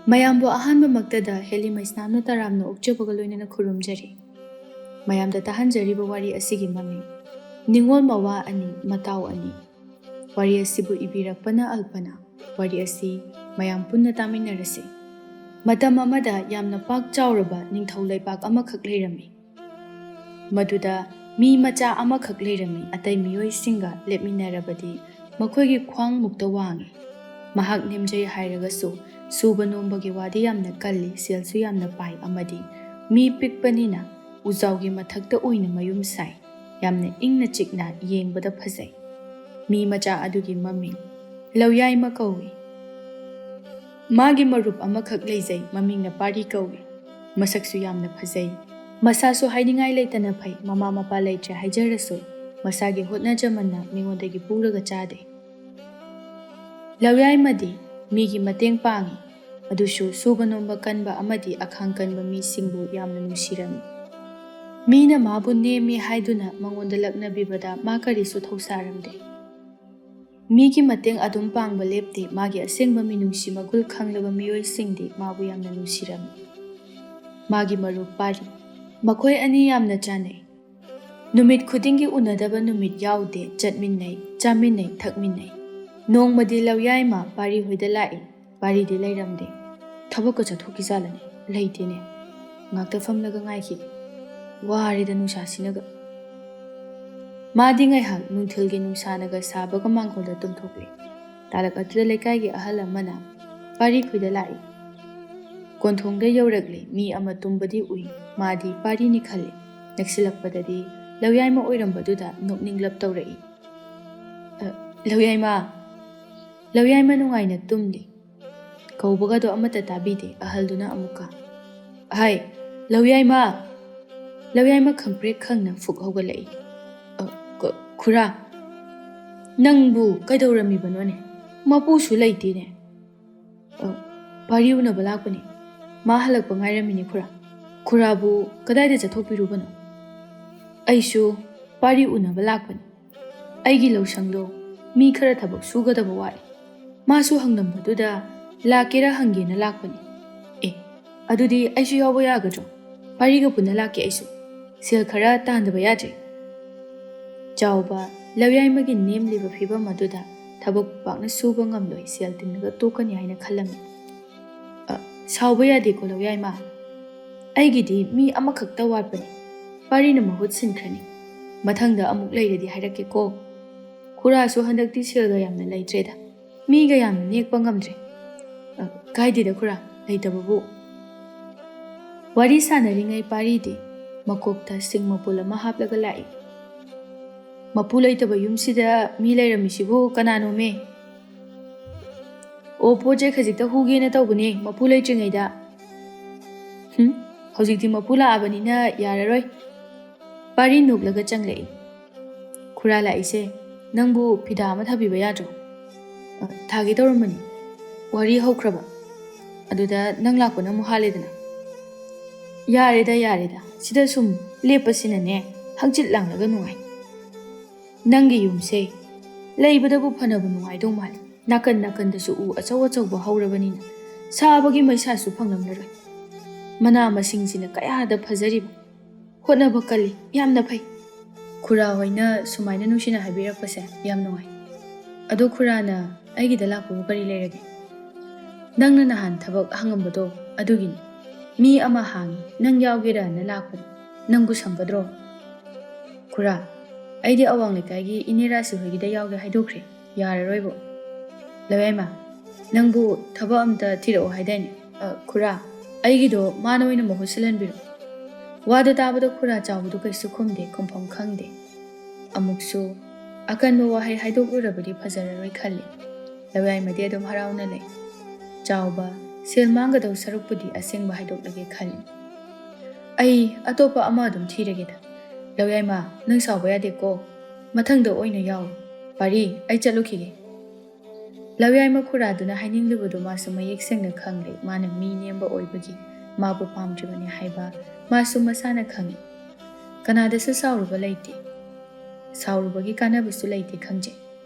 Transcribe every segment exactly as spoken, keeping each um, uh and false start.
ꯃꯌꯥꯝꯕꯨ ꯑꯍꯥꯟꯕꯃꯛꯇꯗ ꯍꯦꯂꯤ ꯃꯩꯁꯅꯥꯝꯅ ꯇꯔꯥꯝꯅ ꯑꯣꯛꯆꯕꯒ ꯂꯣꯏꯅꯅ ꯈꯨꯔꯨꯝꯖꯔꯤ꯫ ꯃꯌꯥꯝꯗ ꯇꯥꯍꯟꯖꯔꯤꯕ ꯋꯥꯔꯤ ꯑꯁꯤꯒꯤ ꯃꯃꯤꯡ ꯅꯤꯉꯣꯜ ꯃꯋꯥ ꯑꯅꯤ, ꯃꯇꯥꯎ ꯑꯅꯤ꯫ ꯋꯥꯔꯤ ꯑꯁꯤꯕꯨ ꯏꯕꯤꯔꯛꯄꯅ ꯑꯜꯄꯅꯥ꯫ ꯋꯥꯔꯤ ꯑꯁꯤ ꯃꯌꯥꯝ ꯄꯨꯟꯅ ꯇꯥꯃꯤꯟꯅꯔꯁꯤ꯫ ꯃꯇꯝ ꯑꯃꯗ ꯌꯥꯝꯅ ꯄꯥꯛ ꯆꯥꯎꯔꯕ ꯅꯤꯡꯊꯧ ꯂꯩꯕꯥꯛ ꯑꯃꯈꯛ ꯂꯩꯔꯝꯃꯤ꯫ ꯃꯗꯨꯗ ꯃꯤ ꯃꯆꯥ ꯑꯃꯈꯛ ꯂꯩꯔꯝꯃꯤ꯫ ꯑꯇꯩ ꯃꯤꯑꯣꯏꯁꯤꯡꯒ ꯂꯦꯞꯃꯤꯟꯅꯔꯕꯗꯤ ꯃꯈꯣꯏꯒꯤ ꯈ꯭ꯋꯥꯡꯃꯨꯛꯇ ꯋꯥꯡꯉꯤ꯫ ꯃꯍꯥꯛ ꯅꯦꯝꯖꯩ ꯍꯥꯏꯔꯒꯁꯨ ꯁꯨꯕ ꯅꯣꯝꯕꯒꯤ ꯋꯥꯗꯤ ꯌꯥꯝꯅ ꯀꯜꯂꯤ, ꯁꯦꯜꯁꯨ ꯌꯥꯝꯅ ꯄꯥꯏ ꯑꯃꯗꯤ ꯃꯤ ꯄꯤꯛꯄꯅꯤꯅ ꯎꯖꯥꯎꯒꯤ ꯃꯊꯛꯇ ꯑꯣꯏꯅ ꯃꯌꯨꯝ ꯁꯥꯏ꯫ ꯌꯥꯝꯅ ꯏꯪꯅ ꯆꯤꯛꯅ ꯌꯦꯡꯕꯗ ꯐꯖꯩ꯫ ꯃꯤ ꯃꯆꯥ ꯑꯗꯨꯒꯤ ꯃꯃꯤꯡ ꯂꯧꯌꯥꯏꯃ ꯀꯧꯏ꯫ ꯃꯥꯒꯤ ꯃꯔꯨꯞ ꯑꯃꯈꯛ ꯂꯩꯖꯩ, ꯃꯃꯤꯡꯅ ꯄꯥꯔꯤ ꯀꯧꯏ꯫ ꯃꯁꯛꯁꯨ ꯌꯥꯝꯅ ꯐꯖꯩ꯫ ꯃꯁꯥꯁꯨ ꯍꯥꯏꯅꯤꯡꯉꯥꯏ ꯂꯩꯇꯅ ꯐꯩ, ꯃꯃꯥ ꯃꯄꯥ ꯂꯩꯇ꯭ꯔꯦ ꯍꯥꯏꯖꯔꯁꯨ ꯃꯁꯥꯒꯤ ꯍꯣꯠꯅꯖꯃꯟꯅ ꯃꯤꯉꯣꯟꯗꯒꯤ ꯄꯨꯔꯒ ꯆꯥꯗꯦ꯫ ꯂꯧꯌꯥꯏꯃꯗꯤ ꯃꯤꯒꯤ ꯃꯇꯦꯡ ꯄꯥꯡꯏ, ꯑꯗꯨꯁꯨ ꯁꯨꯕ ꯅꯣꯝꯕ ꯀꯟꯕ ꯑꯃꯗꯤ ꯑꯈꯥꯡ ꯀꯟꯕ ꯃꯤꯁꯤꯡꯕꯨ ꯌꯥꯝꯅ ꯅꯨꯡꯁꯤꯔꯝꯃꯤ꯫ ꯃꯤꯅ ꯃꯥꯕꯨ ꯅꯦꯝꯃꯤ ꯍꯥꯏꯗꯨꯅ ꯃꯉꯣꯟꯗ ꯂꯛꯅꯕꯤꯕꯗ ꯃꯥ ꯀꯔꯤꯁꯨ ꯊꯧꯁꯥꯔꯝꯗꯦ꯫ ꯃꯤꯒꯤ ꯃꯇꯦꯡ ꯑꯗꯨꯝ ꯄꯥꯡꯕ ꯂꯦꯞꯇꯦ꯫ ꯃꯥꯒꯤ ꯑꯁꯦꯡꯕ ꯃꯤꯅꯨꯡꯁꯤ ꯃꯒꯨꯟ ꯈꯪꯂꯕ ꯃꯤꯑꯣꯏꯁꯤꯡꯗꯤ ꯃꯥꯕꯨ ꯌꯥꯝꯅ ꯅꯨꯡꯁꯤꯔꯝꯃꯤ꯫ ꯃꯥꯒꯤ ꯃꯔꯨꯞ ꯄꯥꯔꯤ꯫ ꯃꯈꯣꯏ ꯑꯅꯤ ꯌꯥꯝꯅ ꯆꯥꯟꯅꯩ꯫ ꯅꯨꯃꯤꯠ ꯈꯨꯗꯤꯡꯒꯤ ꯎꯅꯗꯕ ꯅꯨꯃꯤꯠ ꯌꯥꯎꯗꯦ꯫ ꯆꯠꯃꯤꯟꯅꯩ, ꯆꯥꯃꯤꯟꯅꯩ, ꯊꯛꯃꯤꯟꯅꯩ꯫ ꯅꯣꯡꯃꯗꯤ ꯂꯧꯌꯥꯏꯃ ꯄꯥꯔꯤ ꯍꯣꯏꯗ ꯂꯥꯛꯏ꯫ ꯄꯥꯔꯤꯗꯤ ꯂꯩꯔꯝꯗꯦ꯫ ꯊꯕꯛꯀ ꯆꯠꯊꯣꯛꯈꯤꯖꯥꯠꯂꯅꯦ? ꯂꯩꯇꯦꯅꯦ꯫ ꯉꯥꯛꯇ ꯐꯝꯂꯒ ꯉꯥꯏꯈꯤꯒꯦ꯫ ꯋꯥꯔꯦꯗ ꯅꯨꯡꯁꯥꯁꯤꯅꯒ꯫ ꯃꯥꯗꯤ ꯉꯥꯏꯍꯥꯛ ꯅꯨꯡꯊꯤꯜꯒꯤ ꯅꯨꯡꯁꯥꯅꯒ ꯁꯥꯕꯒ ꯃꯥꯡꯒꯣꯜꯗ ꯇꯨꯝꯊꯣꯛꯂꯦ꯫ ꯇꯥꯂꯛ ꯑꯗꯨꯗ ꯂꯩꯀꯥꯏꯒꯤ ꯑꯍꯜ ꯑꯃꯅ ꯄꯥꯔꯤ ꯈꯨꯏꯗ ꯂꯥꯛꯏ꯫ ꯀꯣꯟꯊꯣꯡꯗ ꯌꯧꯔꯛꯂꯦ꯫ ꯃꯤ ꯑꯃ ꯇꯨꯝꯕꯗꯤ ꯎꯏ꯫ ꯃꯥꯗꯤ ꯄꯥꯔꯤꯅꯤ ꯈꯜꯂꯦ꯫ ꯅꯛꯁꯤꯜꯂꯛꯄꯗꯗꯤ ꯂꯧꯌꯥꯏꯃ ꯑꯣꯏꯔꯝꯕꯗꯨꯗ ꯅꯣꯛꯅꯤꯡꯂꯞ ꯇꯧꯔꯛꯏ꯫ "ꯑ, ꯂꯧꯌꯥꯏꯃ!" ꯂꯧꯌꯥꯏꯃ ꯅꯨꯡꯉꯥꯏꯅ ꯇꯨꯝꯂꯤ꯫ ꯀꯧꯕꯒꯗꯣ ꯑꯃꯠꯇ ꯇꯥꯕꯤꯗꯦ꯫ ꯑꯍꯜꯗꯨꯅ ꯑꯃꯨꯛꯀ, "ꯍꯥꯏ, ꯂꯧꯌꯥꯏꯃ!" ꯂꯧꯌꯥꯏꯃ ꯈꯪꯄ꯭ꯔꯦꯛ ꯈꯪꯅ ꯐꯨꯛ ꯍꯧꯒꯠꯂꯛꯏ꯫ "ꯑ, ꯈꯨ-, ꯈꯨꯔꯥ, ꯅꯪꯕꯨ ꯀꯩꯗꯧꯔꯝꯃꯤꯕꯅꯣꯅꯦ? ꯃꯄꯨꯁꯨ ꯂꯩꯇꯦꯅꯦ꯫" "ꯑ, ꯄꯥꯔꯤ ꯎꯅꯕ ꯂꯥꯛꯄꯅꯤ꯫ ꯃꯥ ꯍꯜꯂꯛꯄ ꯉꯥꯏꯔꯝꯃꯤꯅꯤ ꯈꯨꯔꯥ꯫ ꯈꯨꯔꯥꯕꯨ ꯀꯗꯥꯏꯗ ꯆꯠꯊꯣꯛꯄꯤꯔꯨꯕꯅꯣ?" "ꯑꯩꯁꯨ ꯄꯥꯔꯤ ꯎꯅꯕ ꯂꯥꯛꯄꯅꯤ꯫ ꯑꯩꯒꯤ ꯂꯧꯁꯪꯗꯣ ꯃꯤ ꯈꯔ ꯊꯕꯛ ꯁꯨꯒꯗꯕ ꯋꯥꯠꯂꯤ꯫ ꯃꯥꯁꯨ ꯍꯪꯂꯝꯕꯗꯨꯗ ꯂꯥꯛꯀꯦꯔꯥ ꯍꯪꯒꯦꯅ ꯂꯥꯛꯄꯅꯤ꯫ ꯑꯦ, ꯑꯗꯨꯗꯤ ꯑꯩꯁꯨ ꯌꯥꯎꯕ ꯌꯥꯒꯗ꯭ꯔꯣ? ꯄꯥꯔꯤꯒ ꯄꯨꯟꯅ ꯂꯥꯛꯀꯦ ꯑꯩꯁꯨ꯫ ꯁꯦꯜ ꯈꯔ ꯇꯥꯟꯗꯕ ꯌꯥꯗ꯭ꯔꯦ꯫ ꯆꯥꯎꯕ, ꯂꯧꯌꯥꯏꯃꯒꯤ ꯅꯦꯝꯂꯤꯕ ꯐꯤꯕꯝ ꯑꯗꯨꯗ ꯊꯕꯛ ꯄꯥꯛꯅ ꯁꯨꯕ ꯉꯝꯂꯣꯏ, ꯁꯦꯜ ꯇꯤꯡꯂꯒ ꯇꯣꯛꯀꯅꯤ ꯍꯥꯏꯅ ꯈꯜꯂꯝꯃꯤ꯫ "ꯑ, ꯁꯥꯎꯕ ꯌꯥꯗꯦꯀꯣ ꯂꯧꯌꯥꯏꯃ꯫ ꯑꯩꯒꯤꯗꯤ ꯃꯤ ꯑꯃꯈꯛꯇ ꯋꯥꯠꯄꯅꯤ꯫ ꯄꯥꯔꯤꯅ ꯃꯍꯨꯠ ꯁꯤꯟꯈ꯭ꯔꯅꯤ꯫ ꯃꯊꯪꯗ ꯑꯃꯨꯛ ꯂꯩꯔꯗꯤ ꯍꯥꯏꯔꯛꯀꯦꯀꯣ꯫ ꯈꯨꯔꯥꯁꯨ ꯍꯟꯗꯛꯇꯤ ꯁꯦꯜꯒ ꯌꯥꯝꯅ ꯂꯩꯇ꯭ꯔꯦꯗ꯫ ꯃꯤꯒ ꯌꯥꯝꯅ ꯅꯦꯛꯄ ꯉꯝꯗ꯭ꯔꯦ꯫ ꯑ, ꯀꯥꯏꯗꯦꯗ ꯈꯨꯔꯥ, ꯂꯩꯇꯕꯕꯨ꯫" ꯋꯥꯔꯤ ꯁꯥꯟꯅꯔꯤꯉꯩ ꯄꯥꯔꯤꯗꯤ ꯃꯀꯣꯛꯇ ꯁꯤꯡ ꯃꯄꯨꯜ ꯑꯃ ꯍꯥꯞꯂꯒ ꯂꯥꯛꯏ꯫ "ꯃꯄꯨ ꯂꯩꯇꯕ ꯌꯨꯝꯁꯤꯗ ꯃꯤ ꯂꯩꯔꯝꯃꯤꯁꯤꯕꯨ ꯀꯅꯥꯅꯣꯃꯦ?" "ꯑꯣ, ꯄꯣꯠ ꯆꯩ ꯈꯖꯤꯛꯇ ꯍꯨꯒꯦꯅ ꯇꯧꯕꯅꯦ, ꯃꯄꯨ ꯂꯩꯇ꯭ꯔꯤꯉꯩꯗ꯫" "ꯍꯨꯝ, ꯍꯧꯖꯤꯛꯇꯤ ꯃꯄꯨ ꯂꯥꯛꯑꯕꯅꯤꯅ ꯌꯥꯔꯔꯣꯏ꯫" ꯄꯥꯔꯤ ꯅꯣꯛꯂꯒ ꯆꯪꯂꯛꯏ꯫ "ꯈꯨꯔꯥ ꯂꯥꯛꯏꯁꯦ, ꯅꯪꯕꯨ ꯐꯤꯗꯥ ꯑꯃ ꯊꯥꯕꯤꯕ ꯌꯥꯗ꯭ꯔꯣ?" "ꯑ, ꯊꯥꯒꯦ ꯇꯧꯔꯝꯕꯅꯤ꯫ ꯋꯥꯔꯤ ꯍꯧꯈ꯭ꯔꯕ? ꯑꯗꯨꯗ ꯅꯪ ꯂꯥꯛꯄꯅ ꯑꯃꯨꯛ ꯍꯥꯜꯂꯦꯗꯅ꯫" "ꯌꯥꯔꯦꯗ, ꯌꯥꯔꯦꯗ, ꯁꯤꯗ ꯁꯨꯝ ꯂꯦꯞꯄꯁꯤꯅꯅꯦ ꯍꯪꯆꯤꯠ ꯂꯥꯡꯂꯒ ꯅꯨꯡꯉꯥꯏ꯫ ꯅꯪꯒꯤ ꯌꯨꯝꯁꯦ ꯂꯩꯕꯗꯕꯨ ꯐꯅꯕꯨ ꯅꯨꯡꯉꯥꯏꯗꯧ ꯃꯥꯜꯂꯤ꯫ ꯅꯥꯀꯟ ꯅꯥꯀꯟꯗꯁꯨ ꯎ ꯑꯆꯧ ꯑꯆꯧꯕ ꯍꯧꯔꯕꯅꯤꯅ ꯁꯥꯕꯒꯤ ꯃꯩꯁꯥꯁꯨ ꯐꯪꯂꯝꯂꯔꯣꯏ꯫ ꯃꯅꯥ ꯃꯁꯤꯡꯁꯤꯅ ꯀꯌꯥꯗ ꯐꯖꯔꯤꯕ꯫ ꯍꯣꯠꯅꯕ ꯀꯜꯂꯤ, ꯌꯥꯝꯅ ꯐꯩ꯫" "ꯈꯨꯔꯥ ꯍꯣꯏꯅ ꯁꯨꯃꯥꯏꯅ ꯅꯨꯡꯁꯤꯅ ꯍꯥꯏꯕꯤꯔꯛꯄꯁꯦ ꯌꯥꯝ ꯅꯨꯡꯉꯥꯏ꯫ ꯑꯗꯣ ꯈꯨꯔꯥꯅ ꯑꯩꯒꯤꯗ ꯂꯥꯛꯄꯕꯨ ꯀꯔꯤ ꯂꯩꯔꯒꯦ?" "ꯅꯪꯅ ꯅꯍꯥꯟ ꯊꯕꯛ ꯍꯪꯉꯝꯕꯗꯣ ꯑꯗꯨꯒꯤꯅꯤ꯫ ꯃꯤ ꯑꯃ ꯍꯥꯡꯉꯤ, ꯅꯪ ꯌꯥꯎꯒꯦꯔꯅ ꯂꯥꯛꯄꯅꯤ꯫ ꯅꯪꯕꯨ ꯁꯪꯒꯗ꯭ꯔꯣ?" "ꯈꯨꯔꯥ, ꯑꯩꯗꯤ ꯑꯋꯥꯡ ꯂꯩꯀꯥꯏꯒꯤ ꯏꯅꯦ ꯔꯥꯁꯤ ꯍꯣꯏꯒꯤꯗ ꯌꯥꯎꯒꯦ ꯍꯥꯏꯗꯣꯛꯈ꯭ꯔꯦ, ꯌꯥꯔꯔꯣꯏꯕꯨ꯫" "ꯂꯧꯌꯥꯏꯃ, ꯅꯪꯕꯨ ꯊꯕꯛ ꯑꯝꯇ ꯊꯤꯔꯛꯑꯣ ꯍꯥꯏꯗꯥꯏꯅꯦ?" "ꯑ, ꯈꯨꯔꯥ, ꯑꯩꯒꯤꯗꯣ ꯃꯥꯅ ꯑꯣꯏꯅ ꯃꯍꯨꯠ ꯁꯤꯜꯍꯟꯕꯤꯔꯣ꯫" ꯋꯥꯗꯨ ꯇꯥꯕꯗ ꯈꯨꯔꯥ ꯆꯥꯎꯕꯗꯨ ꯀꯩꯁꯨ ꯈꯨꯝꯗꯦ, ꯈꯨꯝꯐꯝ ꯈꯪꯗꯦ꯫ ꯑꯃꯨꯛꯁꯨ ꯑꯀꯟꯕ ꯋꯥꯍꯩ ꯍꯥꯏꯗꯣꯛꯂꯨꯔꯕꯗꯤ ꯐꯖꯔꯔꯣꯏ ꯈꯜꯂꯤ꯫ ꯂꯧꯌꯥꯏꯃꯗꯤ ꯑꯗꯨꯝ ꯍꯔꯥꯎꯅ ꯂꯩ꯫ ꯆꯥꯎꯕ, ꯁꯦꯜ ꯃꯥꯡꯒꯗꯧ ꯁꯔꯨꯛꯄꯨꯗꯤ ꯑꯁꯦꯡꯕ ꯍꯥꯏꯗꯣꯛꯂꯒꯦ ꯈꯜꯂꯤ꯫ "ꯑꯩ ꯑꯇꯣꯞꯄ ꯑꯃ ꯑꯗꯨꯝ ꯊꯤꯔꯒꯦꯗ꯫ ꯂꯧꯌꯥꯏꯃ, ꯅꯪ ꯁꯥꯎꯕ ꯌꯥꯗꯦꯀꯣ꯫ ꯃꯊꯪꯗ ꯑꯣꯏꯅ ꯌꯥꯎ꯫ ꯄꯥꯔꯤ, ꯑꯩ ꯆꯠꯂꯨꯈꯤꯒꯦ꯫" ꯂꯧꯌꯥꯏꯃ ꯈꯨꯔꯥꯗꯨꯅ ꯍꯥꯏꯅꯤꯡꯂꯤꯕꯗꯨ ꯃꯥꯁꯨ ꯃꯌꯦꯛ ꯁꯦꯡꯅ ꯈꯪꯂꯦ꯫ ꯃꯥꯅ ꯃꯤ ꯅꯦꯝꯕ ꯑꯣꯏꯕꯒꯤ ꯃꯥꯕꯨ ꯄꯥꯝꯗ꯭ꯔꯤꯕꯅꯤ ꯍꯥꯏꯕ ꯃꯥꯁꯨ ꯃꯁꯥꯅ ꯈꯪꯏ꯫ ꯀꯅꯥꯗꯁꯨ ꯁꯥꯎꯔꯨꯕ ꯂꯩꯇꯦ꯫ ꯁꯥꯎꯔꯨꯕꯒꯤ ꯀꯥꯟꯅꯕꯁꯨ ꯂꯩꯇꯦ ꯈꯪꯖꯩ꯫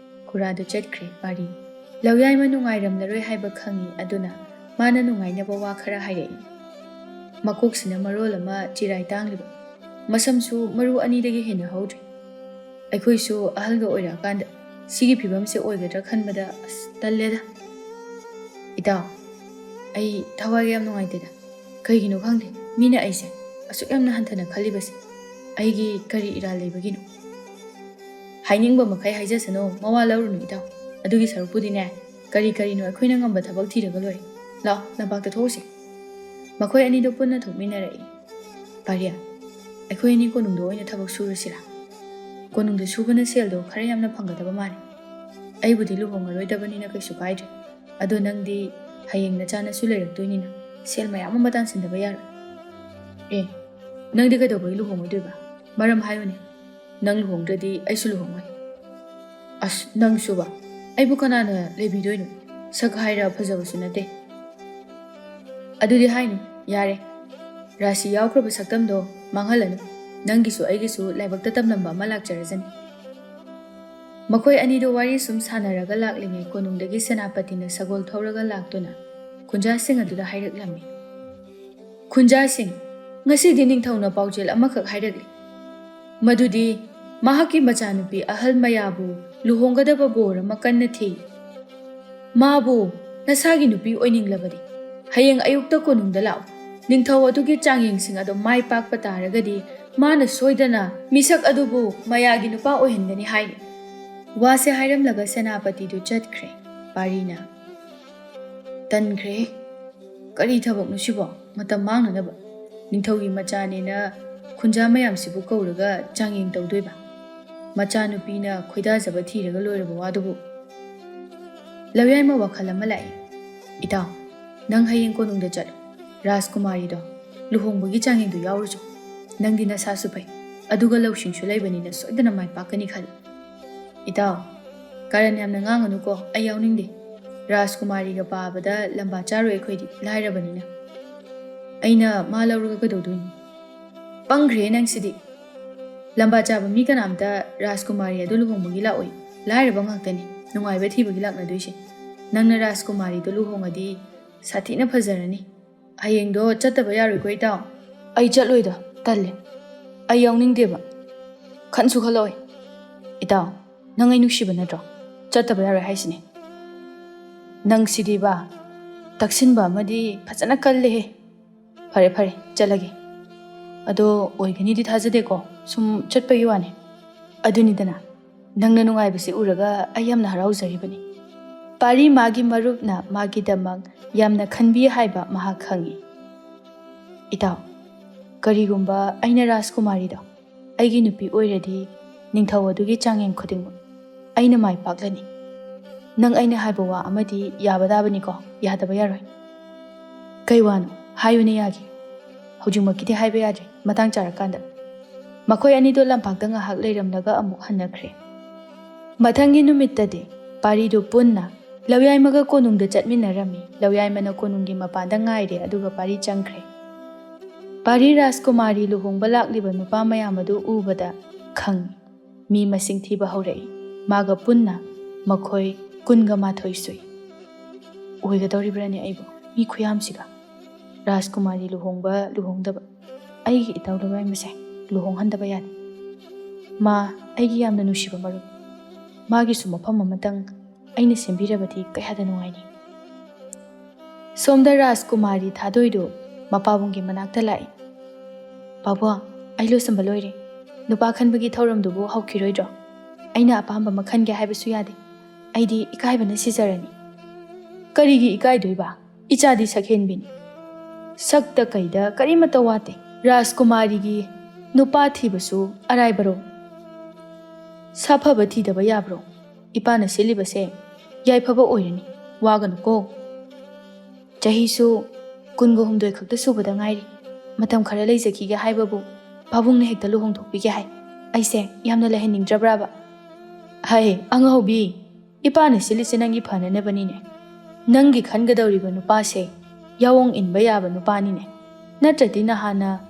ꯈꯨꯔꯥꯗꯨ ꯆꯠꯈ꯭ꯔꯦ ꯄꯥꯔꯤ꯫ ꯂꯧꯌꯥꯏꯃ ꯅꯨꯡꯉꯥꯏꯔꯝꯂꯔꯣꯏ ꯍꯥꯏꯕ ꯈꯪꯏ, ꯑꯗꯨꯅ ꯃꯥꯅ ꯅꯨꯡꯉꯥꯏꯅꯕ ꯋꯥ ꯈꯔ ꯍꯥꯏꯔꯛꯏ꯫ ꯃꯀꯣꯛꯁꯤꯅ ꯃꯔꯣꯜ ꯑꯃ ꯆꯤꯔꯥꯏ ꯇꯥꯡꯂꯤꯕ, ꯃꯁꯝꯁꯨ ꯃꯔꯨ ꯑꯅꯤꯗꯒꯤ ꯍꯦꯟꯅ ꯍꯧꯗ꯭ꯔꯤ꯫ ꯑꯩꯈꯣꯏꯁꯨ ꯑꯍꯜꯒ ꯑꯣꯏꯔꯛꯑꯀꯥꯟꯗ ꯁꯤꯒꯤ ꯐꯤꯕꯝꯁꯦ ꯑꯣꯏꯒꯗ꯭ꯔꯥ ꯈꯟꯕꯗ ꯑꯁ ꯇꯜꯂꯦꯗ꯫ ꯏꯇꯥꯎ, ꯑꯩ ꯊꯋꯥꯏꯒ ꯌꯥꯝ ꯅꯨꯡꯉꯥꯏꯇꯦꯗ꯫ ꯀꯩꯒꯤꯅꯣ ꯈꯪꯗꯦ, ꯃꯤꯅ ꯑꯩꯁꯦ ꯑꯁꯨꯛ ꯌꯥꯝꯅ ꯍꯟꯊꯅ ꯈꯜꯂꯤꯕꯁꯦ꯫ ꯑꯩꯒꯤ ꯀꯔꯤ ꯏꯔꯥꯜ ꯂꯩꯕꯒꯤꯅꯣ? ꯍꯥꯏꯅꯤꯡꯕ ꯃꯈꯩ ꯍꯥꯏꯖꯁꯅꯨ, ꯃꯋꯥ ꯂꯧꯔꯨꯅꯨ ꯏꯇꯥꯎ꯫ ꯑꯗꯨꯒꯤ ꯁꯔꯨꯛꯄꯨꯗꯤꯅꯦ, ꯀꯔꯤ ꯀꯔꯤꯅꯣ ꯑꯩꯈꯣꯏꯅ ꯉꯝꯕ ꯊꯕꯛ ꯊꯤꯔꯒ ꯂꯣꯏꯔꯦ꯫ ꯂꯥꯛꯑꯣ, ꯂꯝꯄꯥꯛꯇ ꯊꯣꯛꯎꯁꯦ꯫ ꯃꯈꯣꯏ ꯑꯅꯤꯗꯨ ꯄꯨꯟꯅ ꯊꯣꯛꯃꯤꯟꯅꯔꯛꯏ꯫ ꯄꯥꯔꯤꯌꯥ, ꯑꯩꯈꯣꯏ ꯑꯅꯤ ꯀꯣꯅꯨꯡꯗ ꯑꯣꯏꯅ ꯊꯕꯛ ꯁꯨꯔꯁꯤꯔꯥ? ꯀꯣꯅꯨꯡꯗ ꯁꯨꯕꯅ ꯁꯦꯜꯗꯣ ꯈꯔ ꯌꯥꯝꯅ ꯐꯪꯒꯗꯕ ꯃꯥꯜꯂꯦ꯫ ꯑꯩꯕꯨꯗꯤ ꯂꯨꯍꯣꯡꯉꯔꯣꯏꯗꯕꯅꯤꯅ ꯀꯩꯁꯨ ꯀꯥꯏꯗ꯭ꯔꯦ꯫ ꯑꯗꯣ ꯅꯪꯗꯤ ꯍꯌꯦꯡ ꯅꯆꯥꯅꯁꯨ ꯂꯩꯔꯛꯇꯣꯏꯅꯤꯅ ꯁꯦꯜ ꯃꯌꯥꯝ ꯑꯃ ꯇꯥꯟꯁꯤꯟꯗꯕ ꯌꯥꯔꯣꯏ꯫ ꯑꯦ, ꯅꯪꯗꯤ ꯀꯩꯗꯧꯕꯒꯤ ꯂꯨꯍꯣꯡꯉꯣꯏꯗꯣꯏꯕ? ꯃꯔꯝ ꯍꯥꯏꯌꯨꯅꯦ꯫ ꯅꯪ ꯂꯨꯍꯣꯡꯗ꯭ꯔꯗꯤ ꯑꯩꯁꯨ ꯂꯨꯍꯣꯡꯉꯣꯏ꯫ ꯑꯁ, ꯅꯪꯁꯨꯕ, ꯑꯩꯕꯨ ꯀꯅꯥꯅ ꯂꯩꯕꯤꯗꯣꯏꯅꯣ? ꯁꯛ ꯍꯥꯏꯔ ꯐꯖꯕꯁꯨ ꯅꯠꯇꯦ꯫ ꯑꯗꯨꯗꯤ ꯍꯥꯏꯅꯨ, ꯌꯥꯔꯦ꯫ ꯔꯥꯁꯤ ꯌꯥꯎꯈ꯭ꯔꯕ ꯁꯛꯇꯝꯗꯣ ꯃꯥꯡꯍꯜꯂꯅꯨ꯫ ꯅꯪꯒꯤꯁꯨ ꯑꯩꯒꯤꯁꯨ ꯂꯥꯏꯕꯛꯇ ꯇꯝꯂꯝꯕ ꯑꯃ ꯂꯥꯛꯆꯔꯖꯅꯤ꯫ ꯃꯈꯣꯏ ꯑꯅꯤꯗꯣ ꯋꯥꯔꯤ ꯁꯨꯝ ꯁꯥꯟꯅꯔꯒ ꯂꯥꯛꯂꯤꯉꯩ ꯀꯣꯅꯨꯡꯗꯒꯤ ꯁꯦꯅꯥꯄꯇꯤꯅ ꯁꯒꯣꯜ ꯊꯧꯔꯒ ꯂꯥꯛꯇꯨꯅ ꯈꯨꯟꯖꯥꯁꯤꯡ ꯑꯗꯨꯗ ꯍꯥꯏꯔꯛꯂꯝꯃꯤ꯫ ꯈꯨꯟꯖꯥꯁꯤꯡ, ꯉꯁꯤꯗꯤ ꯅꯤꯡꯊꯧꯅ ꯄꯥꯎꯖꯦꯜ ꯑꯃꯈꯛ ꯍꯥꯏꯔꯛꯂꯤ꯫ ꯃꯗꯨꯗꯤ ꯃꯍꯥꯛꯀꯤ ꯃꯆꯥꯅꯨꯄꯤ ꯑꯍꯜ ꯃꯌꯥꯕꯨ ꯂꯨꯍꯣꯡꯒꯗꯕ ꯕꯣꯔ ꯑꯃ ꯀꯟꯅ ꯊꯤ꯫ ꯃꯥꯕꯨ ꯅꯁꯥꯒꯤ ꯅꯨꯄꯤ ꯑꯣꯏꯅꯤꯡꯂꯕꯗꯤ ꯍꯌꯦꯡ ꯑꯌꯨꯛꯇ ꯀꯣꯅꯨꯡꯗ ꯂꯥꯛꯎ꯫ ꯅꯤꯡꯊꯧ ꯑꯗꯨꯒꯤ ꯆꯥꯡꯌꯦꯡꯁꯤꯡ ꯑꯗꯨ ꯃꯥꯏ ꯄꯥꯛꯄ ꯇꯥꯔꯒꯗꯤ ꯃꯥꯅ ꯁꯣꯏꯗꯅ ꯃꯤꯁꯛ ꯑꯗꯨꯕꯨ ꯃꯌꯥꯒꯤ ꯅꯨꯄꯥ ꯑꯣꯏꯍꯟꯒꯅꯤ ꯍꯥꯏꯔꯤ꯫ ꯋꯥꯁꯦ ꯍꯥꯏꯔꯝꯂꯒ ꯁꯦꯅꯥꯄꯇꯤꯗꯨ ꯆꯠꯈ꯭ꯔꯦ꯫ ꯄꯥꯔꯤꯅ, "ꯇꯟꯈ꯭ꯔꯦꯍꯦ꯫ ꯀꯔꯤ ꯊꯕꯛꯅꯣ ꯁꯤꯕꯣ? ꯃꯇꯝ ꯃꯥꯡꯅꯅꯕ꯫ ꯅꯤꯡꯊꯧꯒꯤ ꯃꯆꯥꯅꯦꯅ ꯈꯨꯟꯖꯥ ꯃꯌꯥꯝꯁꯤꯕꯨ ꯀꯧꯔꯒ ꯆꯥꯡꯌꯦꯡ ꯇꯧꯗꯣꯏꯕ? ꯃꯆꯥꯅꯨꯄꯤꯅ ꯈꯣꯏꯗꯥꯖꯕ ꯊꯤꯔꯒ ꯂꯣꯏꯔꯕ ꯋꯥꯗꯨꯕꯨ?" ꯂꯧꯌꯥꯏꯃ ꯋꯥꯈꯜ ꯑꯃ ꯂꯥꯛꯏ꯫ "ꯏꯇꯥꯎ, ꯅꯪ ꯍꯌꯦꯡ ꯀꯣꯅꯨꯡꯗ ꯆꯠꯂꯨ꯫ ꯔꯥꯖꯀꯨꯃꯥꯔꯤꯗꯣ ꯂꯨꯍꯣꯡꯕꯒꯤ ꯆꯥꯡꯌꯦꯡꯗꯨ ꯌꯥꯎꯔꯨꯆꯣ꯫ ꯅꯪꯗꯤ ꯅꯁꯥꯁꯨ ꯐꯩ, ꯑꯗꯨꯒ ꯂꯧꯁꯤꯡꯁꯨ ꯂꯩꯕꯅꯤꯅ ꯁꯣꯏꯗꯅ ꯃꯥꯏ ꯄꯥꯛꯀꯅꯤ ꯈꯜꯂꯤ꯫" "ꯏꯇꯥꯎ, ꯀꯥꯔꯟ ꯌꯥꯝꯅ ꯉꯥꯡꯒꯅꯨꯀꯣ, ꯑꯩ ꯌꯥꯎꯅꯤꯡꯗꯦ꯫ ꯔꯥꯖꯀꯨꯃꯥꯔꯤꯒ ꯄꯥꯕꯗ ꯂꯝꯕꯥ ꯆꯥꯔꯣꯏ ꯑꯩꯈꯣꯏꯗꯤ, ꯂꯥꯏꯔꯕꯅꯤꯅ꯫ ꯑꯩꯅ ꯃꯥ ꯂꯧꯔꯒ ꯀꯩꯗꯧꯗꯣꯏꯅꯣ?" "ꯄꯪꯈ꯭ꯔꯦ ꯅꯪꯁꯤꯗꯤ꯫ ꯂꯝꯕꯥ ꯆꯥꯕ ꯃꯤ ꯀꯅꯥꯝꯇ ꯔꯥꯖꯀꯨꯃꯥꯔꯤ ꯑꯗꯨ ꯂꯨꯍꯣꯡꯕꯒꯤ ꯂꯥꯛꯑꯣꯏ꯫ ꯂꯥꯏꯔꯕ ꯉꯥꯛꯇꯅꯤ ꯅꯨꯡꯉꯥꯏꯕ ꯊꯤꯕꯒꯤ ꯂꯥꯛꯅꯗꯣꯏꯁꯦ꯫ ꯅꯪꯅ ꯔꯥꯖꯀꯨꯃꯥꯔꯤꯗꯣ ꯂꯨꯍꯣꯡꯉꯗꯤ ꯁꯥꯊꯤꯅ ꯐꯖꯔꯅꯤ꯫ ꯍꯌꯦꯡꯗꯣ ꯆꯠꯇꯕ ꯌꯥꯔꯣꯏꯀꯣ, ꯏꯇꯥꯎ? ꯑꯩ ꯆꯠꯂꯣꯏꯗ, ꯇꯜꯂꯦ꯫ ꯑꯩ ꯌꯥꯎꯅꯤꯡꯗꯦꯕ꯫ ꯈꯟꯁꯨ ꯈꯜꯂꯛꯑꯣꯏ꯫ ꯏꯇꯥꯎ, ꯅꯪ ꯑꯩ ꯅꯨꯡꯁꯤꯕ ꯅꯠꯇ꯭ꯔꯣ? ꯆꯠꯇꯕ ꯌꯥꯔꯣꯏ ꯍꯥꯏꯁꯤꯅꯦ꯫ ꯅꯪꯁꯤꯗꯤꯕ, ꯇꯛꯁꯤꯟꯕ ꯑꯃꯗꯤ ꯐꯖꯅ ꯀꯜꯂꯦꯍꯦ꯫ ꯐꯔꯦ, ꯐꯔꯦ, ꯆꯠꯂꯒꯦ꯫ ꯑꯗꯣ ꯑꯣꯏꯒꯅꯤꯗꯤ ꯊꯥꯖꯗꯦꯀꯣ, ꯁꯨꯝ ꯆꯠꯄꯒꯤ ꯋꯥꯅꯤ꯫ ꯑꯗꯨꯅꯤꯗꯅ, ꯅꯪꯅ ꯅꯨꯡꯉꯥꯏꯕꯁꯤ ꯎꯔꯒ ꯑꯩ ꯌꯥꯝꯅ ꯍꯔꯥꯎꯖꯔꯤꯕꯅꯤ꯫ ꯄꯥꯔꯤ ꯃꯥꯒꯤ ꯃꯔꯨꯞꯅ ꯃꯥꯒꯤꯗꯃꯛ ꯌꯥꯝꯅ ꯈꯟꯕꯤ ꯍꯥꯏꯕ ꯃꯍꯥꯛ ꯈꯪꯏ꯫ ꯏꯇꯥꯎ, ꯀꯔꯤꯒꯨꯝꯕ ꯑꯩꯅ ꯔꯥꯖꯀꯨꯃꯥꯔꯤꯗꯣ ꯑꯩꯒꯤ ꯅꯨꯄꯤ ꯑꯣꯏꯔꯗꯤ, ꯅꯤꯡꯊꯧ ꯑꯗꯨꯒꯤ ꯆꯥꯡꯌꯦꯡ ꯈꯨꯗꯤꯡꯃꯛ ꯑꯩꯅ ꯃꯥꯏ ꯄꯥꯛꯂꯅꯤ꯫ ꯅꯪ ꯑꯩꯅ ꯍꯥꯏꯕ ꯋꯥ ꯑꯃꯗꯤ ꯌꯥꯕ ꯇꯥꯕꯅꯤꯀꯣ, ꯌꯥꯗꯕ ꯌꯥꯔꯣꯏ꯫ ꯀꯩ ꯋꯥꯅꯣ? ꯍꯥꯏꯌꯨꯅꯦ, ꯌꯥꯒꯦ꯫ ꯍꯧꯖꯤꯛꯃꯛꯀꯤꯗꯤ ꯍꯥꯏꯕ ꯌꯥꯗ꯭ꯔꯦ, ꯃꯇꯥꯡ ꯆꯥꯔꯀꯥꯟꯗ꯫ ꯃꯈꯣꯏ ꯑꯅꯤꯗꯣ ꯂꯝꯄꯥꯛꯇ ꯉꯥꯏꯍꯥꯛ ꯂꯩꯔꯝꯂꯒ ꯑꯃꯨꯛ ꯍꯟꯅꯈ꯭ꯔꯦ꯫ ꯃꯊꯪꯒꯤ ꯅꯨꯃꯤꯠꯇꯗꯤ ꯄꯥꯔꯤꯗꯨ ꯄꯨꯟꯅ ꯂꯧꯌꯥꯏꯃꯒ ꯀꯣꯅꯨꯡꯗ ꯆꯠꯃꯤꯟꯅꯔꯝꯃꯤ꯫ ꯂꯧꯌꯥꯏꯃꯅ ꯀꯣꯅꯨꯡꯒꯤ ꯃꯄꯥꯟꯗ ꯉꯥꯏꯔꯦ, ꯑꯗꯨꯒ ꯄꯥꯔꯤ ꯆꯪꯈ꯭ꯔꯦ꯫ ꯄꯥꯔꯤ ꯔꯥꯖꯀꯨꯃꯥꯔꯤ ꯂꯨꯍꯣꯡꯕ ꯂꯥꯛꯂꯤꯕ ꯅꯨꯄꯥ ꯃꯌꯥꯝ ꯑꯗꯨ ꯎꯕꯗ ꯈꯪꯉꯤ꯫ ꯃꯤ ꯃꯁꯤꯡ ꯊꯤꯕ ꯍꯧꯔꯛꯏ꯫ ꯃꯥꯒ ꯄꯨꯟꯅ ꯃꯈꯣꯏ ꯀꯨꯟꯒ ꯃꯥꯊꯣꯏ ꯁꯨꯏ꯫ ꯑꯣꯏꯒꯗꯧꯔꯤꯕ꯭ꯔꯥꯅꯦ ꯑꯩꯕꯨ? ꯃꯤ ꯈꯨꯌꯥꯝꯁꯤꯒ꯫ ꯔꯥꯖꯀꯨꯃꯥꯔꯤ ꯂꯨꯍꯣꯡꯕ ꯂꯨꯍꯣꯡꯗꯕ, ꯑꯩꯒꯤ ꯏꯇꯥꯎ ꯂꯧꯌꯥꯏꯃꯁꯦ ꯂꯨꯍꯣꯡꯍꯟꯗꯕ ꯌꯥꯗꯦ꯫ ꯃꯥ ꯑꯩꯒꯤ ꯌꯥꯝꯅ ꯅꯨꯡꯁꯤꯕ ꯃꯔꯨꯞ꯫ ꯃꯥꯒꯤꯁꯨ ꯃꯐꯝ ꯑꯃꯇꯪ ꯑꯩꯅ ꯁꯦꯝꯕꯤꯔꯕꯗꯤ ꯀꯌꯥꯗ ꯅꯨꯡꯉꯥꯏꯅꯤ꯫ ꯁꯣꯝꯗ ꯔꯥꯖꯀꯨꯃꯥꯔꯤ ꯊꯥꯗꯣꯏꯗꯨ ꯃꯄꯥꯕꯨꯡꯒꯤ ꯃꯅꯥꯛꯇ ꯂꯥꯛꯏ꯫ "ꯄꯥꯕꯨꯡ, ꯑꯩ ꯂꯣꯏꯁꯤꯟꯕ ꯂꯣꯏꯔꯦ꯫ ꯅꯨꯄꯥ ꯈꯟꯕꯒꯤ ꯊꯧꯔꯝꯗꯨꯕꯨ ꯍꯧꯈꯤꯔꯣꯏꯗ꯭ꯔꯣ? ꯑꯩꯅ ꯑꯄꯥꯝꯕ ꯑꯃ ꯈꯟꯒꯦ ꯍꯥꯏꯕꯁꯨ ꯌꯥꯗꯦ꯫ ꯑꯩꯗꯤ ꯏꯀꯥꯏꯕꯅ ꯁꯤꯖꯔꯅꯤ꯫" "ꯀꯔꯤꯒꯤ ꯏꯀꯥꯏꯗꯣꯏꯕ? ꯏꯆꯥꯗꯤ ꯁꯛꯍꯦꯟꯕꯤꯅꯤ꯫ ꯁꯛꯇ ꯀꯩꯗ ꯀꯔꯤꯃꯠꯇ ꯋꯥꯠꯇꯦ꯫ ꯔꯥꯖꯀꯨꯃꯥꯔꯤꯒꯤ ꯅꯨꯄꯥ ꯊꯤꯕꯁꯨ ꯑꯔꯥꯏꯕꯔꯣ? ꯁꯥꯐꯕ ꯊꯤꯗꯕ ꯌꯥꯕ꯭ꯔꯣ? ꯏꯄꯥꯅ ꯁꯤꯜꯂꯤꯕꯁꯦ ꯌꯥꯏꯐꯕ ꯑꯣꯏꯔꯅꯤ꯫ ꯋꯥꯒꯅꯨꯀꯣ꯫ ꯆꯍꯤꯁꯨ ꯀꯨꯟꯒ ꯍꯨꯝꯗꯣꯏ ꯈꯛꯇ ꯁꯨꯕꯗ ꯉꯥꯏꯔꯤ꯫ ꯃꯇꯝ ꯈꯔ ꯂꯩꯖꯈꯤꯒꯦ ꯍꯥꯏꯕꯕꯨ ꯄꯥꯕꯨꯡꯅ ꯍꯦꯛꯇ ꯂꯨꯍꯣꯡꯊꯣꯛꯄꯤꯒꯦ ꯍꯥꯏ꯫ ꯑꯩꯁꯦ ꯌꯥꯝꯅ ꯂꯩꯍꯟꯅꯤꯡꯗ꯭ꯔꯕ꯭ꯔꯥꯕ?" "ꯍꯩ, ꯑꯉꯥꯎꯕꯤ, ꯏꯄꯥꯅ ꯁꯤꯜꯂꯤꯁꯦ ꯅꯪꯒꯤ ꯐꯅꯅꯕꯅꯤꯅꯦ꯫ ꯅꯪꯒꯤ ꯈꯟꯒꯗꯧꯔꯤꯕ ꯅꯨꯄꯥꯁꯦ ꯌꯥꯑꯣꯡ ꯏꯟꯕ ꯌꯥꯕ ꯅꯨꯄꯥꯅꯤꯅꯦ꯫ ꯅꯠꯇ꯭ꯔꯗꯤ ꯅꯍꯥꯟꯅ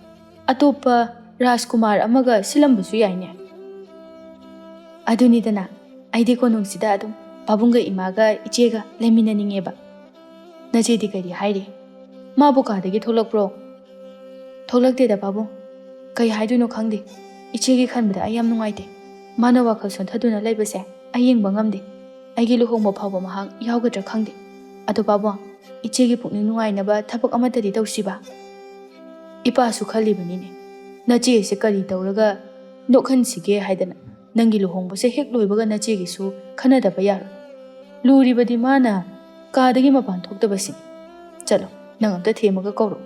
ꯑꯇꯣꯞꯄ ꯔꯥꯖꯀꯨꯃꯥꯔ ꯑꯃꯒ ꯁꯤꯜꯂꯝꯕꯁꯨ ꯌꯥꯏꯅꯦ꯫" ꯑꯗꯨꯅꯤꯗꯅ, ꯑꯩꯗꯤ ꯀꯣꯅꯨꯡꯁꯤꯗ ꯑꯗꯨꯝ ꯄꯥꯕꯨꯡꯒ ꯏꯃꯥꯒ ꯏꯆꯦꯒ ꯂꯩꯃꯤꯟꯅꯅꯤꯡꯉꯦꯕ꯫ ꯅꯆꯦꯗꯤ ꯀꯔꯤ ꯍꯥꯏꯔꯤ? ꯃꯥꯕꯨ ꯀꯥꯗꯒꯤ ꯊꯣꯛꯂꯛꯄ꯭ꯔꯣ? ꯊꯣꯛꯂꯛꯇꯦꯗ ꯄꯥꯕꯨꯡ꯫ ꯀꯩ ꯍꯥꯏꯗꯣꯏꯅꯣ ꯈꯪꯗꯦ꯫ ꯏꯆꯦꯒꯤ ꯈꯟꯕꯗ ꯑꯩ ꯌꯥꯝ ꯅꯨꯡꯉꯥꯏꯇꯦ꯫ ꯃꯥꯅ ꯋꯥꯈꯜ ꯁꯣꯟꯊꯗꯨꯅ ꯂꯩꯕꯁꯦ ꯑꯩ ꯌꯦꯡꯕ ꯉꯝꯗꯦ꯫ ꯑꯩꯒꯤ ꯂꯨꯍꯣꯡꯕ ꯐꯥꯎꯕ ꯃꯍꯥꯛ ꯌꯥꯎꯒꯗ꯭ꯔꯥ ꯈꯪꯗꯦ꯫ ꯑꯗꯣ ꯄꯥꯕꯨꯡ, ꯏꯆꯦꯒꯤ ꯄꯨꯛꯅꯤꯡ ꯅꯨꯡꯉꯥꯏꯅꯕ ꯊꯕꯛ ꯑꯃꯠꯇꯗꯤ ꯇꯧꯁꯤꯕ꯫ ꯏꯄꯥꯁꯨ ꯈꯜꯂꯤꯕꯅꯤꯅꯦ, ꯅꯆꯦꯁꯦ ꯀꯔꯤ ꯇꯧꯔꯒ ꯅꯣꯛꯍꯟꯁꯤꯒꯦ ꯍꯥꯏꯗꯅ꯫ ꯅꯪꯒꯤ ꯂꯨꯍꯣꯡꯕꯁꯦ ꯍꯦꯛ ꯂꯣꯏꯕꯒ ꯅꯆꯦꯒꯤꯁꯨ ꯈꯟꯅꯗꯕ ꯌꯥꯔꯣꯏ꯫ ꯂꯨꯔꯤꯕꯗꯤ ꯃꯥꯅ ꯀꯥꯗꯒꯤ ꯃꯄꯥꯟ ꯊꯣꯛꯇꯕꯁꯤꯅꯤ꯫ ꯆꯠꯂꯣ, ꯅꯪ ꯑꯝꯇ ꯊꯦꯝꯃꯒ ꯀꯧꯔꯛꯎ꯫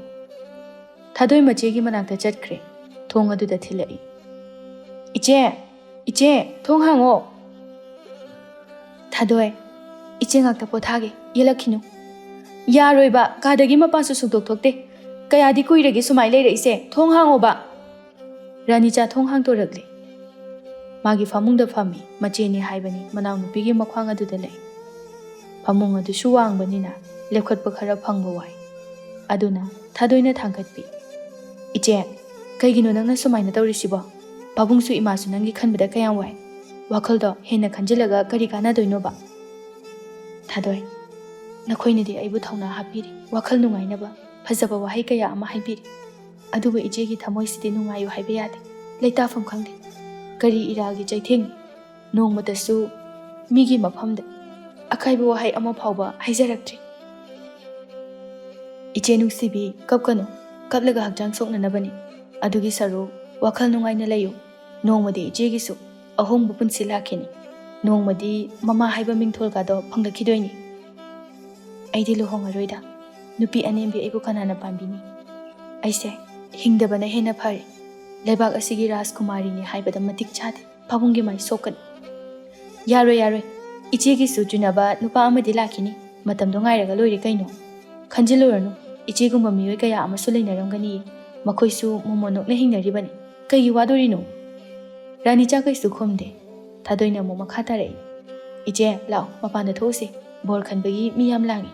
ꯊꯥꯗꯣꯏ ꯃꯆꯦꯒꯤ ꯃꯅꯥꯛꯇ ꯆꯠꯈ꯭ꯔꯦ꯫ ꯊꯣꯡ ꯑꯗꯨꯗ ꯊꯤꯜꯂꯛꯏ꯫ "ꯏꯆꯦ, ꯏꯆꯦ, ꯊꯣꯡ ꯍꯥꯡꯉꯣ!" "ꯊꯥꯗꯣꯏ, ꯏꯆꯦ ꯉꯥꯛꯇ ꯄꯣꯊꯥꯒꯦ, ꯌꯦꯜꯂꯛꯈꯤꯅꯨ꯫" "ꯌꯥꯔꯣꯏꯕ, ꯀꯥꯗꯒꯤ ꯃꯄꯥꯟꯁꯨ ꯁꯨꯡꯊꯣꯛ ꯊꯣꯛꯇꯦ꯫ ꯀꯌꯥꯗꯤ ꯀꯨꯏꯔꯒꯦ ꯁꯨꯃꯥꯏ ꯂꯩꯔꯛꯏꯁꯦ? ꯊꯣꯡ ꯍꯥꯡꯉꯣꯕ!" ꯔꯥꯅꯤꯆꯥ ꯊꯣꯡ ꯍꯥꯡꯗꯣꯔꯛꯂꯦ꯫ ꯃꯥꯒꯤ ꯐꯃꯨꯡꯗ ꯐꯝꯃꯤ꯫ ꯃꯆꯦꯅꯤ ꯍꯥꯏꯕꯅꯤ ꯃꯅꯥꯎꯅꯨꯄꯤꯒꯤ ꯃꯈ꯭ꯋꯥꯡ ꯑꯗꯨꯗ ꯂꯩ꯫ ꯐꯃꯨꯡ ꯑꯗꯨꯁꯨ ꯋꯥꯡꯕꯅꯤꯅ ꯂꯦꯞꯈꯠꯄ ꯈꯔ ꯐꯪꯕ ꯋꯥꯏ꯫ ꯑꯗꯨꯅ ꯊꯥꯗꯣꯏꯅ ꯊꯥꯡꯒꯠꯄꯤ꯫ "ꯏꯆꯦ, ꯀꯩꯒꯤꯅꯣ ꯅꯪꯅ ꯁꯨꯃꯥꯏꯅ ꯇꯧꯔꯤꯁꯤꯕꯣ? ꯄꯥꯕꯨꯡꯁꯨ ꯏꯃꯥꯁꯨ ꯅꯪꯒꯤ ꯈꯟꯕꯗ ꯀꯌꯥꯝ ꯋꯥꯏ꯫ ꯋꯥꯈꯜꯗꯣ ꯍꯦꯟꯅ ꯈꯟꯖꯤꯜꯂꯒ ꯀꯔꯤ ꯀꯥꯟꯅꯗꯣꯏꯅꯣꯕ?" "ꯊꯥꯗꯣꯏ, ꯅꯈꯣꯏꯅꯗꯤ ꯑꯩꯕꯨ ꯊꯧꯅꯥ ꯍꯥꯞꯄꯤꯔꯤ, ꯋꯥꯈꯜ ꯅꯨꯡꯉꯥꯏꯅꯕ ꯐꯖꯕ ꯋꯥꯍꯩ ꯀꯌꯥ ꯑꯃ ꯍꯥꯏꯕꯤꯔꯤ꯫ ꯑꯗꯨꯕꯨ ꯏꯆꯦꯒꯤ ꯊꯃꯣꯏꯁꯤꯗꯤ ꯅꯨꯡꯉꯥꯏꯌꯨ ꯍꯥꯏꯕ ꯌꯥꯗꯦ꯫ ꯂꯩꯇꯥꯐꯝ ꯈꯪꯗꯦ꯫ ꯀꯔꯤ ꯏꯔꯥꯒꯤ ꯆꯩꯊꯦꯡ? ꯅꯣꯡꯃꯇꯁꯨ ꯃꯤꯒꯤ ꯃꯐꯝꯗ ꯑꯀꯥꯏꯕ ꯋꯥꯍꯩ ꯑꯃ ꯐꯥꯎꯕ ꯍꯥꯏꯖꯔꯛꯇ꯭ꯔꯤ꯫" "ꯏꯆꯦ ꯅꯨꯡꯁꯤꯕꯤ, ꯀꯞꯀꯅꯨ꯫ ꯀꯞꯂꯒ ꯍꯛꯆꯥꯡ ꯁꯣꯛꯅꯅꯕꯅꯤ꯫ ꯑꯗꯨꯒꯤ ꯁꯔꯨꯛ ꯋꯥꯈꯜ ꯅꯨꯡꯉꯥꯏꯅ ꯂꯩꯌꯨ꯫ ꯅꯣꯡꯃꯗꯤ ꯏꯆꯦꯒꯤꯁꯨ ꯑꯍꯣꯡꯕ ꯄꯨꯟꯁꯤ ꯂꯥꯛꯈꯤꯅꯤ꯫ ꯅꯣꯡꯃꯗꯤ ꯃꯃꯥ ꯍꯥꯏꯕ ꯃꯤꯡꯊꯣꯜꯒꯗꯣ ꯐꯪꯂꯛꯈꯤꯗꯣꯏꯅꯤ꯫" "ꯑꯩꯗꯤ ꯂꯨꯍꯣꯡꯉꯔꯣꯏꯗ꯫ ꯅꯨꯄꯤ ꯑꯅꯦꯝꯕꯤ ꯑꯩꯕꯨ ꯀꯅꯥꯅ ꯄꯥꯝꯕꯤꯅꯤ? ꯑꯩꯁꯦ ꯍꯤꯡꯗꯕꯅ ꯍꯦꯟꯅ ꯐꯔꯦ꯫ ꯂꯩꯕꯥꯛ ꯑꯁꯤꯒꯤ ꯔꯥꯖꯀꯨꯃꯥꯔꯤꯅꯤ ꯍꯥꯏꯕꯗ ꯃꯇꯤꯛ ꯆꯥꯗꯦ꯫ ꯄꯥꯕꯨꯡꯒꯤ ꯃꯥꯏ ꯁꯣꯛꯀꯅꯤ꯫" "ꯌꯥꯔꯣꯏ, ꯌꯥꯔꯣꯏ꯫ ꯏꯆꯦꯒꯤꯁꯨ ꯆꯨꯅꯕ ꯅꯨꯄꯥ ꯑꯃꯗꯤ ꯂꯥꯛꯈꯤꯅꯤ꯫ ꯃꯇꯝꯗꯣ ꯉꯥꯏꯔꯒ ꯂꯣꯏꯔꯦ ꯀꯩꯅꯣ꯫ ꯈꯟꯖꯤꯜꯂꯨꯔꯅꯨ, ꯏꯆꯦꯒꯨꯝꯕ ꯃꯤꯑꯣꯏ ꯀꯌꯥ ꯑꯃꯁꯨ ꯂꯩꯅꯔꯝꯒꯅꯤ꯫ ꯃꯈꯣꯏꯁꯨ ꯃꯣꯃꯣꯟ ꯅꯣꯛꯅ ꯍꯤꯡꯅꯔꯤꯕꯅꯤ꯫ ꯀꯩꯒꯤ ꯋꯥꯗꯣꯔꯤꯅꯣ?" ꯔꯥꯅꯤꯆꯥ ꯀꯩꯁꯨ ꯈꯨꯝꯗꯦ꯫ ꯊꯥꯗꯣꯏꯅ ꯑꯃꯨꯛ ꯃꯈꯥ ꯇꯥꯔꯛꯏ꯫ "ꯏꯆꯦ, ꯂꯥꯛꯑꯣ, ꯃꯄꯥꯟꯗ ꯊꯣꯛꯎꯁꯤ꯫ ꯕꯣꯔ ꯈꯟꯕꯒꯤ ꯃꯤ ꯌꯥꯝ ꯂꯥꯡꯉꯤ꯫"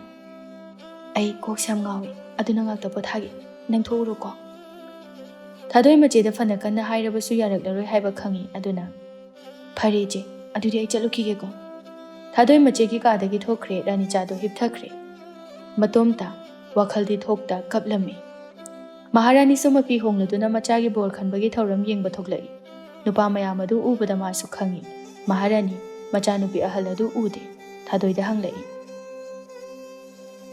"ꯑꯩ ꯀꯣꯛꯁꯦ ꯌꯥꯝ ꯉꯥꯎꯏ, ꯑꯗꯨꯅ ꯉꯥꯛꯇ ꯄꯣꯊꯥꯒꯦ꯫ ꯅꯪ ꯊꯣꯛꯎꯔꯣꯀꯣ꯫" ꯊꯥꯗꯣꯏ ꯃꯆꯦꯗ ꯐꯅ ꯀꯟꯅ ꯍꯥꯏꯔꯕꯁꯨ ꯌꯥꯔꯛꯂꯔꯣꯏ ꯍꯥꯏꯕ ꯈꯪꯏ꯫ ꯑꯗꯨꯅ, "ꯐꯔꯦ ꯏꯆꯦ, ꯑꯗꯨꯗꯤ ꯑꯩ ꯆꯠꯂꯨꯈꯤꯒꯦꯀꯣ꯫ ꯊꯥꯗꯣꯏ ꯃꯆꯦꯒꯤ ꯀꯥꯗꯒꯤ ꯊꯣꯛꯈ꯭ꯔꯦ꯫ ꯔꯥꯅꯤꯆꯥꯗꯣ ꯍꯤꯞꯊꯈ꯭ꯔꯦ꯫ ꯃꯇꯣꯝꯇ, ꯋꯥꯈꯜꯗꯤ ꯊꯣꯛꯇ ꯀꯞꯂꯝꯃꯤ꯫ ꯃꯍꯥꯔꯥꯅꯤꯁꯨ ꯃꯄꯤ ꯍꯣꯡꯂꯗꯨꯅ ꯃꯆꯥꯒꯤ ꯕꯣꯔ ꯈꯟꯕꯒꯤ ꯊꯧꯔꯝ ꯌꯦꯡꯕ ꯊꯣꯛꯂꯛꯏ꯫ ꯅꯨꯄꯥ ꯃꯌꯥꯝ ꯑꯗꯨ ꯎꯕꯗ ꯃꯥꯁꯨ ꯈꯪꯏ꯫ ꯃꯍꯥꯔꯥꯅꯤ, ꯃꯆꯥꯅꯨꯄꯤ ꯑꯍꯜ ꯑꯗꯨ ꯎꯗꯦ꯫ ꯊꯥꯗꯣꯏꯗ ꯍꯪꯂꯛꯏ꯫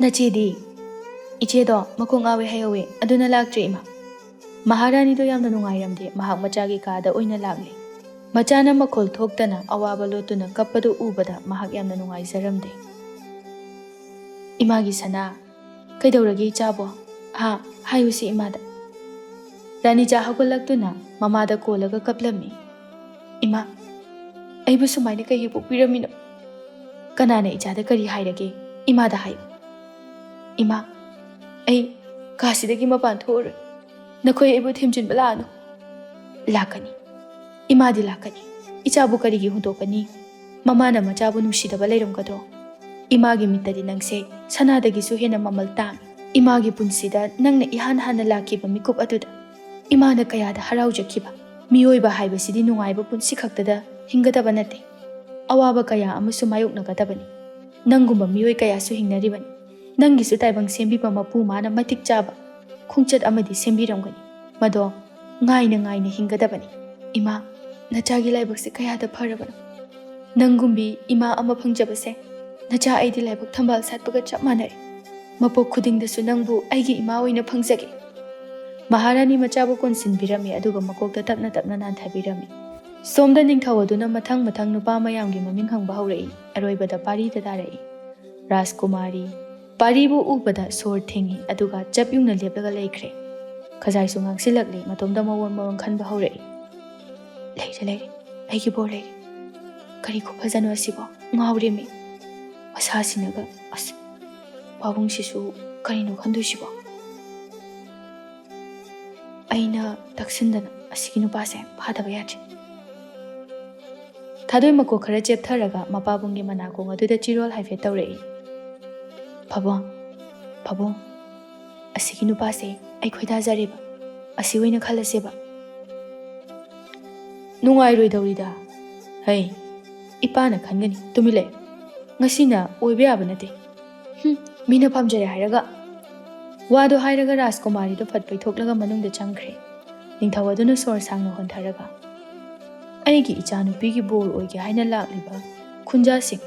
"ꯅꯆꯦꯗꯤ?" "ꯏꯆꯦꯗꯣ ꯃꯈꯣꯡ ꯉꯥꯎꯋꯦ ꯍꯥꯏꯍꯧꯋꯦ, ꯑꯗꯨꯅ ꯂꯥꯛꯇ꯭ꯔꯦ, ꯏꯃꯥ꯫" ꯃꯍꯥꯔꯥꯅꯤꯗꯣ ꯌꯥꯝꯅ ꯅꯨꯡꯉꯥꯏꯔꯝꯗꯦ꯫ ꯃꯍꯥꯛ ꯃꯆꯥꯒꯤ ꯀꯥꯗ ꯑꯣꯏꯅ ꯂꯥꯛꯂꯦ꯫ ꯃꯆꯥꯅ ꯃꯈꯣꯜ ꯊꯣꯛꯇꯅ ꯑꯋꯥꯕ ꯂꯣꯠꯇꯨꯅ ꯀꯞꯄꯗꯨ ꯎꯕꯗ ꯃꯍꯥꯛ ꯌꯥꯝꯅ ꯅꯨꯡꯉꯥꯏꯖꯔꯝꯗꯦ꯫ "ꯏꯃꯥꯒꯤ ꯁꯅꯥ, ꯀꯩꯗꯧꯔꯒꯦ ꯏꯆꯥꯕꯣ? ꯍꯥ, ꯍꯥꯏꯌꯨꯁꯤ ꯏꯃꯥꯗ꯫" ꯔꯥꯅꯤꯆꯥ ꯍꯧꯒꯠꯂꯛꯇꯨꯅ ꯃꯃꯥꯗ ꯀꯣꯜꯂꯒ ꯀꯞꯂꯝꯃꯤ꯫ "ꯏꯃꯥ, ꯑꯩꯕꯨ ꯁꯨꯃꯥꯏꯅ ꯀꯩꯒꯤ ꯄꯣꯛꯄꯤꯔꯝꯃꯤꯅꯣ? ꯀꯅꯥꯅ ꯏꯆꯥꯗ ꯀꯔꯤ ꯍꯥꯏꯔꯒꯦ? ꯏꯃꯥꯗ ꯍꯥꯏꯌꯨ꯫ ꯏꯃꯥ, ꯑꯩ ꯀꯥꯁꯤꯗꯒꯤ ꯃꯄꯥꯟ ꯊꯣꯛꯑꯔꯣꯏ꯫ ꯅꯈꯣꯏ ꯑꯩꯕꯨ ꯊꯦꯝꯖꯤꯟꯕ ꯂꯥꯛꯑꯅꯨ꯫" "ꯂꯥꯛꯀꯅꯤ, ꯏꯃꯥꯗꯤ ꯂꯥꯛꯀꯅꯤ꯫ ꯏꯆꯥꯕꯨ ꯀꯔꯤꯒꯤ ꯍꯨꯟꯗꯣꯛꯀꯅꯤ? ꯃꯃꯥꯅ ꯃꯆꯥꯕꯨ ꯅꯨꯡꯁꯤꯗꯕ ꯂꯩꯔꯝꯒꯗ꯭ꯔꯣ? ꯏꯃꯥꯒꯤ ꯃꯤꯠꯇꯗꯤ ꯅꯪꯁꯦ ꯁꯅꯥꯗꯒꯤꯁꯨ ꯍꯦꯟꯅ ꯃꯃꯜ ꯇꯥꯡꯏ꯫ ꯏꯃꯥꯒꯤ ꯄꯨꯟꯁꯤꯗ ꯅꯪꯅ ꯏꯍꯥꯟ ꯍꯥꯟꯅ ꯂꯥꯛꯈꯤꯕ ꯃꯤꯀꯨꯞ ꯑꯗꯨꯗ ꯏꯃꯥꯅ ꯀꯌꯥꯗ ꯍꯔꯥꯎꯖꯈꯤꯕ꯫ ꯃꯤꯑꯣꯏꯕ ꯍꯥꯏꯕꯁꯤꯗꯤ ꯅꯨꯡꯉꯥꯏꯕ ꯄꯨꯟꯁꯤ ꯈꯛꯇꯗ ꯍꯤꯡꯒꯗꯕ ꯅꯠꯇꯦ꯫ ꯑꯋꯥꯕ ꯀꯌꯥ ꯑꯃꯁꯨ ꯃꯥꯌꯣꯛꯅꯒꯗꯕꯅꯤ꯫ ꯅꯪꯒꯨꯝꯕ ꯃꯤꯑꯣꯏ ꯀꯌꯥꯁꯨ ꯍꯤꯡꯅꯔꯤꯕꯅꯤ꯫ ꯅꯪꯒꯤꯁꯨ ꯇꯥꯏꯕꯪ ꯁꯦꯝꯕꯤꯕ ꯃꯄꯨ ꯃꯥꯅ ꯃꯇꯤꯛ ꯆꯥꯕ ꯈꯣꯡꯆꯠ ꯑꯃꯗꯤ ꯁꯦꯝꯕꯤꯔꯝꯒꯅꯤ꯫ ꯃꯗꯣ ꯉꯥꯏꯅ ꯉꯥꯏꯅ ꯍꯤꯡꯒꯗꯕꯅꯤ꯫ ꯏꯃꯥ, ꯅꯆꯥꯒꯤ ꯂꯥꯏꯕꯛꯁꯦ ꯀꯌꯥꯗ ꯐꯔꯕꯅꯣ꯫ ꯅꯪꯒꯨꯝꯕꯤ ꯏꯃꯥ ꯑꯃ ꯐꯪꯖꯕꯁꯦ ꯅꯆꯥ ꯑꯩꯗꯤ ꯂꯥꯏꯕꯛ ꯊꯝꯕꯥꯜ ꯁꯥꯠꯄꯒ ꯆꯞ ꯃꯥꯟꯅꯔꯦ꯫ ꯃꯄꯣꯛ ꯈꯨꯗꯤꯡꯗꯁꯨ ꯅꯪꯕꯨ ꯑꯩꯒꯤ ꯏꯃꯥ ꯑꯣꯏꯅ ꯐꯪꯖꯒꯦ꯫" ꯃꯍꯥꯔꯥꯅꯤ ꯃꯆꯥꯕꯨ ꯀꯣꯟꯁꯤꯟꯕꯤꯔꯝꯃꯤ, ꯑꯗꯨꯒ ꯃꯀꯣꯛꯇ ꯇꯞꯅ ꯇꯞꯅ ꯅꯥꯟꯊꯕꯤꯔꯝꯃꯤ꯫ ꯁꯣꯝꯗ ꯅꯤꯡꯊꯧ ꯑꯗꯨꯅ ꯃꯊꯪ ꯃꯊꯪ ꯅꯨꯄꯥ ꯃꯌꯥꯝꯒꯤ ꯃꯃꯤꯡ ꯍꯪꯕ ꯍꯧꯔꯛꯏ꯫ ꯑꯔꯣꯏꯕꯗ ꯄꯥꯔꯤꯗ ꯇꯥꯔꯛꯏ꯫ ꯔꯥꯖꯀꯨꯃꯥꯔꯤ꯫ ꯄꯥꯔꯤꯕꯨ ꯎꯕꯗ ꯁꯣꯔ ꯊꯤꯡꯏ, ꯑꯗꯨꯒ ꯆꯞ ꯌꯨꯡꯅ ꯂꯦꯞꯂꯒ ꯂꯩꯈ꯭ꯔꯦ꯫ ꯈꯖꯥꯏꯁꯨ ꯉꯥꯡꯁꯤꯜꯂꯛꯂꯤ, ꯃꯇꯣꯝꯇ ꯃꯑꯣꯡ ꯃꯑꯣꯡ ꯈꯟꯕ ꯍꯧꯔꯛꯏ꯫ "ꯂꯩꯔꯦ, ꯂꯩꯔꯦ, ꯑꯩꯒꯤ ꯕꯣꯔ ꯂꯩꯔꯦ꯫ ꯀꯔꯤ ꯈꯨꯐꯖꯅꯣ ꯑꯁꯤꯕꯣ? ꯉꯥꯎꯔꯦꯃꯤ꯫ ꯃꯁꯥꯁꯤꯅꯒ, ꯑꯁ, ꯄꯥꯕꯨꯡꯁꯤꯁꯨ ꯀꯔꯤꯅꯣ ꯈꯟꯗꯣꯏꯁꯤꯕꯣ? ꯑꯩꯅ ꯇꯛꯁꯤꯟꯗꯅ ꯑꯁꯤꯒꯤ ꯅꯨꯄꯥꯁꯦ ꯐꯥꯗꯕ ꯌꯥꯗ꯭ꯔꯦ꯫" ꯊꯥꯗꯣꯏ ꯃꯀꯣꯛ ꯈꯔ ꯆꯦꯞꯊꯔꯒ ꯃꯄꯥꯕꯨꯡꯒꯤ ꯃꯅꯥꯀꯣꯡ ꯑꯗꯨꯗ ꯆꯤꯔꯣꯜ ꯍꯥꯏꯐꯦꯠ ꯇꯧꯔꯛꯏ꯫ "ꯄꯥꯕꯨꯡ, ꯄꯥꯕꯨꯡ, ꯑꯁꯤꯒꯤ ꯅꯨꯄꯥꯁꯦ ꯑꯩ ꯈꯣꯏꯗꯥꯖꯔꯦꯕ꯫ ꯑꯁꯤ ꯑꯣꯏꯅ ꯈꯜꯂꯁꯦꯕ꯫" "ꯅꯨꯡꯉꯥꯏꯔꯣꯏꯗꯧꯔꯤꯗ꯫ ꯍꯩ, ꯏꯄꯥꯅ ꯈꯟꯒꯅꯤ, ꯇꯨꯃꯤꯟ ꯂꯩ꯫ ꯉꯁꯤꯅ ꯑꯣꯏꯕ ꯌꯥꯕ ꯅꯠꯇꯦ꯫ ꯍꯨꯝ, ꯃꯤꯅ ꯄꯥꯝꯖꯔꯦ ꯍꯥꯏꯔꯒ꯫ ꯋꯥꯗꯣ ꯍꯥꯏꯔꯒ ꯔꯥꯖꯀꯨꯃꯥꯔꯤꯗꯣ ꯐꯠ ꯄꯩꯊꯣꯛꯂꯒ ꯃꯅꯨꯡꯗ ꯆꯪꯈ꯭ꯔꯦ꯫ ꯅꯤꯡꯊꯧ ꯑꯗꯨꯅ ꯁꯣꯔ ꯁꯥꯡꯅ ꯍꯣꯟꯊꯔꯒ, "ꯑꯩꯒꯤ ꯏꯆꯥꯅꯨꯄꯤꯒꯤ ꯕꯣꯔ ꯑꯣꯏꯒꯦ ꯍꯥꯏꯅ ꯂꯥꯛꯂꯤꯕ ꯈꯨꯟꯖꯥꯁꯤꯡ,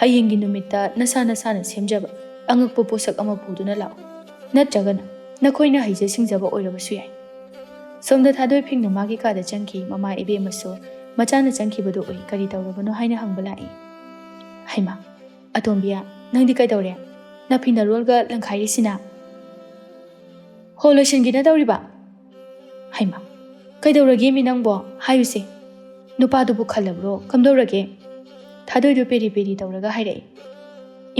ꯍꯌꯦꯡꯒꯤ ꯅꯨꯃꯤꯠꯇ ꯅꯁꯥ ꯅꯁꯥꯅ ꯁꯦꯝꯖꯕ ꯑꯉꯛꯄ ꯄꯣꯠꯁꯛ ꯑꯃ ꯄꯨꯗꯨꯅ ꯂꯥꯛꯎ꯫ ꯅꯠꯇ꯭ꯔꯒꯅ ꯅꯈꯣꯏꯅ ꯍꯩꯖ ꯁꯤꯡꯖꯕ ꯑꯣꯏꯔꯕꯁꯨ ꯌꯥꯏ꯫" ꯁꯣꯝꯗ ꯊꯥꯗꯣꯏ ꯐꯤꯡꯅ ꯃꯥꯒꯤ ꯀꯥꯗ ꯆꯪꯈꯤ꯫ ꯃꯃꯥ ꯏꯕꯦꯝꯃꯁꯨ ꯃꯆꯥꯅ ꯆꯪꯈꯤꯕꯗꯨ ꯎꯏ꯫ "ꯀꯔꯤ ꯇꯧꯔꯕꯅꯣ?" ꯍꯥꯏꯅ ꯍꯪꯕ ꯂꯥꯛꯏ꯫ "ꯍꯩꯃꯥ, ꯑꯇꯣꯝꯕꯤꯌꯥ, ꯅꯪꯗꯤ ꯀꯩꯗꯧꯔꯦ? ꯅꯐꯤ ꯅꯔꯣꯜꯒ ꯂꯪꯈꯥꯏꯔꯤꯁꯤꯅ?" "ꯍꯣ, ꯂꯣꯏꯁꯤꯟꯒꯦꯅ ꯇꯧꯔꯤꯕ꯫" "ꯍꯩꯃꯥ, ꯀꯩꯗꯧꯔꯒꯦꯃꯤ ꯅꯪꯕꯣ? ꯍꯥꯏꯌꯨꯁꯦ꯫ ꯅꯨꯄꯥꯗꯨꯕꯨ ꯈꯜꯂꯕ꯭ꯔꯣ? ꯀꯝꯗꯧꯔꯒꯦ?" ꯊꯥꯗꯣꯏꯗꯨ ꯄꯦꯔꯤ ꯄꯦꯔꯤ ꯇꯧꯔꯒ ꯍꯥꯏꯔꯛꯏ꯫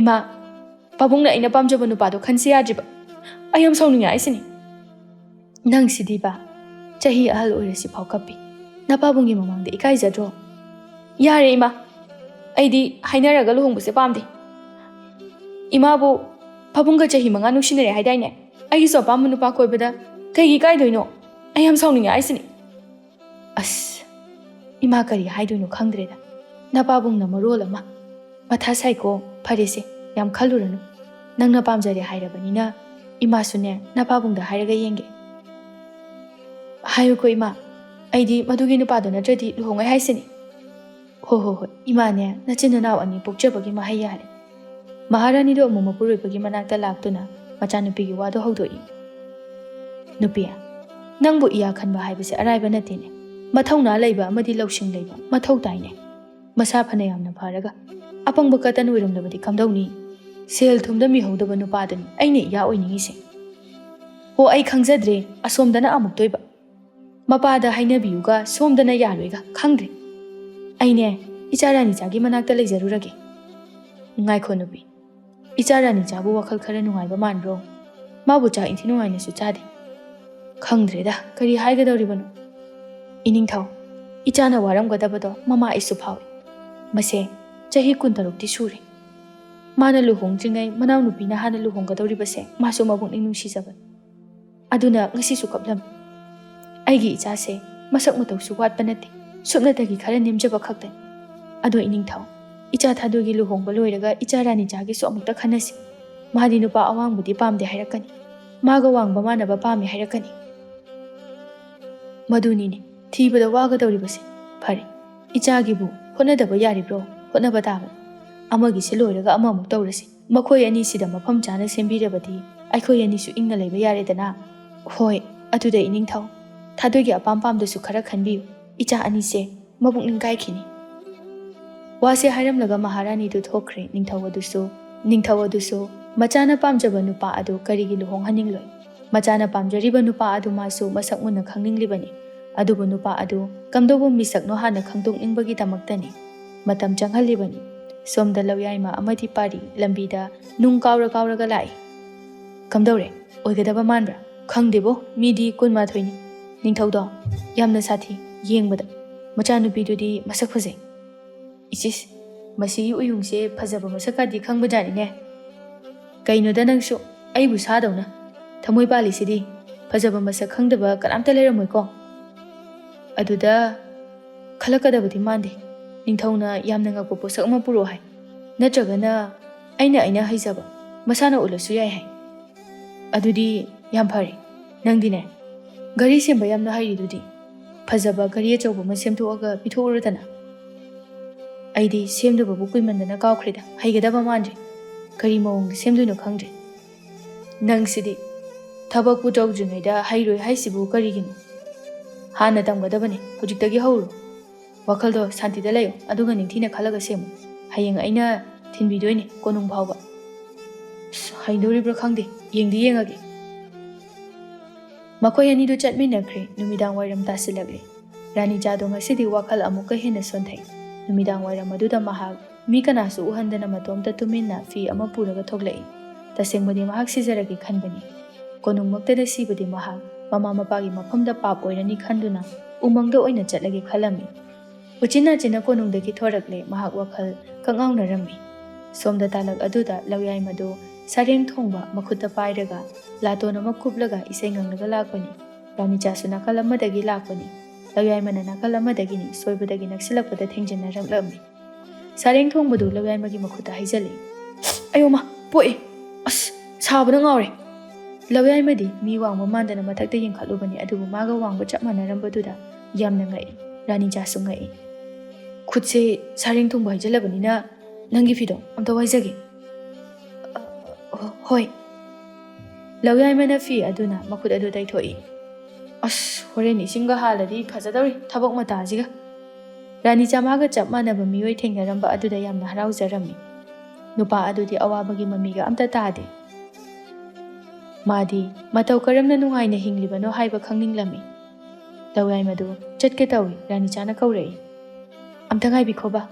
"ꯏꯃꯥ, ꯄꯥꯕꯨꯡꯅ ꯑꯩꯅ ꯄꯥꯝꯖꯕ ꯅꯨꯄꯥꯗꯣ ꯈꯟꯁꯤ ꯌꯥꯗ꯭ꯔꯤꯕ꯫ ꯑꯩ ꯌꯥꯝ ꯁꯥꯎꯅꯤꯡꯉꯦ ꯍꯥꯏꯁꯤꯅꯤ꯫" "ꯅꯪꯁꯤꯗꯤꯕ, ꯆꯍꯤ ꯑꯍꯜ ꯑꯣꯏꯔꯁꯤꯐꯥꯎ ꯀꯞꯄꯤ꯫ ꯅꯄꯥꯕꯨꯡꯒꯤ ꯃꯃꯥꯡꯗ ꯏꯀꯥꯏꯖꯗ꯭ꯔꯣ?" "ꯌꯥꯔꯦ ꯏꯃꯥ, ꯑꯩꯗꯤ ꯍꯥꯏꯅꯔꯒ ꯂꯨꯍꯣꯡꯕꯁꯦ ꯄꯥꯝꯗꯦ꯫ ꯏꯃꯥꯕꯨ ꯄꯥꯕꯨꯡꯒ ꯆꯍꯤ ꯃꯉꯥ ꯅꯨꯡꯁꯤꯅꯔꯦ ꯍꯥꯏꯗꯥꯏꯅꯦ? ꯑꯩꯒꯤꯁꯨ ꯑꯄꯥꯝꯕ ꯅꯨꯄꯥ ꯀꯣꯏꯕꯗ ꯀꯩꯒꯤ ꯏꯀꯥꯏꯗꯣꯏꯅꯣ? ꯑꯩ ꯌꯥꯝ ꯁꯥꯎꯅꯤꯡꯉꯦ ꯍꯥꯏꯁꯤꯅꯤ꯫" ꯑꯁ, ꯏꯃꯥ ꯀꯔꯤ ꯍꯥꯏꯗꯣꯏꯅꯣ ꯈꯪꯗ꯭ꯔꯦꯗ꯫ ꯅꯄꯥꯕꯨꯡꯅ ꯃꯔꯣꯜ ꯑꯃ꯫ "ꯃꯊꯥ ꯁꯥꯏꯀꯣ, ꯐꯔꯦꯁꯦ, ꯌꯥꯝ ꯈꯜꯂꯨꯔꯅꯨ꯫ ꯅꯪꯅ ꯄꯥꯝꯖꯔꯦ ꯍꯥꯏꯔꯕꯅꯤꯅ ꯏꯃꯥꯁꯨꯅꯦ ꯅꯄꯥꯕꯨꯡꯗ ꯍꯥꯏꯔꯒ ꯌꯦꯡꯒꯦ꯫" "ꯍꯥꯏꯌꯨꯀꯣ ꯏꯃꯥ, ꯑꯩꯗꯤ ꯃꯗꯨꯒꯤ ꯅꯨꯄꯥꯗꯣ ꯅꯠꯇ꯭ꯔꯗꯤ ꯂꯨꯍꯣꯡꯉꯣꯏ ꯍꯥꯏꯁꯤꯅꯤ꯫" "ꯍꯣ ꯍꯣ ꯍꯣꯏ, ꯏꯃꯥꯅꯦ ꯅꯆꯤꯟ ꯅꯅꯥꯎ ꯑꯅꯤ ꯄꯣꯛꯆꯕꯒꯤ ꯃꯍꯩ ꯌꯥꯜꯂꯦ꯫" ꯃꯍꯥꯔꯥꯅꯤꯗꯨ ꯑꯃꯨꯛ ꯃꯄꯨꯔꯣꯏꯕꯒꯤ ꯃꯅꯥꯛꯇ ꯂꯥꯛꯇꯨꯅ ꯃꯆꯥꯅꯨꯄꯤꯒꯤ ꯋꯥꯗꯨ ꯍꯧꯗꯣꯛꯏ꯫ "ꯅꯨꯄꯤ, ꯅꯪꯕꯨ ꯏꯌꯥ ꯈꯟꯕ ꯍꯥꯏꯕꯁꯦ ꯑꯔꯥꯏꯕ ꯅꯠꯇꯦꯅꯦ꯫ ꯃꯊꯧꯅꯥ ꯂꯩꯕ ꯑꯃꯗꯤ ꯂꯧꯁꯤꯡ ꯂꯩꯕ ꯃꯊꯧ ꯇꯥꯏꯅꯦ꯫ ꯃꯁꯥ ꯐꯅ ꯌꯥꯝꯅ ꯐꯔꯒ ꯑꯄꯪꯕ ꯀꯇꯟ ꯑꯣꯏꯔꯝꯂꯕꯗꯤ ꯀꯝꯗꯧꯅꯤ? ꯁꯦꯜ ꯊꯨꯝꯗ ꯃꯤꯍꯧꯗꯕ ꯅꯨꯄꯥꯗꯨꯅꯤ ꯑꯩꯅ ꯏꯌꯥ ꯑꯣꯏꯅꯤꯡꯉꯤꯁꯦ꯫ ꯍꯣ, ꯑꯩ ꯈꯪꯖꯗ꯭ꯔꯦ, ꯑꯁꯣꯝꯗꯅ ꯑꯃꯨꯛꯇꯣꯏꯕ꯫ ꯃꯄꯥꯗ ꯍꯥꯏꯅꯕꯤꯌꯨꯒ ꯁꯣꯝꯗꯅ ꯌꯥꯔꯣꯏꯒ ꯈꯪꯗ꯭ꯔꯦ꯫ ꯑꯩꯅꯦ ꯏꯆꯥ ꯔꯥꯅꯤꯆꯥꯒꯤ ꯃꯅꯥꯛꯇ ꯂꯩꯖꯔꯨꯔꯒꯦ꯫" "ꯉꯥꯏꯈꯣ ꯅꯨꯄꯤ, ꯏꯆꯥ ꯔꯥꯅꯤꯆꯥꯕꯨ ꯋꯥꯈꯜ ꯈꯔ ꯅꯨꯡꯉꯥꯏꯕ ꯃꯥꯟꯕ꯭ꯔꯣ? ꯃꯥꯕꯨ ꯆꯥꯛ ꯏꯟꯊꯤ ꯅꯨꯡꯉꯥꯏꯅꯁꯨ ꯆꯥꯗꯦ꯫" "ꯈꯪꯗ꯭ꯔꯦꯗ, ꯀꯔꯤ ꯍꯥꯏꯒꯗꯧꯔꯤꯕꯅꯣ?" "ꯏꯅꯤꯡꯊꯧ, ꯏꯆꯥꯅ ꯋꯥꯔꯝꯒꯗꯕꯗꯣ ꯃꯃꯥ ꯑꯩꯁꯨ ꯐꯥꯎꯏ꯫ ꯃꯁꯦ ꯆꯍꯤ ꯀꯨꯟꯇꯔꯨꯛꯇꯤ ꯁꯨꯔꯦ꯫ ꯃꯥꯅ ꯂꯨꯍꯣꯡꯗ꯭ꯔꯤꯉꯩ ꯃꯅꯥꯎꯅꯨꯄꯤꯅ ꯍꯥꯟꯅ ꯂꯨꯍꯣꯡꯒꯗꯧꯔꯤꯕꯁꯦ ꯃꯥꯁꯨ ꯃꯄꯨꯛꯅꯤꯡ ꯅꯨꯡꯁꯤꯖꯕꯅꯤ꯫ ꯑꯗꯨꯅ ꯉꯁꯤꯁꯨ ꯀꯞꯂꯝꯃꯤ꯫ ꯑꯩꯒꯤ ꯏꯆꯥꯁꯦ ꯃꯁꯛ ꯃꯇꯧꯁꯨ ꯋꯥꯠꯄ ꯅꯠꯇꯦ, ꯁꯨꯞꯅꯇꯒꯤ ꯈꯔ ꯅꯦꯝꯖꯕ ꯈꯛꯇꯅꯤ꯫ "ꯑꯗꯣ ꯏꯅꯤꯡꯊꯧ, ꯏꯆꯥ ꯊꯥꯗꯣꯏꯒꯤ ꯂꯨꯍꯣꯡꯕ ꯂꯣꯏꯔꯒ ꯏꯆꯥ ꯔꯥꯅꯤꯆꯥꯒꯤꯁꯨ ꯑꯃꯨꯛꯇ ꯈꯟꯅꯁꯤ꯫ ꯃꯥꯗꯤ ꯅꯨꯄꯥ ꯑꯋꯥꯡꯕꯗꯤ ꯄꯥꯝꯗꯦ ꯍꯥꯏꯔꯛꯀꯅꯤ, ꯃꯥꯒ ꯋꯥꯡꯕ ꯃꯥꯟꯅꯕ ꯄꯥꯝꯃꯤ ꯍꯥꯏꯔꯛꯀꯅꯤ꯫ ꯃꯗꯨꯅꯤꯅꯦ ꯊꯤꯕꯗ ꯋꯥꯒꯗꯧꯔꯤꯕꯁꯦ꯫ ꯐꯔꯦ, ꯏꯆꯥꯒꯤꯕꯨ ꯍꯣꯠꯅꯗꯕ ꯌꯥꯔꯤꯕ꯭ꯔꯣ? ꯍꯣꯠꯅꯕ ꯇꯥꯕꯅꯤ꯫ ꯑꯃꯒꯤꯁꯦ ꯂꯣꯏꯔꯒ ꯑꯃꯃꯨꯛ ꯇꯧꯔꯁꯤ꯫ ꯃꯈꯣꯏ ꯑꯅꯤꯁꯤꯗ ꯃꯐꯝ ꯆꯥꯅ ꯁꯦꯝꯕꯤꯔꯕꯗꯤ ꯑꯩꯈꯣꯏ ꯑꯅꯤꯁꯨ ꯏꯪꯅ ꯂꯩꯕ ꯌꯥꯔꯦꯗꯅ꯫ ꯍꯣꯏ, ꯑꯗꯨꯗ ꯏꯅꯤꯡꯊꯧ, ꯊꯥꯗꯣꯏꯒꯤ ꯑꯄꯥꯝ ꯄꯥꯝꯗꯁꯨ ꯈꯔ ꯈꯟꯕꯤꯌꯨ꯫ ꯏꯆꯥ ꯑꯅꯤꯁꯦ ꯃꯄꯨꯛꯅꯤꯡ ꯀꯥꯏꯈꯤꯅꯤ"꯫ ꯋꯥꯁꯦ ꯍꯥꯏꯔꯝꯂꯒ ꯃꯍꯥꯔꯥꯅꯤꯗꯨ ꯊꯣꯛꯈ꯭ꯔꯦ꯫ ꯅꯤꯡꯊꯧ ꯑꯗꯨꯁꯨ, ꯅꯤꯡꯊꯧ ꯑꯗꯨꯁꯨ ꯃꯆꯥꯅ ꯄꯥꯝꯖꯕ ꯅꯨꯄꯥ ꯑꯗꯨ ꯀꯔꯤꯒꯤ ꯂꯨꯍꯣꯡꯍꯟꯅꯤꯡꯂꯣꯏ? ꯃꯆꯥꯅ ꯄꯥꯝꯖꯔꯤꯕ ꯅꯨꯄꯥ ꯑꯗꯨ ꯃꯥꯁꯨ ꯃꯁꯛ ꯃꯨꯟꯅ ꯈꯪꯅꯤꯡꯂꯤꯕꯅꯤ꯫ ꯑꯗꯨꯕꯨ ꯅꯨꯄꯥ ꯑꯗꯨ ꯀꯝꯗꯧꯕ ꯃꯤꯁꯛꯅꯣ ꯍꯥꯟꯅ ꯈꯪꯗꯣꯛꯅꯤꯡꯕꯒꯤꯗꯃꯛꯇꯅꯤ ꯃꯇꯝ ꯆꯪꯍꯜꯂꯤꯕꯅꯤ꯫ ꯁꯣꯝꯗ ꯂꯧꯌꯥꯏꯃ ꯑꯃꯗꯤ ꯄꯥꯔꯤ ꯂꯝꯕꯤꯗ ꯅꯨꯡ ꯀꯥꯎꯔ ꯀꯥꯎꯔꯒ ꯂꯥꯛꯏ꯫ "ꯀꯝꯗꯧꯔꯦ? ꯑꯣꯏꯒꯗꯕ ꯃꯥꯟꯕ꯭ꯔꯥ?" "ꯈꯪꯗꯦꯕꯣ, ꯃꯤꯗꯤ ꯀꯨꯟꯃꯥꯊꯣꯏꯅꯤ꯫ ꯅꯤꯡꯊꯧꯗꯣ ꯌꯥꯝꯅ ꯁꯥꯊꯤ, ꯌꯦꯡꯕꯗ꯫ ꯃꯆꯥꯅꯨꯄꯤꯗꯨꯗꯤ ꯃꯁꯛ ꯐꯖꯩ꯫ ꯏꯁꯤꯁ, ꯃꯁꯤꯒꯤ ꯎꯌꯨꯡꯁꯦ ꯐꯖꯕ ꯃꯁꯛꯀꯗꯤ ꯈꯪꯕꯖꯥꯠꯅꯤꯅꯦ꯫ ꯀꯩꯅꯣꯗ ꯅꯪꯁꯨ ꯑꯩꯕꯨ ꯁꯥꯗꯧꯅ꯫ ꯊꯃꯣꯏ ꯄꯥꯜꯂꯤꯁꯤꯗꯤ꯫ ꯐꯖꯕ ꯃꯁꯛ ꯈꯪꯗꯕ ꯀꯅꯥꯝꯇ ꯂꯩꯔꯝꯃꯣꯏꯀꯣ꯫ ꯑꯗꯨꯗ ꯈꯜꯂꯛꯀꯗꯕꯗꯤ ꯃꯥꯟꯗꯦ꯫ ꯅꯤꯡꯊꯧꯅ ꯌꯥꯝꯅ ꯉꯛꯄ ꯄꯣꯠꯁꯛ ꯑꯃ ꯄꯨꯔꯛꯑꯣ ꯍꯥꯏ꯫ ꯅꯠꯇ꯭ꯔꯒꯅ ꯑꯩꯅ, ꯑꯩꯅ ꯍꯩꯖꯕ ꯃꯁꯥꯅ ꯎꯠꯂꯁꯨ ꯌꯥꯏ ꯍꯥꯏ꯫ ꯑꯗꯨꯗꯤ ꯌꯥꯝ ꯐꯔꯦ꯫ ꯅꯪꯗꯤꯅꯦ, ꯘꯔꯤ ꯁꯦꯝꯕ ꯌꯥꯝꯅ ꯍꯩꯔꯤꯗꯨꯗꯤ꯫ ꯐꯖꯕ ꯘꯔꯤ ꯑꯆꯧꯕ ꯑꯃ ꯁꯦꯝꯗꯣꯛꯑꯒ ꯄꯤꯊꯣꯛꯎꯔꯗꯅ꯫ ꯑꯩꯗꯤ ꯁꯦꯝꯗꯕꯕꯨ ꯀꯨꯏꯃꯟꯗꯅ ꯀꯥꯎꯈ꯭ꯔꯦꯗ, ꯍꯩꯒꯗꯕ ꯃꯥꯟꯗ꯭ꯔꯦ꯫ ꯀꯔꯤ ꯃꯑꯣꯡꯗ ꯁꯦꯝꯗꯣꯏꯅꯣ ꯈꯪꯗ꯭ꯔꯦ꯫ ꯅꯪꯁꯤꯗꯤ ꯊꯕꯛꯄꯨ ꯇꯧꯗ꯭ꯔꯤꯉꯩꯗ ꯍꯩꯔꯣꯏ ꯍꯥꯏꯁꯤꯕꯨ ꯀꯔꯤꯒꯤꯅꯣ? ꯍꯥꯟꯅ ꯇꯝꯒꯗꯕꯅꯤ, ꯍꯧꯖꯤꯛꯇꯒꯤ ꯍꯧꯔꯣ꯫ ꯋꯥꯈꯜꯗꯣ ꯁꯥꯟꯇꯤꯗ ꯂꯩꯌꯨ, ꯑꯗꯨꯒ ꯅꯤꯡꯊꯤꯅ ꯈꯜꯂꯒ ꯁꯦꯝꯃꯨ꯫ ꯍꯌꯦꯡ ꯑꯩꯅ ꯊꯤꯟꯕꯤꯗꯣꯏꯅꯤ ꯀꯣꯅꯨꯡ ꯐꯥꯎꯕ꯫ ꯑꯁ, ꯍꯩꯗꯣꯔꯤꯕ꯭ꯔꯥ ꯈꯪꯗꯦ, ꯌꯦꯡꯗꯤ ꯌꯦꯡꯉꯒꯦ꯫ ꯃꯈꯣꯏ ꯑꯅꯤꯗꯨ ꯆꯠꯃꯤꯟꯅꯈ꯭ꯔꯦ꯫ ꯅꯨꯃꯤꯗꯥꯡ ꯋꯥꯏꯔꯝ ꯇꯥꯁꯤꯜꯂꯛꯂꯦ꯫ ꯔꯥꯅꯤꯆꯥꯗꯣ ꯉꯁꯤꯗꯤ ꯋꯥꯈꯜ ꯑꯃꯨꯛꯀ ꯍꯦꯟꯅ ꯁꯣꯟꯊꯩ꯫ ꯅꯨꯃꯤꯗꯥꯡ ꯋꯥꯏꯔꯝ ꯑꯗꯨꯗ ꯃꯍꯥꯛ ꯃꯤ ꯀꯅꯥꯁꯨ ꯎꯍꯟꯗꯅ ꯃꯇꯣꯝꯇ ꯇꯨꯃꯤꯟꯅ ꯐꯤ ꯑꯃ ꯄꯨꯔꯒ ꯊꯣꯛꯂꯛꯏ꯫ ꯇꯁꯦꯡꯕꯗꯤ ꯃꯍꯥꯛ ꯁꯤꯖꯔꯒꯦ ꯈꯟꯕꯅꯤ꯫ ꯀꯣꯅꯨꯡꯃꯛꯇꯗ ꯁꯤꯕꯗꯤ ꯃꯍꯥꯛ ꯃꯃꯥ ꯃꯄꯥꯒꯤ ꯃꯐꯝꯗ ꯄꯥꯞ ꯑꯣꯏꯔꯅꯤ ꯈꯟꯗꯨꯅ ꯎꯃꯪꯗ ꯑꯣꯏꯅ ꯆꯠꯂꯒꯦ ꯈꯜꯂꯝꯃꯤ꯫ ꯎꯆꯤꯟ ꯅꯥꯆꯤꯟꯅ ꯀꯣꯅꯨꯡꯗꯒꯤ ꯊꯣꯔꯛꯂꯦ꯫ ꯃꯍꯥꯛ ꯋꯥꯈꯜ ꯀꯛꯉꯥꯎꯅꯔꯝꯃꯤ꯫ ꯁꯣꯝꯗ ꯇꯥꯂꯛ ꯑꯗꯨꯗ ꯂꯧꯌꯥꯏꯃꯗꯨ ꯁꯔꯦꯡ ꯊꯣꯡꯕ ꯃꯈꯨꯠꯇ ꯄꯥꯏꯔꯒ ꯂꯥꯇꯣꯟ ꯑꯃ ꯀꯨꯞꯂꯒ ꯏꯁꯩ ꯉꯪꯂꯒ ꯂꯥꯛꯄꯅꯤ꯫ ꯔꯥꯅꯤꯆꯥꯁꯨ ꯅꯥꯀꯜ ꯑꯃꯗꯒꯤ ꯂꯥꯛꯄꯅꯤ꯫ ꯂꯧꯌꯥꯏꯃꯅ ꯅꯥꯀꯜ ꯑꯃꯗꯒꯤꯅꯤ ꯁꯣꯏꯕꯗꯒꯤ ꯅꯛꯁꯤꯜꯂꯛꯄꯗ ꯊꯦꯡꯖꯤꯟꯅꯔꯛꯂꯝꯃꯤ꯫ ꯁꯥꯔꯦꯡ ꯊꯣꯡꯕꯗꯨ ꯂꯧꯌꯥꯏꯃꯒꯤ ꯃꯈꯨꯠꯇ ꯍꯩꯖꯤꯜꯂꯤ꯫ "ꯑꯌꯣꯃ, ꯄꯣꯛꯑꯦ! ꯑꯁ, ꯁꯥꯕꯅ ꯉꯥꯎꯔꯦ!" ꯂꯧꯌꯥꯏꯃꯗꯤ ꯃꯤ ꯋꯥꯡꯕ ꯃꯥꯟꯗꯅ ꯃꯊꯛꯇ ꯌꯦꯡꯈꯠꯂꯨꯕꯅꯤ, ꯑꯗꯨꯕꯨ ꯃꯥꯒ ꯋꯥꯡꯕ ꯆꯞ ꯃꯥꯟꯅꯔꯝꯕꯗꯨꯗ ꯌꯥꯝꯅ ꯉꯛꯏ꯫ ꯔꯥꯅꯤꯆꯥꯁꯨ ꯉꯛꯏ꯫ "ꯈꯨꯠꯁꯦ ꯁꯥꯔꯦꯡ ꯊꯣꯡꯕ ꯍꯩꯖꯤꯜꯂꯕꯅꯤꯅ ꯅꯪꯒꯤ ꯐꯤꯗꯣ ꯑꯝꯇ ꯋꯥꯏꯖꯒꯦ꯫" "ꯑ, ꯍꯣꯏ꯫" ꯂꯧꯌꯥꯏꯃꯅ ꯐꯤ ꯑꯗꯨꯅ ꯃꯈꯨꯠ ꯑꯗꯨ ꯇꯩꯊꯣꯛꯏ꯫ "ꯑꯁ, ꯍꯣꯔꯦꯟ ꯏꯁꯤꯡꯒ ꯍꯥꯜꯂꯗꯤ ꯐꯖꯗꯧꯔꯤ ꯊꯕꯛ ꯃꯇꯥꯁꯤꯒ꯫" ꯔꯥꯅꯤꯆꯥ ꯃꯥꯒ ꯆꯞ ꯃꯥꯟꯅꯕ ꯃꯤꯑꯣꯏ ꯊꯦꯡꯅꯔꯝꯕ ꯑꯗꯨꯗ ꯌꯥꯝꯅ ꯍꯔꯥꯎꯖꯔꯝꯃꯤ꯫ ꯅꯨꯄꯥ ꯑꯗꯨꯗꯤ ꯑꯋꯥꯕꯒꯤ ꯃꯃꯤꯒ ꯑꯝꯇ ꯇꯥꯗꯦ꯫ ꯃꯥꯗꯤ ꯃꯇꯧ ꯀꯔꯝꯅ ꯅꯨꯡꯉꯥꯏꯅ ꯍꯤꯡꯂꯤꯕꯅꯣ ꯍꯥꯏꯕ ꯈꯪꯅꯤꯡꯂꯝꯃꯤ꯫ ꯂꯧꯌꯥꯏꯃꯗꯨ ꯆꯠꯀꯦ ꯇꯧꯏ, ꯔꯥꯅꯤꯆꯥꯅ ꯀꯧꯔꯛꯏ꯫ "ꯑꯝꯇ ꯉꯥꯏꯕꯤꯈꯣꯕ꯫"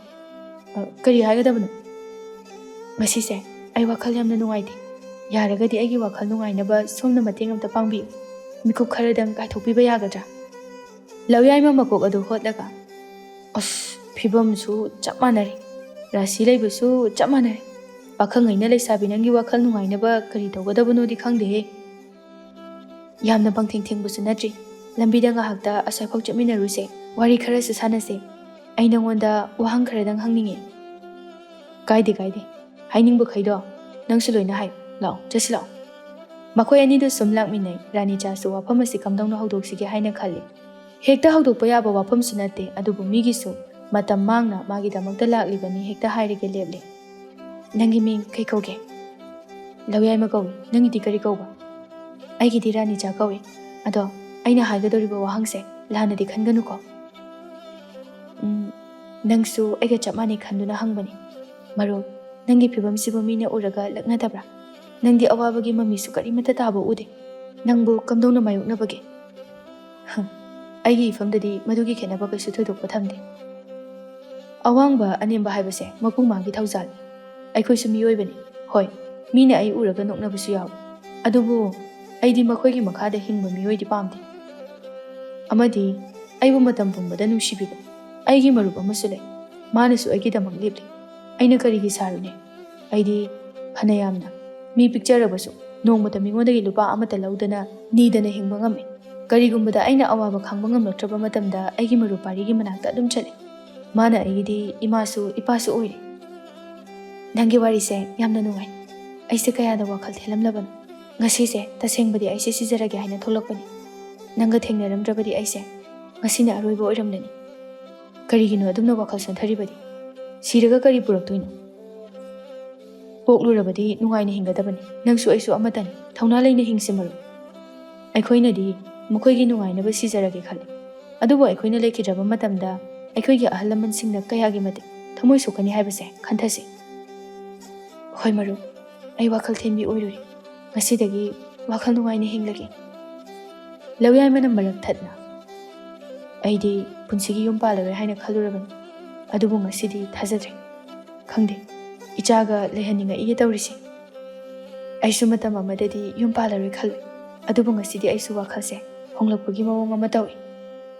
"ꯑ, ꯀꯔꯤ ꯍꯥꯏꯒꯗꯕꯅꯣ?" "ꯉꯁꯤꯁꯦ ꯑꯩ ꯋꯥꯈꯜ ꯌꯥꯝꯅ ꯅꯨꯡꯉꯥꯏꯇꯦ꯫ ꯌꯥꯔꯒꯗꯤ ꯑꯩꯒꯤ ꯋꯥꯈꯜ ꯅꯨꯡꯉꯥꯏꯅꯕ ꯁꯣꯝꯅ ꯃꯇꯦꯡ ꯑꯝꯇ ꯄꯥꯡꯕꯤꯌꯨ꯫ ꯃꯤꯀꯨꯞ ꯈꯔꯗꯪ ꯀꯥꯏꯊꯣꯛꯄꯤꯕ ꯌꯥꯒꯗ꯭ꯔꯥ?" ꯂꯧꯌꯥꯏꯃ ꯃꯀꯣꯛ ꯑꯗꯨ ꯍꯣꯠꯂꯒ, "ꯑꯁ, ꯐꯤꯕꯝꯁꯨ ꯆꯞ ꯃꯥꯟꯅꯔꯦ, ꯔꯥꯁꯤ ꯂꯩꯕꯁꯨ ꯆꯞ ꯃꯥꯟꯅꯔꯦ꯫ ꯄꯥꯈꯪꯉꯩꯅ ꯂꯩꯁꯥꯕꯤ ꯅꯪꯒꯤ ꯋꯥꯈꯜ ꯅꯨꯡꯉꯥꯏꯅꯕ ꯀꯔꯤ ꯇꯧꯒꯗꯕꯅꯣꯗꯤ ꯈꯪꯗꯦꯍꯦ꯫ ꯌꯥꯝꯅ ꯄꯪꯊꯦꯡ ꯊꯦꯡꯕꯁꯨ ꯅꯠꯇ꯭ꯔꯤ꯫ ꯂꯝꯕꯤꯗ ꯉꯥꯏꯍꯥꯛꯇ ꯑꯁ꯭ꯋꯥꯏꯐꯥꯎ ꯆꯠꯃꯤꯟꯅꯔꯨꯁꯦ, ꯋꯥꯔꯤ ꯈꯔꯁꯨ ꯁꯥꯟꯅꯁꯦ꯫ ꯑꯩ ꯅꯉꯣꯟꯗ ꯋꯥꯍꯪ ꯈꯔꯗꯪ ꯍꯪꯅꯤꯡꯉꯦ꯫" "ꯀꯥꯏꯗꯦ, ꯀꯥꯏꯗꯦ꯫ ꯍꯥꯏꯅꯤꯡꯕꯈꯩꯗꯣ ꯅꯪꯁꯨ ꯂꯣꯏꯅ ꯍꯥꯏꯌꯨ꯫ ꯂꯥꯛꯑꯣ, ꯆꯠꯁꯤ ꯂꯥꯛꯑꯣ꯫" ꯃꯈꯣꯏ ꯑꯅꯤꯗꯨ ꯁꯨꯝ ꯂꯥꯛꯃꯤꯟꯅꯩ꯫ ꯔꯥꯅꯤꯆꯥꯁꯨ ꯋꯥꯐꯝ ꯑꯁꯤ ꯀꯝꯗꯧꯅ ꯍꯧꯗꯣꯛꯁꯤꯒꯦ ꯍꯥꯏꯅ ꯈꯜꯂꯤ꯫ ꯍꯦꯛꯇ ꯍꯧꯗꯣꯛꯄ ꯌꯥꯕ ꯋꯥꯐꯝꯁꯨ ꯅꯠꯇꯦ, ꯑꯗꯨꯕꯨ ꯃꯤꯒꯤꯁꯨ ꯃꯇꯝ ꯃꯥꯡꯅ ꯃꯥꯒꯤꯗꯃꯛꯇ ꯂꯥꯛꯂꯤꯕꯅꯤ, ꯍꯦꯛꯇ ꯍꯥꯏꯔꯒꯦ ꯂꯦꯞꯂꯦ꯫ "ꯅꯪꯒꯤ ꯃꯤꯡ ꯀꯩ ꯀꯧꯒꯦ?" "ꯂꯧꯌꯥꯏꯃ ꯀꯧꯏ꯫ ꯅꯪꯒꯤꯗꯤ ꯀꯔꯤ ꯀꯧꯕ?" "ꯑꯩꯒꯤꯗꯤ ꯔꯥꯅꯤꯆꯥ ꯀꯧꯏ꯫ ꯑꯗꯣ ꯑꯩꯅ ꯍꯥꯏꯒꯗꯧꯔꯤꯕ ꯋꯥꯍꯪꯁꯦ ꯂꯥꯟꯅꯗꯤ ꯈꯟꯒꯅꯨꯀꯣ?" "ꯎꯝ, ꯅꯪꯁꯨ ꯑꯩꯒ ꯆꯞ ꯃꯥꯟꯅꯩ ꯈꯟꯗꯨꯅ ꯍꯪꯕꯅꯤ꯫ ꯃꯔꯨꯞ, ꯅꯪꯒꯤ ꯐꯤꯕꯝꯁꯤꯕꯨ ꯃꯤꯅ ꯎꯔꯒ ꯂꯛꯅꯗꯕ꯭ꯔꯥ? ꯅꯪꯗꯤ ꯑꯋꯥꯕꯒꯤ ꯃꯃꯤꯁꯨ ꯀꯔꯤꯃꯠꯇ ꯇꯥꯕ ꯎꯗꯦ꯫ ꯅꯪꯕꯨ ꯀꯝꯗꯧꯅ ꯃꯥꯌꯣꯛꯅꯕꯒꯦ?" "ꯍꯝ, ꯑꯩꯒꯤ ꯏꯐꯝꯗꯗꯤ ꯃꯗꯨꯒꯤ ꯈꯦꯠꯅꯕ ꯀꯩꯁꯨ ꯊꯣꯏꯗꯣꯛꯄ ꯊꯝꯗꯦ꯫ ꯑꯋꯥꯡꯕ ꯑꯅꯦꯝꯕ ꯍꯥꯏꯕꯁꯦ ꯃꯄꯨ ꯃꯥꯒꯤ ꯊꯧꯖꯥꯜꯅꯤ꯫ ꯑꯩꯈꯣꯏꯁꯨ ꯃꯤꯑꯣꯏꯕꯅꯤ꯫ ꯍꯣꯏ, ꯃꯤꯅ ꯑꯩ ꯎꯔꯒ ꯅꯣꯛꯅꯕꯁꯨ ꯌꯥꯎꯏ꯫ ꯑꯗꯨꯕꯨ ꯑꯩꯗꯤ ꯃꯈꯣꯏꯒꯤ ꯃꯈꯥꯗ ꯍꯤꯡꯕ ꯃꯤꯑꯣꯏꯗꯤ ꯄꯥꯝꯗꯦ꯫ ꯑꯃꯗꯤ ꯑꯩꯕꯨ ꯃꯇꯝ ꯄꯨꯝꯕꯗ ꯅꯨꯡꯁꯤꯕꯤꯕ ꯑꯩꯒꯤ ꯃꯔꯨꯞ ꯑꯃꯁꯨ ꯂꯩ꯫ ꯃꯥꯅꯁꯨ ꯑꯩꯒꯤꯗꯃꯛ ꯂꯦꯞꯂꯤ꯫ ꯑꯩꯅ ꯀꯔꯤꯒꯤ ꯁꯥꯔꯨꯅꯤ? ꯑꯩꯗꯤ ꯐꯅ ꯌꯥꯝꯅ ꯃꯤ ꯄꯤꯛꯆꯔꯕꯁꯨ ꯅꯣꯡꯃꯇ ꯃꯤꯉꯣꯟꯗꯒꯤ ꯂꯨꯄꯥ ꯑꯃꯠꯇ ꯂꯧꯗꯅ, ꯅꯤꯗꯅ ꯍꯤꯡꯕ ꯉꯝꯃꯤ꯫ ꯀꯔꯤꯒꯨꯝꯕꯗ ꯑꯩꯅ ꯑꯋꯥꯕ ꯈꯥꯡꯕ ꯉꯝꯂꯛꯇ꯭ꯔꯕ ꯃꯇꯝꯗ ꯑꯩꯒꯤ ꯃꯔꯨꯞ ꯄꯥꯔꯤꯒꯤ ꯃꯅꯥꯛꯇ ꯑꯗꯨꯝ ꯆꯠꯂꯤ꯫ ꯃꯥꯅ ꯑꯩꯒꯤꯗꯤ ꯏꯃꯥꯁꯨ ꯏꯄꯥꯁꯨ ꯑꯣꯏꯔꯦ꯫ ꯅꯪꯒꯤ ꯋꯥꯔꯤꯁꯦ ꯌꯥꯝꯅ ꯅꯨꯡꯉꯥꯏ꯫ ꯑꯩꯁꯦ ꯀꯌꯥꯗ ꯋꯥꯈꯜ ꯊꯦꯜꯂꯝꯂꯕꯅꯣ꯫ ꯉꯁꯤꯁꯦ ꯇꯁꯦꯡꯕꯗꯤ ꯑꯩꯁꯦ ꯁꯤꯖꯔꯒꯦ ꯍꯥꯏꯅ ꯊꯣꯛꯂꯛꯄꯅꯤ꯫ ꯅꯪꯒ ꯊꯦꯡꯅꯔꯝꯗ꯭ꯔꯕꯗꯤ ꯑꯩꯁꯦ ꯉꯁꯤꯅ ꯑꯔꯣꯏꯕ ꯑꯣꯏꯔꯝꯂꯅꯤ꯫ ꯀꯔꯤꯒꯤꯅꯣ ꯑꯗꯨꯝꯅ ꯋꯥꯈꯜ ꯁꯣꯟꯊꯔꯤꯕꯗꯤ? ꯁꯤꯔꯒ ꯀꯔꯤ ꯄꯨꯔꯛꯇꯣꯏꯅꯣ? ꯄꯣꯛꯂꯨꯔꯕꯗꯤ ꯅꯨꯡꯉꯥꯏꯅ ꯍꯤꯡꯒꯗꯕꯅꯤ꯫ ꯅꯪꯁꯨ ꯑꯩꯁꯨ ꯑꯃꯠꯇꯅꯤ꯫ ꯊꯧꯅꯥ ꯂꯩꯅ ꯍꯤꯡꯁꯤ ꯃꯔꯨꯞ꯫ ꯑꯩꯈꯣꯏꯅꯗꯤ ꯃꯈꯣꯏꯒꯤ ꯅꯨꯡꯉꯥꯏꯅꯕ ꯁꯤꯖꯔꯒꯦ ꯈꯜꯂꯤ꯫ ꯑꯗꯨꯕꯨ ꯑꯩꯈꯣꯏꯅ ꯂꯩꯈꯤꯗ꯭ꯔꯕ ꯃꯇꯝꯗ ꯑꯩꯈꯣꯏꯒꯤ ꯑꯍꯜ ꯂꯃꯟꯁꯤꯡꯅ ꯀꯌꯥꯒꯤ ꯃꯇꯤꯛ ꯊꯃꯣꯏ ꯁꯣꯛꯀꯅꯤ ꯍꯥꯏꯕꯁꯦ ꯈꯟꯊꯁꯤ꯫ ꯍꯣꯏ ꯃꯔꯨꯞ, ꯑꯩ ꯋꯥꯈꯜ ꯊꯦꯟꯕꯤ ꯑꯣꯏꯔꯨꯔꯦ꯫ ꯉꯁꯤꯗꯒꯤ ꯋꯥꯈꯜ ꯅꯨꯡꯉꯥꯏꯅ ꯍꯤꯡꯂꯒꯦ꯫ ꯂꯧꯌꯥꯏꯃꯅ ꯃꯔꯛ ꯊꯠꯅ, ꯑꯩꯗꯤ ꯄꯨꯟꯁꯤꯒꯤ ꯌꯨꯝ ꯄꯥꯜꯂꯔꯣꯏ ꯍꯥꯏꯅ ꯈꯜꯂꯨꯔꯕꯅꯤ꯫ ꯑꯗꯨꯕꯨ ꯉꯁꯤꯗꯤ ꯊꯥꯖꯗ꯭ꯔꯦ꯫ ꯈꯪꯗꯦ, ꯏꯆꯥꯒ ꯂꯩꯍꯟꯅꯤꯡꯉꯛꯏꯒꯦ ꯇꯧꯔꯤꯁꯦ꯫ ꯑꯩꯁꯨ ꯃꯇꯝ ꯑꯃꯗꯗꯤ ꯌꯨꯝ ꯄꯥꯜꯂꯔꯣꯏ ꯈꯜꯂꯨꯏ꯫ ꯑꯗꯨꯕꯨ ꯉꯁꯤꯗꯤ ꯑꯩꯁꯨ ꯋꯥꯈꯜꯁꯦ ꯍꯣꯡꯂꯛꯄꯒꯤ ꯃꯑꯣꯡ ꯑꯃ ꯇꯧꯏ꯫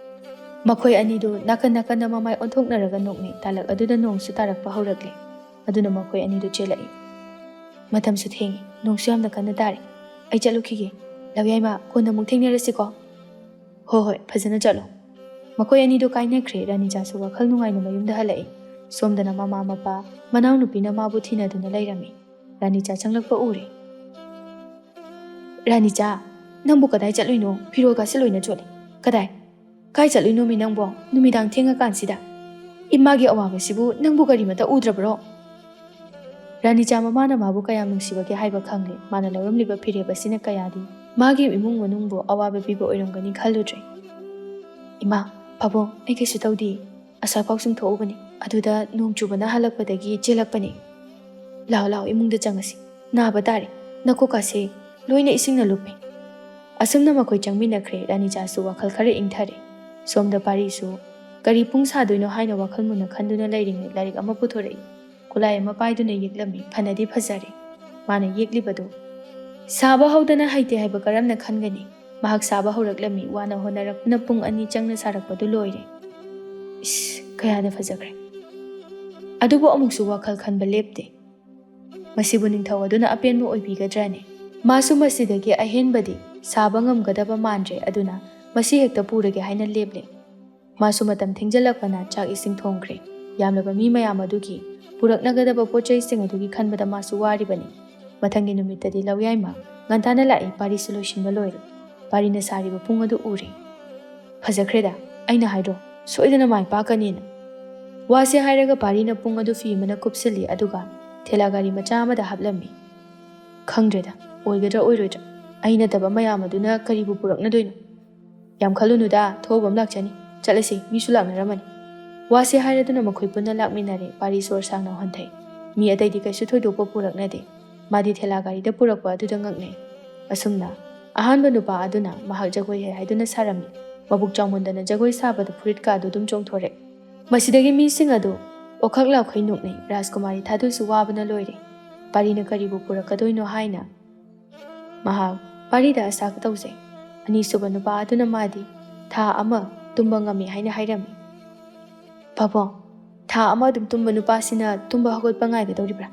ꯃꯈꯣꯏ ꯑꯅꯤꯗꯨ ꯅꯥꯀꯟ ꯅꯥꯀꯟꯗ ꯃꯃꯥꯏ ꯑꯣꯟꯊꯣꯛꯅꯔꯒ ꯅꯣꯛꯅꯩ꯫ ꯇꯥꯂꯛ ꯑꯗꯨꯗ ꯅꯣꯡꯁꯨ ꯇꯥꯔꯛꯄ ꯍꯧꯔꯛꯂꯦ꯫ ꯑꯗꯨꯅ ꯃꯈꯣꯏ ꯑꯅꯤꯗꯨ ꯆꯦꯜꯂꯛꯏ꯫ ꯃꯇꯝꯁꯨ ꯊꯦꯡꯉꯤ, ꯅꯣꯡꯁꯨ ꯌꯥꯝꯅ ꯀꯟꯅ ꯇꯥꯔꯦ꯫ ꯑꯩ ꯆꯠꯂꯨꯈꯤꯒꯦ꯫ ꯂꯧꯌꯥꯏꯃ, ꯀꯣꯟꯅ ꯑꯃꯨꯛ ꯊꯦꯡꯅꯔꯁꯤꯀꯣ꯫ ꯍꯣꯏ ꯍꯣꯏ, ꯐꯖꯅ ꯆꯠꯂꯣ꯫ ꯃꯈꯣꯏ ꯑꯅꯤꯗꯨ ꯀꯥꯏꯅꯈ꯭ꯔꯦ꯫ ꯔꯥꯅꯤꯆꯥꯁꯨ ꯋꯥꯈꯜ ꯅꯨꯡꯉꯥꯏꯅ ꯃꯌꯨꯝꯗ ꯍꯜꯂꯛꯏ꯫ ꯁꯣꯝꯗꯅ ꯃꯃꯥ ꯃꯄꯥ, ꯃꯅꯥꯎꯅꯨꯄꯤꯅ ꯃꯥꯕꯨ ꯊꯤꯅꯗꯨꯅ ꯂꯩꯔꯝꯃꯤ꯫ ꯔꯥꯅꯤꯆꯥ ꯆꯪꯂꯛꯄ ꯎꯔꯦ꯫ ꯔꯥꯅꯤꯆꯥ, ꯅꯪꯕꯨ ꯀꯗꯥꯏ ꯆꯠꯂꯨꯏꯅꯣ? ꯐꯤꯔꯣꯜꯒꯁꯦ ꯂꯣꯏꯅ ꯆꯣꯠꯂꯦ꯫ ꯀꯗꯥꯏ? ꯀꯥꯏ ꯆꯠꯂꯨꯏꯅꯣꯃꯤ ꯅꯪꯕꯣ? ꯅꯨꯃꯤꯗꯥꯡ ꯊꯦꯡꯉꯀꯥꯟꯁꯤꯗ? ꯏꯃꯥꯒꯤ ꯑꯋꯥꯕꯁꯤꯕꯨ ꯅꯪꯕꯨ ꯀꯔꯤꯃꯇ ꯎꯗ꯭ꯔꯕ꯭ꯔꯣ? ꯔꯥꯅꯤꯆꯥ ꯃꯃꯥꯅ ꯃꯥꯕꯨ ꯀꯌꯥꯝ ꯅꯨꯡꯁꯤꯕꯒꯦ ꯍꯥꯏꯕ ꯈꯪꯂꯦ꯫ ꯃꯥꯅ ꯂꯧꯔꯝꯂꯤꯕ ꯐꯤꯔꯦꯞ ꯑꯁꯤꯅ ꯀꯌꯥꯗꯤ ꯃꯥꯒꯤ ꯏꯃꯨꯡ ꯃꯅꯨꯡꯕꯨ ꯑꯋꯥꯕ ꯄꯤꯕ ꯑꯣꯏꯔꯝꯒꯅꯤ ꯈꯜꯂꯨꯗ꯭ꯔꯦ꯫ ꯏꯃꯥ, ꯄꯥꯕꯨꯡ, ꯑꯩ ꯀꯩꯁꯨ ꯇꯧꯗꯦ꯫ ꯑꯁ꯭ꯋꯥꯏꯐꯥꯎ ꯁꯨꯝ ꯊꯣꯛꯎꯕꯅꯤ꯫ ꯑꯗꯨꯗ ꯅꯣꯡ ꯆꯨꯕꯅ ꯍꯜꯂꯛꯄꯗꯒꯤ ꯆꯦꯜꯂꯛꯄꯅꯤ꯫ ꯂꯥꯎ ꯂꯥꯎ, ꯏꯃꯨꯡꯗ ꯆꯪꯉꯁꯤ꯫ ꯅꯥꯕ ꯇꯥꯔꯦ꯫ ꯅꯀꯣꯛꯀꯥꯁꯦ ꯂꯣꯏꯅ ꯏꯁꯤꯡꯅ ꯂꯨꯞꯄꯦ꯫ ꯑꯁꯨꯝꯅ ꯃꯈꯣꯏ ꯆꯪꯃꯤꯟꯅꯈ꯭ꯔꯦ꯫ ꯔꯥꯅꯤꯆꯥꯁꯨ ꯋꯥꯈꯜ ꯈꯔ ꯏꯪꯊꯔꯦ꯫ ꯁꯣꯝꯗ ꯄꯥꯔꯤꯁꯨ ꯀꯔꯤ ꯄꯨꯡ ꯁꯥꯗꯣꯏꯅꯣ ꯍꯥꯏꯅ ꯋꯥꯈꯜ ꯃꯨꯟꯅ ꯈꯟꯗꯨꯅ ꯂꯩꯔꯤꯉꯩ ꯂꯥꯏꯔꯤꯛ ꯑꯃ ꯄꯨꯊꯣꯔꯛꯏ꯫ ꯈꯨꯠꯂꯥꯏ ꯑꯃ ꯄꯥꯏꯗꯨꯅ ꯌꯦꯛꯂꯝꯃꯤ꯫ ꯐꯅꯗꯤ ꯐꯖꯔꯦ꯫ ꯃꯥꯅ ꯌꯦꯛꯂꯤꯕꯗꯨ ꯁꯥꯕ ꯍꯧꯗꯅ ꯍꯩꯇꯦ ꯍꯥꯏꯕ ꯀꯔꯝꯅ ꯈꯟꯒꯅꯤ? ꯃꯍꯥꯛ ꯁꯥꯕ ꯍꯧꯔꯛꯂꯝꯃꯤ꯫ ꯋꯥꯅ ꯍꯣꯠꯅꯔꯛꯄꯅ ꯄꯨꯡ ꯑꯅꯤ ꯆꯪꯅ ꯁꯥꯔꯛꯄꯗꯨ ꯂꯣꯏꯔꯦ꯫ ꯏꯁ, ꯀꯌꯥꯗ ꯐꯖꯈ꯭ꯔꯦ! ꯑꯗꯨꯕꯨ ꯑꯃꯨꯛꯁꯨ ꯋꯥꯈꯜ ꯈꯟꯕ ꯂꯦꯞꯇꯦ꯫ ꯃꯁꯤꯕꯨ ꯅꯤꯡꯊꯧ ꯑꯗꯨꯅ ꯑꯄꯦꯟꯕ ꯑꯣꯏꯕꯤꯒꯗ꯭ꯔꯅꯦ? ꯃꯥꯁꯨ ꯃꯁꯤꯗꯒꯤ ꯑꯍꯦꯟꯕꯗꯤ ꯁꯥꯕ ꯉꯝꯒꯗꯕ ꯃꯥꯟꯗ꯭ꯔꯦ, ꯑꯗꯨꯅ ꯃꯁꯤ ꯍꯦꯛꯇ ꯄꯨꯔꯒꯦ ꯍꯥꯏꯅ ꯂꯦꯞꯂꯦ꯫ ꯃꯥꯁꯨ ꯃꯇꯝ ꯊꯦꯡꯖꯤꯜꯂꯛꯄꯅ ꯆꯥꯛ ꯏꯁꯤꯡ ꯊꯣꯡꯈ꯭ꯔꯦ꯫ ꯌꯥꯝꯂꯕ ꯃꯤ ꯃꯌꯥꯝ ꯑꯗꯨꯒꯤ ꯄꯨꯔꯛꯅꯒꯗꯕ ꯄꯣꯠ ꯆꯩꯁꯤꯡ ꯑꯗꯨꯒꯤ ꯈꯟꯕꯗ ꯃꯥꯁꯨ ꯋꯥꯔꯤꯕꯅꯤ꯫ ꯃꯊꯪꯒꯤ ꯅꯨꯃꯤꯠꯇꯗꯤ ꯂꯧꯌꯥꯏꯃ ꯉꯟꯇꯥꯅ ꯂꯥꯛꯏ꯫ ꯄꯥꯔꯤꯁꯨ ꯂꯣꯏꯁꯤꯟꯕ ꯂꯣꯏꯔꯦ꯫ ꯄꯥꯔꯤꯅ ꯁꯥꯔꯤꯕ ꯄꯨꯡ ꯑꯗꯨ ꯎꯔꯦ꯫ "ꯐꯖꯈ꯭ꯔꯦꯗ, ꯑꯩꯅ ꯍꯥꯏꯗ꯭ꯔꯣ, ꯁꯣꯏꯗꯅ ꯃꯥꯏ ꯄꯥꯛꯀꯅꯤꯅ"꯫ ꯋꯥꯁꯦ ꯍꯥꯏꯔꯒ ꯄꯥꯔꯤꯅ ꯄꯨꯡ ꯑꯗꯨ ꯐꯤ ꯑꯃꯅ ꯀꯨꯞꯁꯤꯜꯂꯤ, ꯑꯗꯨꯒ ꯊꯦꯂꯥ ꯒꯥꯔꯤ ꯃꯆꯥ ꯑꯃꯗ ꯍꯥꯞꯂꯝꯃꯤ꯫ "ꯈꯪꯗ꯭ꯔꯦꯗ, ꯑꯣꯏꯒꯗ꯭ꯔꯥ ꯑꯣꯏꯔꯣꯏꯗ꯭ꯔꯥ? ꯑꯩ ꯅꯠꯇꯕ ꯃꯌꯥꯝ ꯑꯗꯨꯅ ꯀꯔꯤꯕꯨ ꯄꯨꯔꯛꯅꯗꯣꯏꯅꯣ?" "ꯌꯥꯝ ꯈꯜꯂꯨꯅꯨꯗ, ꯊꯣꯛꯑꯕ ꯑꯃ ꯂꯥꯛꯆꯅꯤ꯫ ꯆꯠꯂꯁꯤ, ꯃꯤꯁꯨ ꯂꯥꯛꯅꯔꯝꯃꯅꯤ"꯫ ꯋꯥꯁꯦ ꯍꯥꯏꯔꯗꯨꯅ ꯃꯈꯣꯏ ꯄꯨꯟꯅ ꯂꯥꯛꯃꯤꯟꯅꯔꯦ꯫ ꯄꯥꯔꯤ ꯁꯣꯔ ꯁꯥꯡꯅ ꯍꯣꯟꯊꯩ꯫ ꯃꯤ ꯑꯇꯩꯗꯤ ꯀꯩꯁꯨ ꯊꯣꯏꯗꯣꯛꯄ ꯄꯨꯔꯛꯅꯗꯦ꯫ ꯃꯥꯗꯤ ꯊꯦꯂꯥ ꯒꯥꯔꯤꯗ ꯄꯨꯔꯛꯄ ꯑꯗꯨꯗ ꯉꯛꯅꯩ꯫ ꯑꯁꯨꯝꯅ ꯑꯍꯥꯟꯕ ꯅꯨꯄꯥ ꯑꯗꯨꯅ ꯃꯍꯥꯛ ꯖꯒꯣꯏ ꯍꯩ ꯍꯥꯏꯗꯨꯅ ꯁꯥꯔꯝꯃꯤ꯫ ꯃꯕꯨꯛ ꯆꯥꯎꯃꯟꯗꯅ ꯖꯒꯣꯏ ꯁꯥꯕꯗ ꯐꯨꯔꯤꯠꯀꯥꯗꯨ ꯑꯗꯨꯝ ꯆꯣꯡꯊꯣꯔꯛ꯫ ꯃꯁꯤꯗꯒꯤ ꯃꯤꯁꯤꯡ ꯑꯗꯨ ꯑꯣꯈꯛ ꯂꯥꯎꯈꯩ ꯅꯣꯛꯅꯩ꯫ ꯔꯥꯖꯀꯨꯃꯥꯔꯤ ꯊꯥꯗꯣꯏꯁꯨ ꯋꯥꯕꯅ ꯂꯣꯏꯔꯦ꯫ ꯄꯥꯔꯤꯅ ꯀꯔꯤꯕꯨ ꯄꯨꯔꯛꯀꯗꯣꯏꯅꯣ ꯍꯥꯏꯅ ꯃꯍꯥꯛ ꯄꯥꯔꯤꯗ ꯑꯁꯥ ꯇꯧꯖꯩ꯫ ꯑꯅꯤꯁꯨꯕ ꯅꯨꯄꯥ ꯑꯗꯨꯅ ꯃꯥꯗꯤ ꯊꯥ ꯑꯃ ꯇꯨꯝꯕ ꯉꯝꯃꯤ ꯍꯥꯏꯅ ꯍꯥꯏꯔꯝꯃꯤ꯫ "ꯄꯥꯕꯨꯡ, ꯊꯥ ꯑꯃ ꯑꯗꯨꯝ ꯇꯨꯝꯕ ꯅꯨꯄꯥꯁꯤꯅ ꯇꯨꯝꯕ ꯍꯧꯒꯠꯄ ꯉꯥꯏꯒꯗꯧꯔꯤꯕ꯭ꯔꯥ?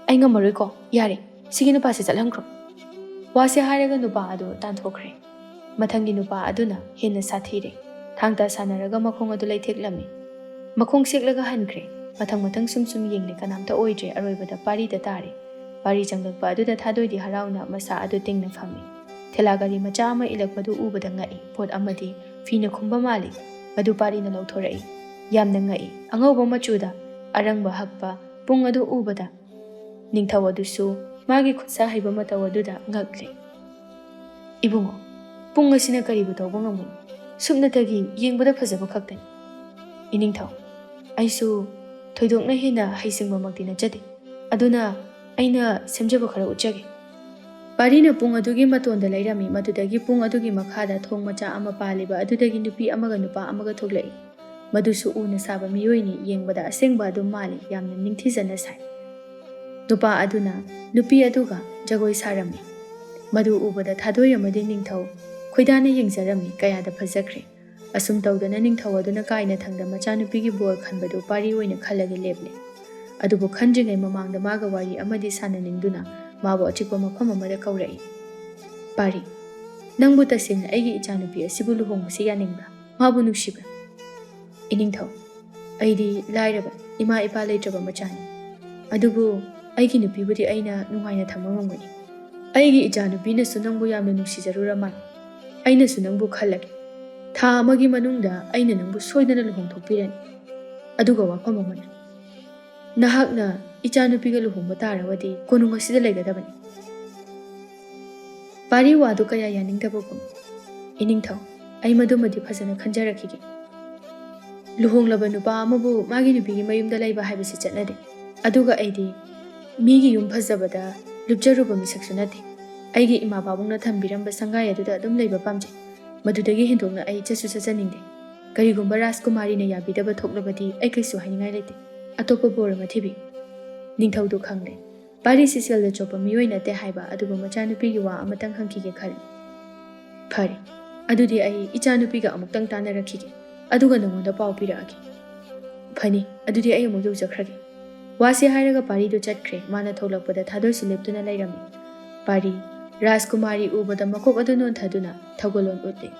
ꯑꯩ ꯉꯝꯃꯔꯣꯏꯀꯣ, ꯌꯥꯔꯦ, ꯁꯤꯒꯤ ꯅꯨꯄꯥꯁꯦ ꯆꯠꯍꯟꯈ꯭ꯔꯣ"꯫ ꯋꯥꯁꯦ ꯍꯥꯏꯔꯒ ꯅꯨꯄꯥ ꯑꯗꯨ ꯇꯥꯟꯊꯣꯛꯈ꯭ꯔꯦ꯫ ꯃꯊꯪꯒꯤ ꯅꯨꯄꯥ ꯑꯗꯨꯅ ꯍꯦꯟꯅ ꯁꯥꯊꯤꯔꯦ꯫ ꯊꯥꯡ ꯇꯥ ꯁꯥꯟꯅꯔꯒ ꯃꯈꯣꯡ ꯑꯗꯨ ꯂꯩꯊꯦꯛꯂꯝꯃꯤ꯫ ꯃꯈꯣꯡ ꯁꯦꯛꯂꯒ ꯍꯟꯈ꯭ꯔꯦ꯫ ꯃꯊꯪ ꯃꯊꯪ ꯁꯨꯝ ꯁꯨꯝ ꯌꯦꯡꯂꯦ, ꯀꯅꯥꯝꯇ ꯑꯣꯏꯗ꯭ꯔꯦ꯫ ꯑꯔꯣꯏꯕꯗ ꯄꯥꯔꯤꯗ ꯇꯥꯔꯦ꯫ ꯄꯥꯔꯤ ꯆꯪꯂꯛꯄ ꯑꯗꯨꯗ ꯊꯥꯗꯣꯏꯗꯤ ꯍꯔꯥꯎꯅ ꯃꯁꯥ ꯑꯗꯨ ꯇꯤꯡꯅ ꯐꯝꯃꯤ꯫ ꯊꯦꯂꯥ ꯒꯥꯔꯤ ꯃꯆꯥ ꯑꯃ ꯏꯜꯂꯛꯄꯗꯨ ꯎꯕꯗ ꯉꯛꯏ꯫ ꯄꯣꯠ ꯑꯃꯗꯤ ꯐꯤꯅ ꯈꯨꯝꯕ ꯃꯥꯜꯂꯤ꯫ ꯃꯗꯨ ꯄꯥꯔꯤꯅ ꯂꯧꯊꯣꯔꯛꯏ꯫ ꯌꯥꯝꯅ ꯉꯛꯏ꯫ ꯑꯉꯧꯕ ꯃꯆꯨꯗ ꯑꯔꯪꯕ ꯍꯛꯄ ꯄꯨꯡ ꯑꯗꯨ ꯎꯕꯗ ꯅꯤꯡꯊꯧ ꯑꯗꯨꯁꯨ ꯃꯥꯒꯤ ꯈꯨꯠꯁꯥ ꯍꯩꯕ ꯃꯇꯧ ꯑꯗꯨꯗ ꯉꯛꯂꯦ꯫ "ꯏꯕꯨꯡꯉꯣ, ꯄꯨꯡ ꯑꯁꯤꯅ ꯀꯔꯤꯕꯨ ꯇꯧꯕ ꯉꯝꯒꯅꯤ? ꯁꯨꯞꯅꯇꯒꯤ ꯌꯦꯡꯕꯗ ꯐꯖꯕ ꯈꯛꯇꯅꯤ"꯫ "ꯏꯅꯤꯡꯊꯧ, ꯑꯩꯁꯨ ꯊꯣꯏꯗꯣꯛꯅ ꯍꯦꯟꯅ ꯍꯩꯁꯤꯡꯕꯃꯛꯇꯤ ꯅꯠꯆꯗꯦ, ꯑꯗꯨꯅ ꯑꯩꯅ ꯁꯦꯝꯖꯕ ꯈꯔ ꯎꯠꯆꯒꯦ"꯫ ꯄꯥꯔꯤꯅ ꯄꯨꯡ ꯑꯗꯨꯒꯤ ꯃꯇꯣꯟꯗ ꯂꯩꯔꯝꯃꯤ꯫ ꯃꯗꯨꯗꯒꯤ ꯄꯨꯡ ꯑꯗꯨꯒꯤ ꯃꯈꯥꯗ ꯊꯣꯡ ꯃꯆꯥ ꯑꯃ ꯄꯥꯜꯂꯤꯕ ꯑꯗꯨꯗꯒꯤ ꯅꯨꯄꯤ ꯑꯃꯒ ꯅꯨꯄꯥ ꯑꯃꯒ ꯊꯣꯛꯂꯛꯏ꯫ ꯃꯗꯨꯁꯨ ꯎꯅ ꯁꯥꯕ ꯃꯤꯑꯣꯏꯅꯤ꯫ ꯌꯦꯡꯕꯗ ꯑꯁꯦꯡꯕ ꯑꯗꯨꯝ ꯃꯥꯜꯂꯤ꯫ ꯌꯥꯝꯅ ꯅꯤꯡꯊꯤꯖꯅ ꯁꯥꯏ꯫ ꯅꯨꯄꯥ ꯑꯗꯨꯅ ꯅꯨꯄꯤ ꯑꯗꯨꯒ ꯖꯒꯣꯏ ꯁꯥꯔꯝꯃꯤ꯫ ꯃꯗꯨ ꯎꯕꯗ ꯊꯥꯗꯣꯏ ꯑꯃꯗꯤ ꯅꯤꯡꯊꯧ ꯈꯣꯏꯗꯥꯅ ꯌꯦꯡꯖꯔꯝꯃꯤ꯫ ꯀꯌꯥꯗ ꯐꯖꯈ꯭ꯔꯦ! ꯑꯁꯨꯝ ꯇꯧꯗꯅ ꯅꯤꯡꯊꯧ ꯑꯗꯨꯅ ꯀꯥꯏꯅ ꯊꯪꯗ ꯃꯆꯥꯅꯨꯄꯤꯒꯤ ꯕꯣꯔ ꯈꯟꯕꯗꯨ ꯄꯥꯔꯤ ꯑꯣꯏꯅ ꯈꯜꯂꯒ ꯂꯦꯞꯂꯦ꯫ ꯑꯗꯨꯕꯨ ꯈꯟꯗ꯭ꯔꯤꯉꯩ ꯃꯃꯥꯡꯗ ꯃꯥꯒ ꯋꯥꯔꯤ ꯑꯃꯗꯤ ꯁꯥꯟꯅꯅꯤꯡꯗꯨꯅ ꯃꯥꯕꯨ ꯑꯆꯤꯛꯄ ꯃꯐꯝ ꯑꯃꯗ ꯀꯧꯔꯛꯏ꯫ "ꯄꯥꯔꯤ, "ꯅꯪꯕꯨ ꯇꯁꯦꯡꯅ ꯑꯩꯒꯤ ꯏꯆꯥꯅꯨꯄꯤ ꯑꯁꯤꯕꯨ ꯂꯨꯍꯣꯡꯕꯁꯤ ꯌꯥꯅꯤꯡꯕ꯭ꯔꯥ? ꯃꯥꯕꯨ ꯅꯨꯡꯁꯤꯕ꯭ꯔꯥ?" "ꯏꯅꯤꯡꯊꯧ, ꯑꯩꯗꯤ ꯂꯥꯏꯔꯕ, ꯏꯃꯥ ꯏꯄꯥ ꯂꯩꯇ꯭ꯔꯕ ꯃꯆꯥꯅꯤ꯫ ꯑꯗꯨꯕꯨ ꯑꯩꯒꯤ ꯅꯨꯄꯤꯕꯨꯗꯤ ꯑꯩꯅ ꯅꯨꯡꯉꯥꯏꯅ ꯊꯝꯕ ꯉꯝꯒꯅꯤ꯫ ꯑꯩꯒꯤ ꯏꯆꯥꯅꯨꯄꯤꯅꯁꯨ ꯅꯪꯕꯨ ꯌꯥꯝꯅ ꯅꯨꯡꯁꯤꯖꯔꯨꯔ ꯃꯥꯜꯂꯦ꯫ ꯑꯩꯅꯁꯨ ꯅꯪꯕꯨ ꯈꯜꯂꯒꯦ꯫ ꯊꯥ ꯑꯃꯒꯤ ꯃꯅꯨꯡꯗ ꯑꯩꯅ ꯅꯪꯕꯨ ꯁꯣꯏꯗꯅ ꯂꯨꯍꯣꯡꯊꯣꯛꯄꯤꯔꯅꯤ꯫ ꯑꯗꯨꯒ ꯋꯥꯐꯝ ꯑꯃꯅ, ꯅꯍꯥꯛꯅ ꯏꯆꯥꯅꯨꯄꯤꯒ ꯂꯨꯍꯣꯡꯕ ꯇꯥꯔꯕꯗꯤ ꯀꯣꯅꯨꯡ ꯑꯁꯤꯗ ꯂꯩꯒꯗꯕꯅꯤ꯫" ꯄꯥꯔꯤ ꯋꯥꯗꯨ ꯀꯌꯥ ꯌꯥꯅꯤꯡꯗꯕꯒꯨꯝ꯫ "ꯏꯅꯤꯡꯊꯧ, ꯑꯩ ꯃꯗꯨꯃꯗꯤ ꯐꯖꯅ ꯈꯟꯖꯔꯛꯈꯤꯒꯦ꯫ ꯂꯨꯍꯣꯡꯂꯕ ꯅꯨꯄꯥ ꯑꯃꯕꯨ ꯃꯥꯒꯤ ꯅꯨꯄꯤꯒꯤ ꯃꯌꯨꯝꯗ ꯂꯩꯕ ꯍꯥꯏꯕꯁꯤ ꯆꯠꯅꯗꯦ꯫ ꯑꯗꯨꯒ ꯑꯩꯗꯤ ꯃꯤꯒꯤ ꯌꯨꯝ ꯐꯖꯕꯗ ꯂꯨꯞꯆꯔꯨꯕ ꯃꯤꯁꯛꯁꯨ ꯅꯠꯇꯦ꯫ ꯑꯩꯒꯤ ꯏꯃꯥ ꯄꯥꯕꯨꯡꯅ ꯊꯝꯕꯤꯔꯝꯕ ꯁꯪꯒꯥꯏ ꯑꯗꯨꯗ ꯑꯗꯨꯝ ꯂꯩꯕ ꯄꯥꯝꯖꯩ꯫ ꯃꯗꯨꯗꯒꯤ ꯍꯦꯟꯗꯣꯛꯅ ꯑꯩ ꯆꯠꯁꯨ ꯆꯠꯆꯅꯤꯡꯗꯦ꯫ ꯀꯔꯤꯒꯨꯝꯕ ꯔꯥꯖꯀꯨꯃꯥꯔꯤꯅ ꯌꯥꯕꯤꯗꯕ ꯊꯣꯛꯂꯕꯗꯤ ꯑꯩ ꯀꯩꯁꯨ ꯍꯥꯏꯅꯤꯡꯉꯥꯏ ꯂꯩꯇꯦ꯫ ꯑꯇꯣꯞꯄ ꯕꯣꯔ ꯑꯃ ꯊꯤꯕꯤꯌꯨ꯫" ꯅꯤꯡꯊꯧꯗꯨ ꯈꯪꯂꯦ꯫ ꯄꯥꯔꯤꯁꯤ ꯁꯦꯜꯗ ꯆꯣꯞꯄ ꯃꯤꯑꯣꯏ ꯅꯠꯇꯦ ꯍꯥꯏꯕ ꯑꯗꯨꯕꯨ ꯃꯆꯥꯅꯨꯄꯤꯒꯤ ꯋꯥ ꯑꯃꯇꯪ ꯍꯪꯈꯤꯒꯦ ꯈꯜꯂꯤ꯫ "ꯐꯔꯦ, ꯑꯗꯨꯗꯤ ꯑꯩ ꯏꯆꯥꯅꯨꯄꯤꯒ ꯑꯃꯨꯛꯇꯪ ꯇꯥꯟꯅꯔꯛꯈꯤꯒꯦ, ꯑꯗꯨꯒ ꯅꯉꯣꯟꯗ ꯄꯥꯎ ꯄꯤꯔꯛꯑꯒꯦ꯫" "ꯐꯅꯤ, ꯑꯗꯨꯗꯤ ꯑꯩ ꯑꯃꯨꯛ ꯌꯧꯖꯈ꯭ꯔꯒꯦ꯫" ꯋꯥꯁꯤ ꯍꯥꯏꯔꯒ ꯄꯥꯔꯤꯗꯨ ꯆꯠꯈ꯭ꯔꯦ꯫ ꯃꯥꯅ ꯊꯣꯛꯂꯛꯄꯗ ꯊꯥꯗꯣꯏꯁꯨ ꯂꯦꯞꯇꯨꯅ ꯂꯩꯔꯝꯃꯤ꯫ ꯄꯥꯔꯤ, ꯔꯥꯖꯀꯨꯃꯥꯔꯤ ꯎꯕꯗ ꯃꯀꯣꯛ ꯑꯗꯨ ꯅꯣꯟꯊꯗꯨꯅ ꯊꯧꯒꯜꯂꯣꯟ ꯎꯠꯂꯤ꯫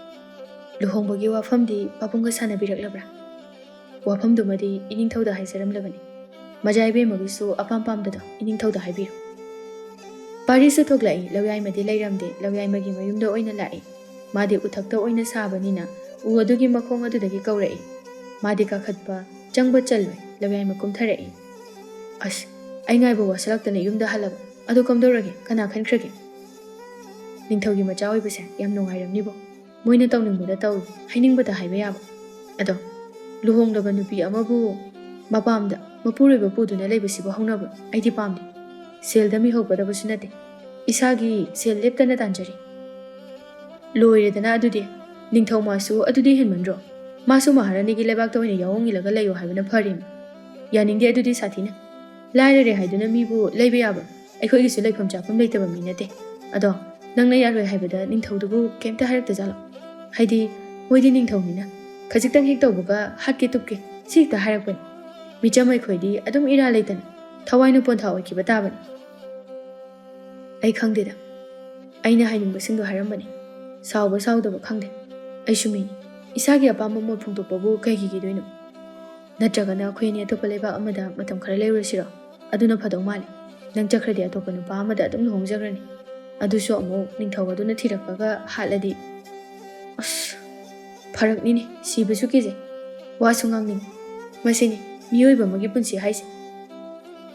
"ꯂꯨꯍꯣꯡꯕꯒꯤ ꯋꯥꯐꯝꯗꯤ ꯄꯥꯕꯨꯡꯒ ꯁꯥꯟꯅꯕꯤꯔꯛꯂꯕ꯭ꯔꯥ?" "ꯋꯥꯐꯝꯗꯨꯃꯗꯤ ꯏꯅꯤꯡꯊꯧꯗ ꯍꯥꯏꯖꯔꯝꯂꯕꯅꯤ꯫ ꯃꯖꯥ ꯏꯕꯦꯝꯃꯒꯤꯁꯨ ꯑꯄꯥꯝ ꯄꯥꯝꯗꯗꯣ ꯏꯅꯤꯡꯊꯧꯗ ꯍꯥꯏꯕꯤꯔꯣ꯫" ꯄꯥꯔꯤꯁꯨ ꯊꯣꯛꯂꯛꯏ꯫ ꯂꯧꯌꯥꯏꯃꯗꯤ ꯂꯩꯔꯝꯗꯦ꯫ ꯂꯧꯌꯥꯏꯃꯒꯤ ꯃꯌꯨꯝꯗ ꯑꯣꯏꯅ ꯂꯥꯛꯏ꯫ ꯃꯥꯗꯤ ꯎꯊꯛꯇ ꯑꯣꯏꯅ ꯁꯥꯕꯅꯤꯅ ꯎ ꯑꯗꯨꯒꯤ ꯃꯈꯣꯡ ꯑꯗꯨꯗꯒꯤ ꯀꯧꯔꯛꯏ꯫ ꯃꯥꯗꯤ ꯀꯥꯈꯠꯄ ꯆꯪꯕ ꯆꯜꯂꯣꯏ꯫ ꯂꯧꯌꯥꯏꯃ ꯀꯨꯝꯊꯔꯛꯏ꯫ "ꯑꯁ, ꯑꯩ ꯉꯥꯏꯕ ꯋꯥꯁꯤꯜꯂꯛꯇꯅ ꯌꯨꯝꯗ ꯍꯜꯂꯕ꯫ ꯑꯗꯣ ꯀꯝꯗꯧꯔꯒꯦ? ꯀꯅꯥ ꯈꯟꯈ꯭ꯔꯒꯦ?" "ꯅꯤꯡꯊꯧꯒꯤ ꯃꯆꯥ ꯑꯣꯏꯕꯁꯦ ꯌꯥꯝ ꯅꯨꯡꯉꯥꯏꯔꯝꯅꯤꯕꯣ꯫ ꯃꯣꯏꯅ ꯇꯧꯅꯤꯡꯕꯗ ꯇꯧꯏ, ꯍꯥꯏꯅꯤꯡꯕꯗ ꯍꯥꯏꯕ ꯌꯥꯕ꯫ ꯑꯗꯣ ꯂꯨꯍꯣꯡꯂꯕ ꯅꯨꯄꯤ ꯑꯃꯕꯨ ꯃꯄꯥꯝꯗ ꯃꯄꯨꯔꯣꯏꯕ ꯄꯨꯗꯨꯅ ꯂꯩꯕꯁꯤꯕꯨ ꯍꯧꯅꯕ꯭ꯔꯣ? ꯑꯩꯗꯤ ꯄꯥꯝꯗꯦ꯫ ꯁꯦꯜꯗ ꯃꯤꯍꯧꯒꯗꯕꯁꯨ ꯅꯠꯇꯦ꯫ ꯏꯁꯥꯒꯤ ꯁꯦꯜ ꯂꯦꯞꯇꯅ ꯇꯥꯟꯖꯔꯤ꯫" "ꯂꯣꯏꯔꯦꯗꯅ ꯑꯗꯨꯗꯤ꯫ ꯅꯤꯡꯊꯧ ꯃꯥꯁꯨ ꯑꯗꯨꯗꯤ ꯍꯦꯟꯃꯟꯗ꯭ꯔꯣ? ꯃꯥꯁꯨ ꯃꯍꯥꯔꯥꯅꯤꯒꯤ ꯂꯩꯕꯥꯛꯇ ꯑꯣꯏꯅ ꯌꯥꯑꯣꯡ ꯏꯜꯂꯒ ꯂꯩꯌꯣ ꯍꯥꯏꯕꯅ ꯐꯔꯦꯅꯦ꯫ ꯌꯥꯅꯤꯡꯗꯦ ꯑꯗꯨꯗꯤ ꯁꯥꯊꯤꯅ꯫ ꯂꯥꯏꯔꯔꯦ ꯍꯥꯏꯗꯨꯅ ꯃꯤꯕꯨ ꯂꯩꯕ ꯌꯥꯕ꯭ꯔꯣ? ꯑꯩꯈꯣꯏꯒꯤꯁꯨ ꯂꯩꯐꯝ ꯆꯥꯐꯝ ꯂꯩꯇꯕ ꯃꯤ ꯅꯠꯇꯦ꯫ ꯑꯗꯣ ꯅꯪꯅ ꯌꯥꯔꯣꯏ ꯍꯥꯏꯕꯗ ꯅꯤꯡꯊꯧꯗꯨꯕꯨ ꯀꯩꯝꯇ ꯍꯥꯏꯔꯛꯇꯖꯥꯠꯂꯣ? ꯍꯥꯏꯗꯤ ꯃꯣꯏꯗꯤ ꯅꯤꯡꯊꯧꯅꯤꯅ ꯈꯖꯤꯛꯇꯪ ꯍꯦꯛ ꯇꯧꯕꯒ ꯍꯥꯠꯀꯦ ꯇꯨꯞꯀꯦ ꯁꯤ ꯍꯦꯛꯇ ꯍꯥꯏꯔꯛꯄꯅꯤ꯫ ꯃꯤꯆꯝ ꯑꯩꯈꯣꯏꯗꯤ ꯑꯗꯨꯝ ꯏꯔꯥ ꯂꯩꯇꯅ ꯊꯋꯥꯏꯅ ꯄꯣꯟꯊꯥ ꯑꯣꯏꯈꯤꯕ ꯇꯥꯕꯅꯤ꯫" "ꯑꯩ ꯈꯪꯗꯦꯗ꯫ ꯑꯩꯅ ꯍꯥꯏꯅꯤꯡꯕꯁꯤꯡꯗꯣ ꯍꯥꯏꯔꯝꯕꯅꯤ꯫ ꯁꯥꯎꯕ ꯁꯥꯎꯗꯕ ꯈꯪꯗꯦ, ꯑꯩꯁꯨ ꯃꯤꯅꯤ꯫ ꯏꯁꯥꯒꯤ ꯑꯄꯥꯝꯕ ꯃꯣꯠ ꯐꯣꯡꯗꯣꯛꯄꯕꯨ ꯀꯩꯒꯤ ꯀꯤꯗꯣꯏꯅꯣ? ꯅꯠꯇ꯭ꯔꯒꯅ ꯑꯩꯈꯣꯏ ꯑꯅꯤ ꯑꯇꯣꯞꯄ ꯂꯩꯕꯥꯛ ꯑꯃꯗ ꯃꯇꯝ ꯈꯔ ꯂꯩꯔꯨꯔꯁꯤꯔꯣ? ꯑꯗꯨꯅ ꯐꯗꯧ ꯃꯥꯜꯂꯦ꯫ ꯅꯪ ꯆꯠꯈ꯭ꯔꯗꯤ ꯑꯇꯣꯞꯄ ꯅꯨꯄꯥ ꯑꯃꯗ ꯑꯗꯨꯝ ꯂꯨꯍꯣꯡꯖꯈ꯭ꯔꯅꯤ꯫ ꯑꯗꯨꯁꯨ ꯑꯃꯨꯛ ꯅꯤꯡꯊꯧ ꯑꯗꯨꯅ ꯊꯤꯔꯛꯄꯒ ꯍꯥꯠꯂꯗꯤ꯫ ꯑꯁ, ꯐꯔꯛꯅꯤꯅꯦ, ꯁꯤꯕꯁꯨ ꯀꯤꯖꯩ, ꯋꯥꯁꯨ ꯉꯥꯡꯅꯤꯡꯉꯤ꯫ ꯃꯁꯤꯅꯤ ꯃꯤꯑꯣꯏꯕ ꯑꯃꯒꯤ ꯄꯨꯟꯁꯤ ꯍꯥꯏꯁꯦ꯫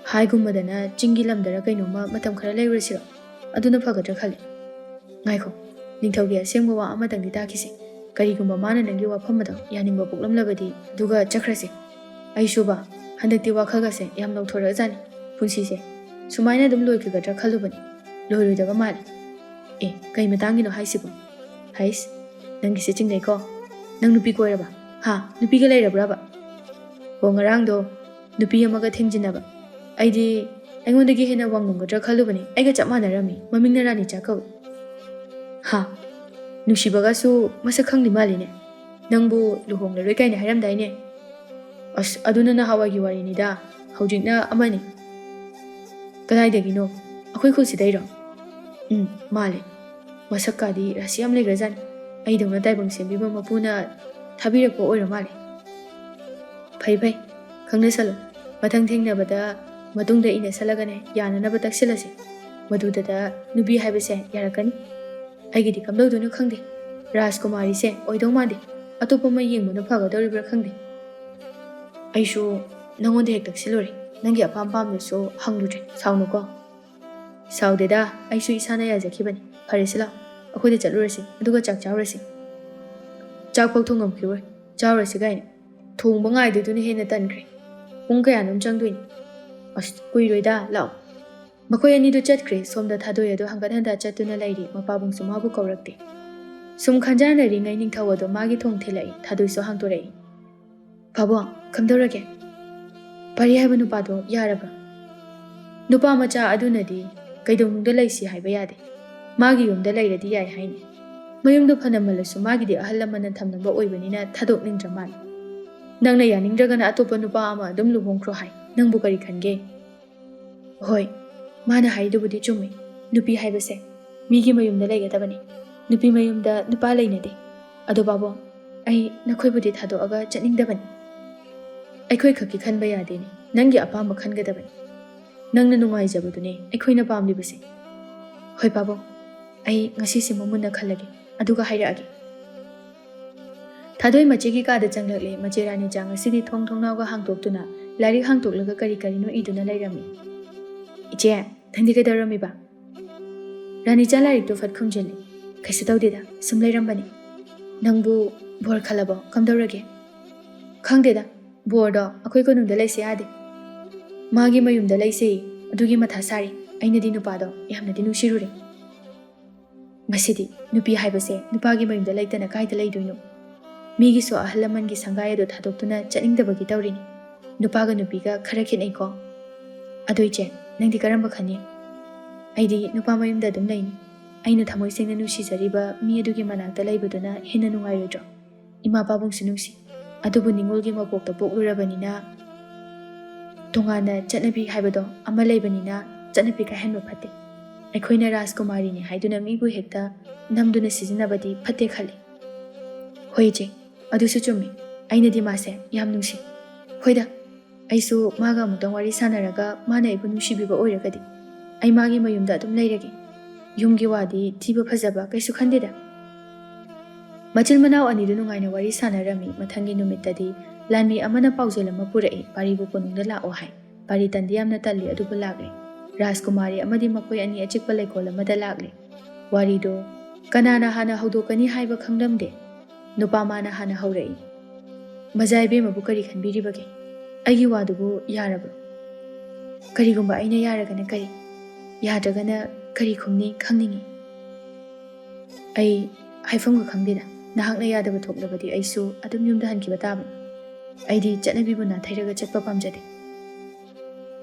ꯍꯥꯏꯒꯨꯝꯕꯗꯅ ꯆꯤꯡꯒꯤ ꯂꯝꯗꯔ ꯀꯩꯅꯣꯝꯃ ꯃꯇꯝ ꯈꯔ ꯂꯩꯔꯨꯔꯁꯤꯔꯣ? ꯑꯗꯨꯅ ꯐꯒꯗ꯭ꯔꯥ ꯈꯜꯂꯤ꯫ ꯉꯥꯏꯈꯣ, ꯅꯤꯡꯊꯧꯒꯤ ꯑꯁꯦꯡꯕ ꯋꯥ ꯑꯃꯇꯪꯗꯤ ꯇꯥꯈꯤꯁꯦ꯫ ꯀꯔꯤꯒꯨꯝꯕ ꯃꯥꯅ ꯅꯪꯒꯤ ꯋꯥꯐꯝ ꯑꯗꯣ ꯌꯥꯅꯤꯡꯕ ꯄꯣꯛꯂꯝꯂꯕꯗꯤ, ꯑꯗꯨꯒ ꯆꯠꯈ꯭ꯔꯁꯦ꯫ ꯑꯩꯁꯨꯕ, ꯍꯟꯗꯛꯇꯤ ꯋꯥꯈꯜꯒꯁꯦ ꯌꯥꯝ ꯂꯧꯊꯣꯔꯛꯑꯖꯥꯠꯅꯤ꯫ ꯄꯨꯟꯁꯤꯁꯦ ꯁꯨꯃꯥꯏꯅ ꯑꯗꯨꯝ ꯂꯣꯏꯈꯤꯒꯗ꯭ꯔꯥ ꯈꯜꯂꯨꯕꯅꯤ꯫ ꯂꯣꯏꯔꯣꯏꯗꯕ ꯃꯥꯜꯂꯦ꯫ ꯑꯦ, ꯀꯩ ꯃꯇꯥꯡꯒꯤꯅꯣ ꯍꯥꯏꯁꯤꯕꯣ? ꯍꯩꯁ, ꯅꯪꯒꯤꯁꯦ ꯆꯤꯡꯅꯩꯀꯣ꯫ ꯅꯪ ꯅꯨꯄꯤ ꯀꯣꯏꯔꯕ? ꯍꯥ, ꯅꯨꯄꯤꯒ ꯂꯩꯔꯕ꯭ꯔꯕ? ꯑꯣ, ꯉꯔꯥꯡꯗꯣ ꯅꯨꯄꯤ ꯑꯃꯒ ꯊꯦꯡꯖꯤꯟꯅꯕ꯫ ꯑꯩꯗꯤ ꯑꯩꯉꯣꯟꯗꯒꯤ ꯍꯦꯟꯅ ꯋꯥꯡꯉꯝꯒꯗ꯭ꯔꯥ ꯈꯜꯂꯨꯕꯅꯦ꯫ ꯑꯩꯒ ꯆꯞ ꯃꯥꯟꯅꯔꯝꯃꯤ꯫ ꯃꯃꯤꯡꯅ ꯔꯥꯅꯤꯆꯥ ꯀꯧꯏ꯫ ꯍꯥ, ꯅꯨꯡꯁꯤꯕꯒꯁꯨ ꯃꯁꯛ ꯈꯪꯗꯦ ꯃꯥꯜꯂꯤꯅꯦ꯫ ꯅꯪꯕꯨ ꯂꯨꯍꯣꯡꯂꯔꯣꯏ ꯀꯥꯏꯅ ꯍꯥꯏꯔꯝꯗꯥꯏꯅꯦ? ꯑꯁ, ꯑꯗꯨꯅ ꯅꯍꯥꯟꯋꯥꯏꯒꯤ ꯋꯥꯔꯤꯅꯤꯗ꯫ ꯍꯧꯖꯤꯛꯅ ꯑꯃꯅꯤ꯫ ꯀꯗꯥꯏꯗꯒꯤꯅꯣ? ꯑꯩꯈꯣꯏ ꯈꯨꯜꯁꯤꯗꯩꯔꯣ? ꯎꯝ, ꯃꯥꯜꯂꯦ꯫ ꯃꯁꯛꯀꯥꯗꯤ ꯔꯥꯁꯤ ꯌꯥꯝ ꯂꯩꯈ꯭ꯔꯖꯥꯠꯅꯤ꯫ ꯑꯩꯗꯧꯅ ꯇꯥꯏꯕꯪ ꯁꯦꯝꯕꯤꯕ ꯃꯄꯨꯅ ꯊꯥꯕꯤꯔꯛꯄ ꯑꯣꯏꯔ ꯃꯥꯜꯂꯦ꯫ ꯐꯩ ꯐꯩ, ꯈꯪꯅꯁꯜꯂꯨ꯫ ꯃꯊꯪ ꯊꯦꯡꯅꯕꯗ ꯃꯇꯨꯡꯗ ꯏꯟꯅꯁꯜꯂꯒꯅꯦ ꯌꯥꯅꯅꯕ ꯇꯛꯁꯤꯜꯂꯁꯤ꯫ ꯃꯗꯨꯗꯇ ꯅꯨꯄꯤ ꯍꯥꯏꯕꯁꯦ ꯌꯥꯔꯛꯀꯅꯤ꯫ ꯑꯩꯒꯤꯗꯤ ꯀꯝꯗꯧꯗꯣꯏꯅꯣ ꯈꯪꯗꯦ꯫ ꯔꯥꯖꯀꯨꯃꯥꯔꯤꯁꯦ ꯑꯣꯏꯗꯧ ꯃꯥꯟꯗꯦ꯫ ꯑꯇꯣꯞꯄ ꯑꯃ ꯌꯦꯡꯕꯅ ꯐꯒꯗꯧꯔꯤꯕ꯭ꯔꯥ ꯈꯪꯗꯦ꯫ ꯑꯩꯁꯨ ꯅꯉꯣꯟꯗ ꯍꯦꯛ ꯇꯛꯁꯤꯜꯂꯨꯔꯦ꯫ ꯅꯪꯒꯤ ꯑꯄꯥꯝ ꯄꯥꯝꯗꯁꯨ ꯍꯪꯂꯨꯗ꯭ꯔꯦ꯫ ꯁꯥꯎꯅꯨꯀꯣ꯫ ꯁꯥꯎꯗꯦꯗ, ꯑꯩꯁꯨ ꯏꯁꯥꯅ ꯌꯥꯖꯈꯤꯕꯅꯤ꯫ ꯐꯔꯦꯁꯦ, ꯂꯥꯛꯑꯣ, ꯑꯩꯈꯣꯏꯗ ꯆꯠꯂꯨꯔꯁꯤ, ꯑꯗꯨꯒ ꯆꯥꯛ ꯆꯥꯔꯨꯔꯁꯤ꯫ ꯆꯥꯛꯐꯥꯎ ꯊꯣꯡꯉꯝꯈꯤꯔꯣꯏ, ꯆꯥꯔꯨꯔꯁꯤ ꯀꯥꯏꯅ꯫ ꯊꯣꯡꯕ ꯉꯥꯏꯗꯣꯏꯗꯨꯅ ꯍꯦꯟꯅ ꯇꯟꯈ꯭ꯔꯦ꯫ ꯄꯨꯡ ꯀꯌꯥꯅꯣꯝ ꯆꯪꯗꯣꯏꯅꯤ꯫ ꯑꯁ, ꯀꯨꯏꯔꯣꯏꯗ, ꯂꯥꯛꯑꯣ꯫ ꯃꯈꯣꯏ ꯑꯅꯤꯗꯨ ꯆꯠꯈ꯭ꯔꯦ꯫ ꯁꯣꯝꯗ ꯊꯥꯗꯣꯏ ꯑꯗꯨ ꯍꯪꯒꯠ ꯍꯟꯗ ꯆꯠꯇꯨꯅ ꯂꯩꯔꯤ꯫ ꯃꯄꯥꯕꯨꯡꯁꯨ ꯃꯥꯕꯨ ꯀꯧꯔꯛꯇꯦ꯫ ꯁꯨꯝ ꯈꯟꯖꯥꯟꯅꯔꯤꯉꯩ ꯅꯤꯡꯊꯧ ꯑꯗꯣ ꯃꯥꯒꯤ ꯊꯣꯡ ꯊꯤꯜꯂꯛꯏ꯫ ꯊꯥꯗꯣꯏꯁꯨ ꯍꯥꯡꯗꯣꯔꯛꯏ꯫ "ꯄꯥꯕꯨꯡ, ꯀꯝꯗꯧꯔꯒꯦ? ꯄꯔꯤ ꯍꯥꯏꯕ ꯅꯨꯄꯥꯗꯣ ꯌꯥꯔꯕ꯭ꯔꯥ?" ꯅꯨꯄꯥ ꯃꯆꯥ ꯑꯗꯨꯅꯗꯤ ꯀꯩꯗꯧꯅꯨꯡꯗ ꯂꯩꯁꯤ ꯍꯥꯏꯕ ꯌꯥꯗꯦ꯫ ꯃꯥꯒꯤ ꯌꯨꯝꯗ ꯂꯩꯔꯗꯤ ꯌꯥꯏ ꯍꯥꯏꯅꯤ꯫ ꯃꯌꯨꯝꯗꯣ ꯐꯅ ꯃꯜꯂꯁꯨ ꯃꯥꯒꯤꯗꯤ ꯑꯍꯜ ꯂꯃꯟꯅ ꯊꯝꯅꯕ ꯑꯣꯏꯕꯅꯤꯅ ꯊꯥꯗꯣꯛꯅꯤꯡꯗ꯭ꯔ ꯃꯥꯜꯂꯦ꯫ "ꯅꯪꯅ ꯌꯥꯅꯤꯡꯗ꯭ꯔꯒꯅ ꯑꯇꯣꯞꯄ ꯅꯨꯄꯥ ꯑꯃ ꯑꯗꯨꯝ ꯂꯨꯍꯣꯡꯈ꯭ꯔꯣ" ꯍꯥꯏ꯫ ꯅꯪꯕꯨ ꯀꯔꯤ ꯈꯟꯒꯦ? ꯍꯣꯏ, ꯃꯥꯅ ꯍꯥꯏꯗꯨꯕꯨꯗꯤ ꯆꯨꯝꯃꯤ꯫ ꯅꯨꯄꯤ ꯍꯥꯏꯕꯁꯦ ꯃꯤꯒꯤ ꯃꯌꯨꯝꯗ ꯂꯩꯒꯗꯕꯅꯤ꯫ ꯅꯨꯄꯤ ꯃꯌꯨꯝꯗ ꯅꯨꯄꯥ ꯂꯩꯅꯗꯦ꯫ ꯑꯗꯣ ꯄꯥꯕꯨꯡ, ꯑꯩ ꯅꯈꯣꯏꯕꯨꯗꯤ ꯊꯥꯗꯣꯛꯑꯒ ꯆꯠꯅꯤꯡꯗꯕꯅꯤ꯫ ꯑꯩꯈꯣꯏ ꯈꯛꯀꯤ ꯈꯟꯕ ꯌꯥꯗꯦꯅꯦ, ꯅꯪꯒꯤ ꯑꯄꯥꯝꯕ ꯈꯟꯒꯗꯕꯅꯤ꯫ ꯅꯪꯅ ꯅꯨꯡꯉꯥꯏꯖꯕꯗꯨꯅꯦ ꯑꯩꯈꯣꯏꯅ ꯄꯥꯝꯂꯤꯕꯁꯦ꯫ ꯍꯣꯏ ꯄꯥꯕꯨꯡ, ꯑꯩ ꯉꯁꯤꯁꯤꯃ ꯃꯨꯟꯅ ꯈꯜꯂꯒꯦ, ꯑꯗꯨꯒ ꯍꯥꯏꯔꯛꯑꯒꯦ꯫ ꯊꯥꯗꯣꯏ ꯃꯆꯦꯒꯤ ꯀꯥꯗ ꯆꯪꯂꯛꯂꯦ꯫ ꯃꯆꯦ ꯔꯥꯅꯤꯆꯥ ꯉꯁꯤꯗꯤ ꯊꯣꯡ ꯊꯣꯡꯅꯥꯎꯒ ꯍꯥꯡꯗꯣꯛꯇꯨꯅ ꯂꯥꯏꯔꯤꯛ ꯍꯥꯡꯗꯣꯛꯂꯒ ꯀꯔꯤ ꯀꯔꯤꯅꯣ ꯏꯗꯨꯅ ꯂꯩꯔꯝꯃꯤ꯫ "ꯏꯆꯦ, ꯅꯪꯗꯤ ꯀꯩꯗꯧꯔꯝꯃꯤꯕ?" ꯔꯥꯅꯤꯆꯥ ꯂꯥꯏꯔꯤꯛꯇꯨ ꯐꯠ ꯈꯨꯝꯖꯤꯜꯂꯤ꯫ "ꯀꯩꯁꯨ ꯇꯧꯗꯦꯗ, ꯁꯨꯝ ꯂꯩꯔꯝꯕꯅꯤ꯫ ꯅꯪꯕꯨ ꯕꯣꯔ ꯈꯜꯂꯕꯣ? ꯀꯝꯗꯧꯔꯒꯦ?" "ꯈꯪꯗꯦꯗ, ꯕꯣꯔꯗꯣ ꯑꯩꯈꯣꯏ ꯀꯣꯅꯨꯡꯗ ꯂꯩꯁꯦ ꯌꯥꯗꯦ꯫ ꯃꯥꯒꯤ ꯃꯌꯨꯝꯗ ꯂꯩꯁꯦ, ꯑꯗꯨꯒꯤ ꯃꯊꯥ ꯁꯥꯔꯤ꯫ ꯑꯩꯅꯗꯤ ꯅꯨꯄꯥꯗꯣ ꯌꯥꯝꯅꯗꯤ ꯅꯨꯡꯁꯤꯔꯨꯔꯦ꯫" ꯃꯁꯤꯗꯤ, ꯅꯨꯄꯤ ꯍꯥꯏꯕꯁꯦ ꯅꯨꯄꯥꯒꯤ ꯃꯌꯨꯝꯗ ꯂꯩꯇꯅ ꯀꯥꯏꯗ ꯂꯩꯗꯣꯏꯅꯣ? ꯃꯤꯒꯤꯁꯨ ꯑꯍꯜ ꯂꯃꯟꯒꯤ ꯁꯪꯒꯥꯏ ꯑꯗꯨ ꯊꯥꯗꯣꯛꯇꯨꯅ ꯆꯠꯅꯤꯡꯗꯕꯒꯤ ꯇꯧꯔꯤꯅꯤ꯫ ꯅꯨꯄꯥꯒ ꯅꯨꯄꯤꯒ ꯈꯔ ꯈꯦꯠꯅꯩꯀꯣ꯫ ꯑꯗꯣ ꯏꯆꯦ, ꯅꯪꯗꯤ ꯀꯔꯝꯕ ꯈꯟꯅꯤ? ꯑꯩꯗꯤ ꯅꯨꯄꯥ ꯃꯌꯨꯝꯗ ꯑꯗꯨꯝ ꯂꯩꯅꯤ꯫ ꯑꯩꯅ ꯊꯃꯣꯏ ꯁꯦꯡꯅ ꯅꯨꯡꯁꯤꯖꯔꯤꯕ ꯃꯤ ꯑꯗꯨꯒꯤ ꯃꯅꯥꯛꯇ ꯂꯩꯕꯗꯨꯅ ꯍꯦꯟꯅ ꯅꯨꯡꯉꯥꯏꯔꯣꯏꯗ꯭ꯔꯣ? ꯏꯃꯥ ꯄꯥꯕꯨꯡꯁꯨ ꯅꯨꯡꯁꯤ, ꯑꯗꯨꯕꯨ ꯅꯤꯉꯣꯜꯒꯤ ꯃꯄꯣꯛꯇ ꯄꯣꯛꯂꯨꯔꯕꯅꯤꯅ, ꯇꯣꯉꯥꯟꯅ ꯆꯠꯅꯕꯤ ꯍꯥꯏꯕꯗꯣ ꯑꯃ ꯂꯩꯕꯅꯤꯅ, ꯆꯠꯅꯕꯤ ꯀꯥꯏꯍꯟꯕ ꯐꯠꯇꯦ꯫ ꯑꯩꯈꯣꯏꯅ ꯔꯥꯖꯀꯨꯃꯥꯔꯤꯅꯤ ꯍꯥꯏꯗꯨꯅ ꯃꯤꯕꯨ ꯍꯦꯛꯇ ꯅꯝꯗꯨꯅ ꯁꯤꯖꯤꯟꯅꯕꯗꯤ ꯐꯠꯇꯦ ꯈꯜꯂꯤ꯫ ꯍꯣꯏ ꯏꯆꯦ, ꯑꯗꯨꯁꯨ ꯆꯨꯝꯃꯤ꯫ ꯑꯩꯅꯗꯤ ꯃꯥꯁꯦ ꯌꯥꯝ ꯅꯨꯡꯁꯤ꯫ ꯍꯣꯏꯗ, ꯑꯩꯁꯨ ꯃꯥꯒ ꯑꯃꯨꯛꯇꯪ ꯋꯥꯔꯤ ꯁꯥꯟꯅꯔꯒ ꯃꯥꯅ ꯑꯩꯕꯨ ꯅꯨꯡꯁꯤꯕꯤꯕ ꯑꯣꯏꯔꯒꯗꯤ ꯑꯩ ꯃꯥꯒꯤ ꯃꯌꯨꯝꯗ ꯑꯗꯨꯝ ꯂꯩꯔꯒꯦ꯫ ꯌꯨꯝꯒꯤ ꯋꯥꯗꯤ ꯊꯤꯕ ꯐꯖꯕ ꯀꯩꯁꯨ ꯈꯟꯗꯦꯗ꯫ ꯃꯆꯤꯟ ꯃꯅꯥꯎ ꯑꯅꯤꯗꯨ ꯅꯨꯡꯉꯥꯏꯅ ꯋꯥꯔꯤ ꯁꯥꯟꯅꯔꯝꯃꯤ꯫ ꯃꯊꯪꯒꯤ ꯅꯨꯃꯤꯠꯇꯗꯤ ꯂꯥꯟꯃꯤ ꯑꯃꯅ ꯄꯥꯎꯖꯦꯜ ꯑꯃ ꯄꯨꯔꯛꯏ, ꯄꯥꯔꯤꯕꯨ ꯀꯣꯅꯨꯡꯗ ꯂꯥꯛꯑꯣ ꯍꯥꯏ꯫ ꯄꯥꯔꯤ ꯇꯟꯗꯤ ꯌꯥꯝꯅ ꯇꯜꯂꯤ, ꯑꯗꯨꯕꯨ ꯂꯥꯛꯂꯦ꯫ ꯔꯥꯖꯀꯨꯃꯥꯔꯤ ꯑꯃꯗꯤ ꯃꯈꯣꯏ ꯑꯅꯤ ꯑꯆꯤꯛꯄ ꯂꯩꯀꯣꯜ ꯑꯃꯗ ꯂꯥꯛꯂꯦ꯫ ꯋꯥꯔꯤꯗꯨ ꯀꯅꯥꯅ ꯍꯥꯟꯅ ꯍꯧꯗꯣꯛꯀꯅꯤ ꯍꯥꯏꯕ ꯈꯪꯂꯝꯗꯦ꯫ ꯅꯨꯄꯥ ꯃꯥꯅ ꯍꯥꯟꯅ ꯍꯧꯔꯛꯏ꯫ "ꯃꯖꯥ ꯏꯕꯦꯝꯃꯕꯨ ꯀꯔꯤ ꯈꯟꯕꯤꯔꯤꯕꯒꯦ? ꯑꯩꯒꯤ ꯋꯥꯗꯨꯕꯨ ꯌꯥꯔꯕ꯭ꯔꯣ? ꯀꯔꯤꯒꯨꯝꯕ ꯑꯩꯅ ꯌꯥꯔꯒꯅ ꯀꯔꯤ? ꯌꯥꯗ꯭ꯔꯒꯅ ꯀꯔꯤ ꯈꯨꯝꯅꯤ ꯈꯪꯅꯤꯡꯏ꯫" "ꯑꯩ ꯍꯥꯏꯐꯝꯒ ꯈꯪꯗꯦꯗ꯫ ꯅꯍꯥꯛꯅ ꯌꯥꯗꯕ ꯊꯣꯛꯂꯕꯗꯤ ꯑꯩꯁꯨ ꯑꯗꯨꯝ ꯌꯨꯝꯗ ꯍꯟꯈꯤꯕ ꯇꯥꯕꯅꯤ꯫ ꯑꯩꯗꯤ ꯆꯠꯅꯕꯤꯕꯨ ꯅꯥꯊꯩꯔꯒ ꯆꯠꯄ ꯄꯥꯝꯖꯗꯦ꯫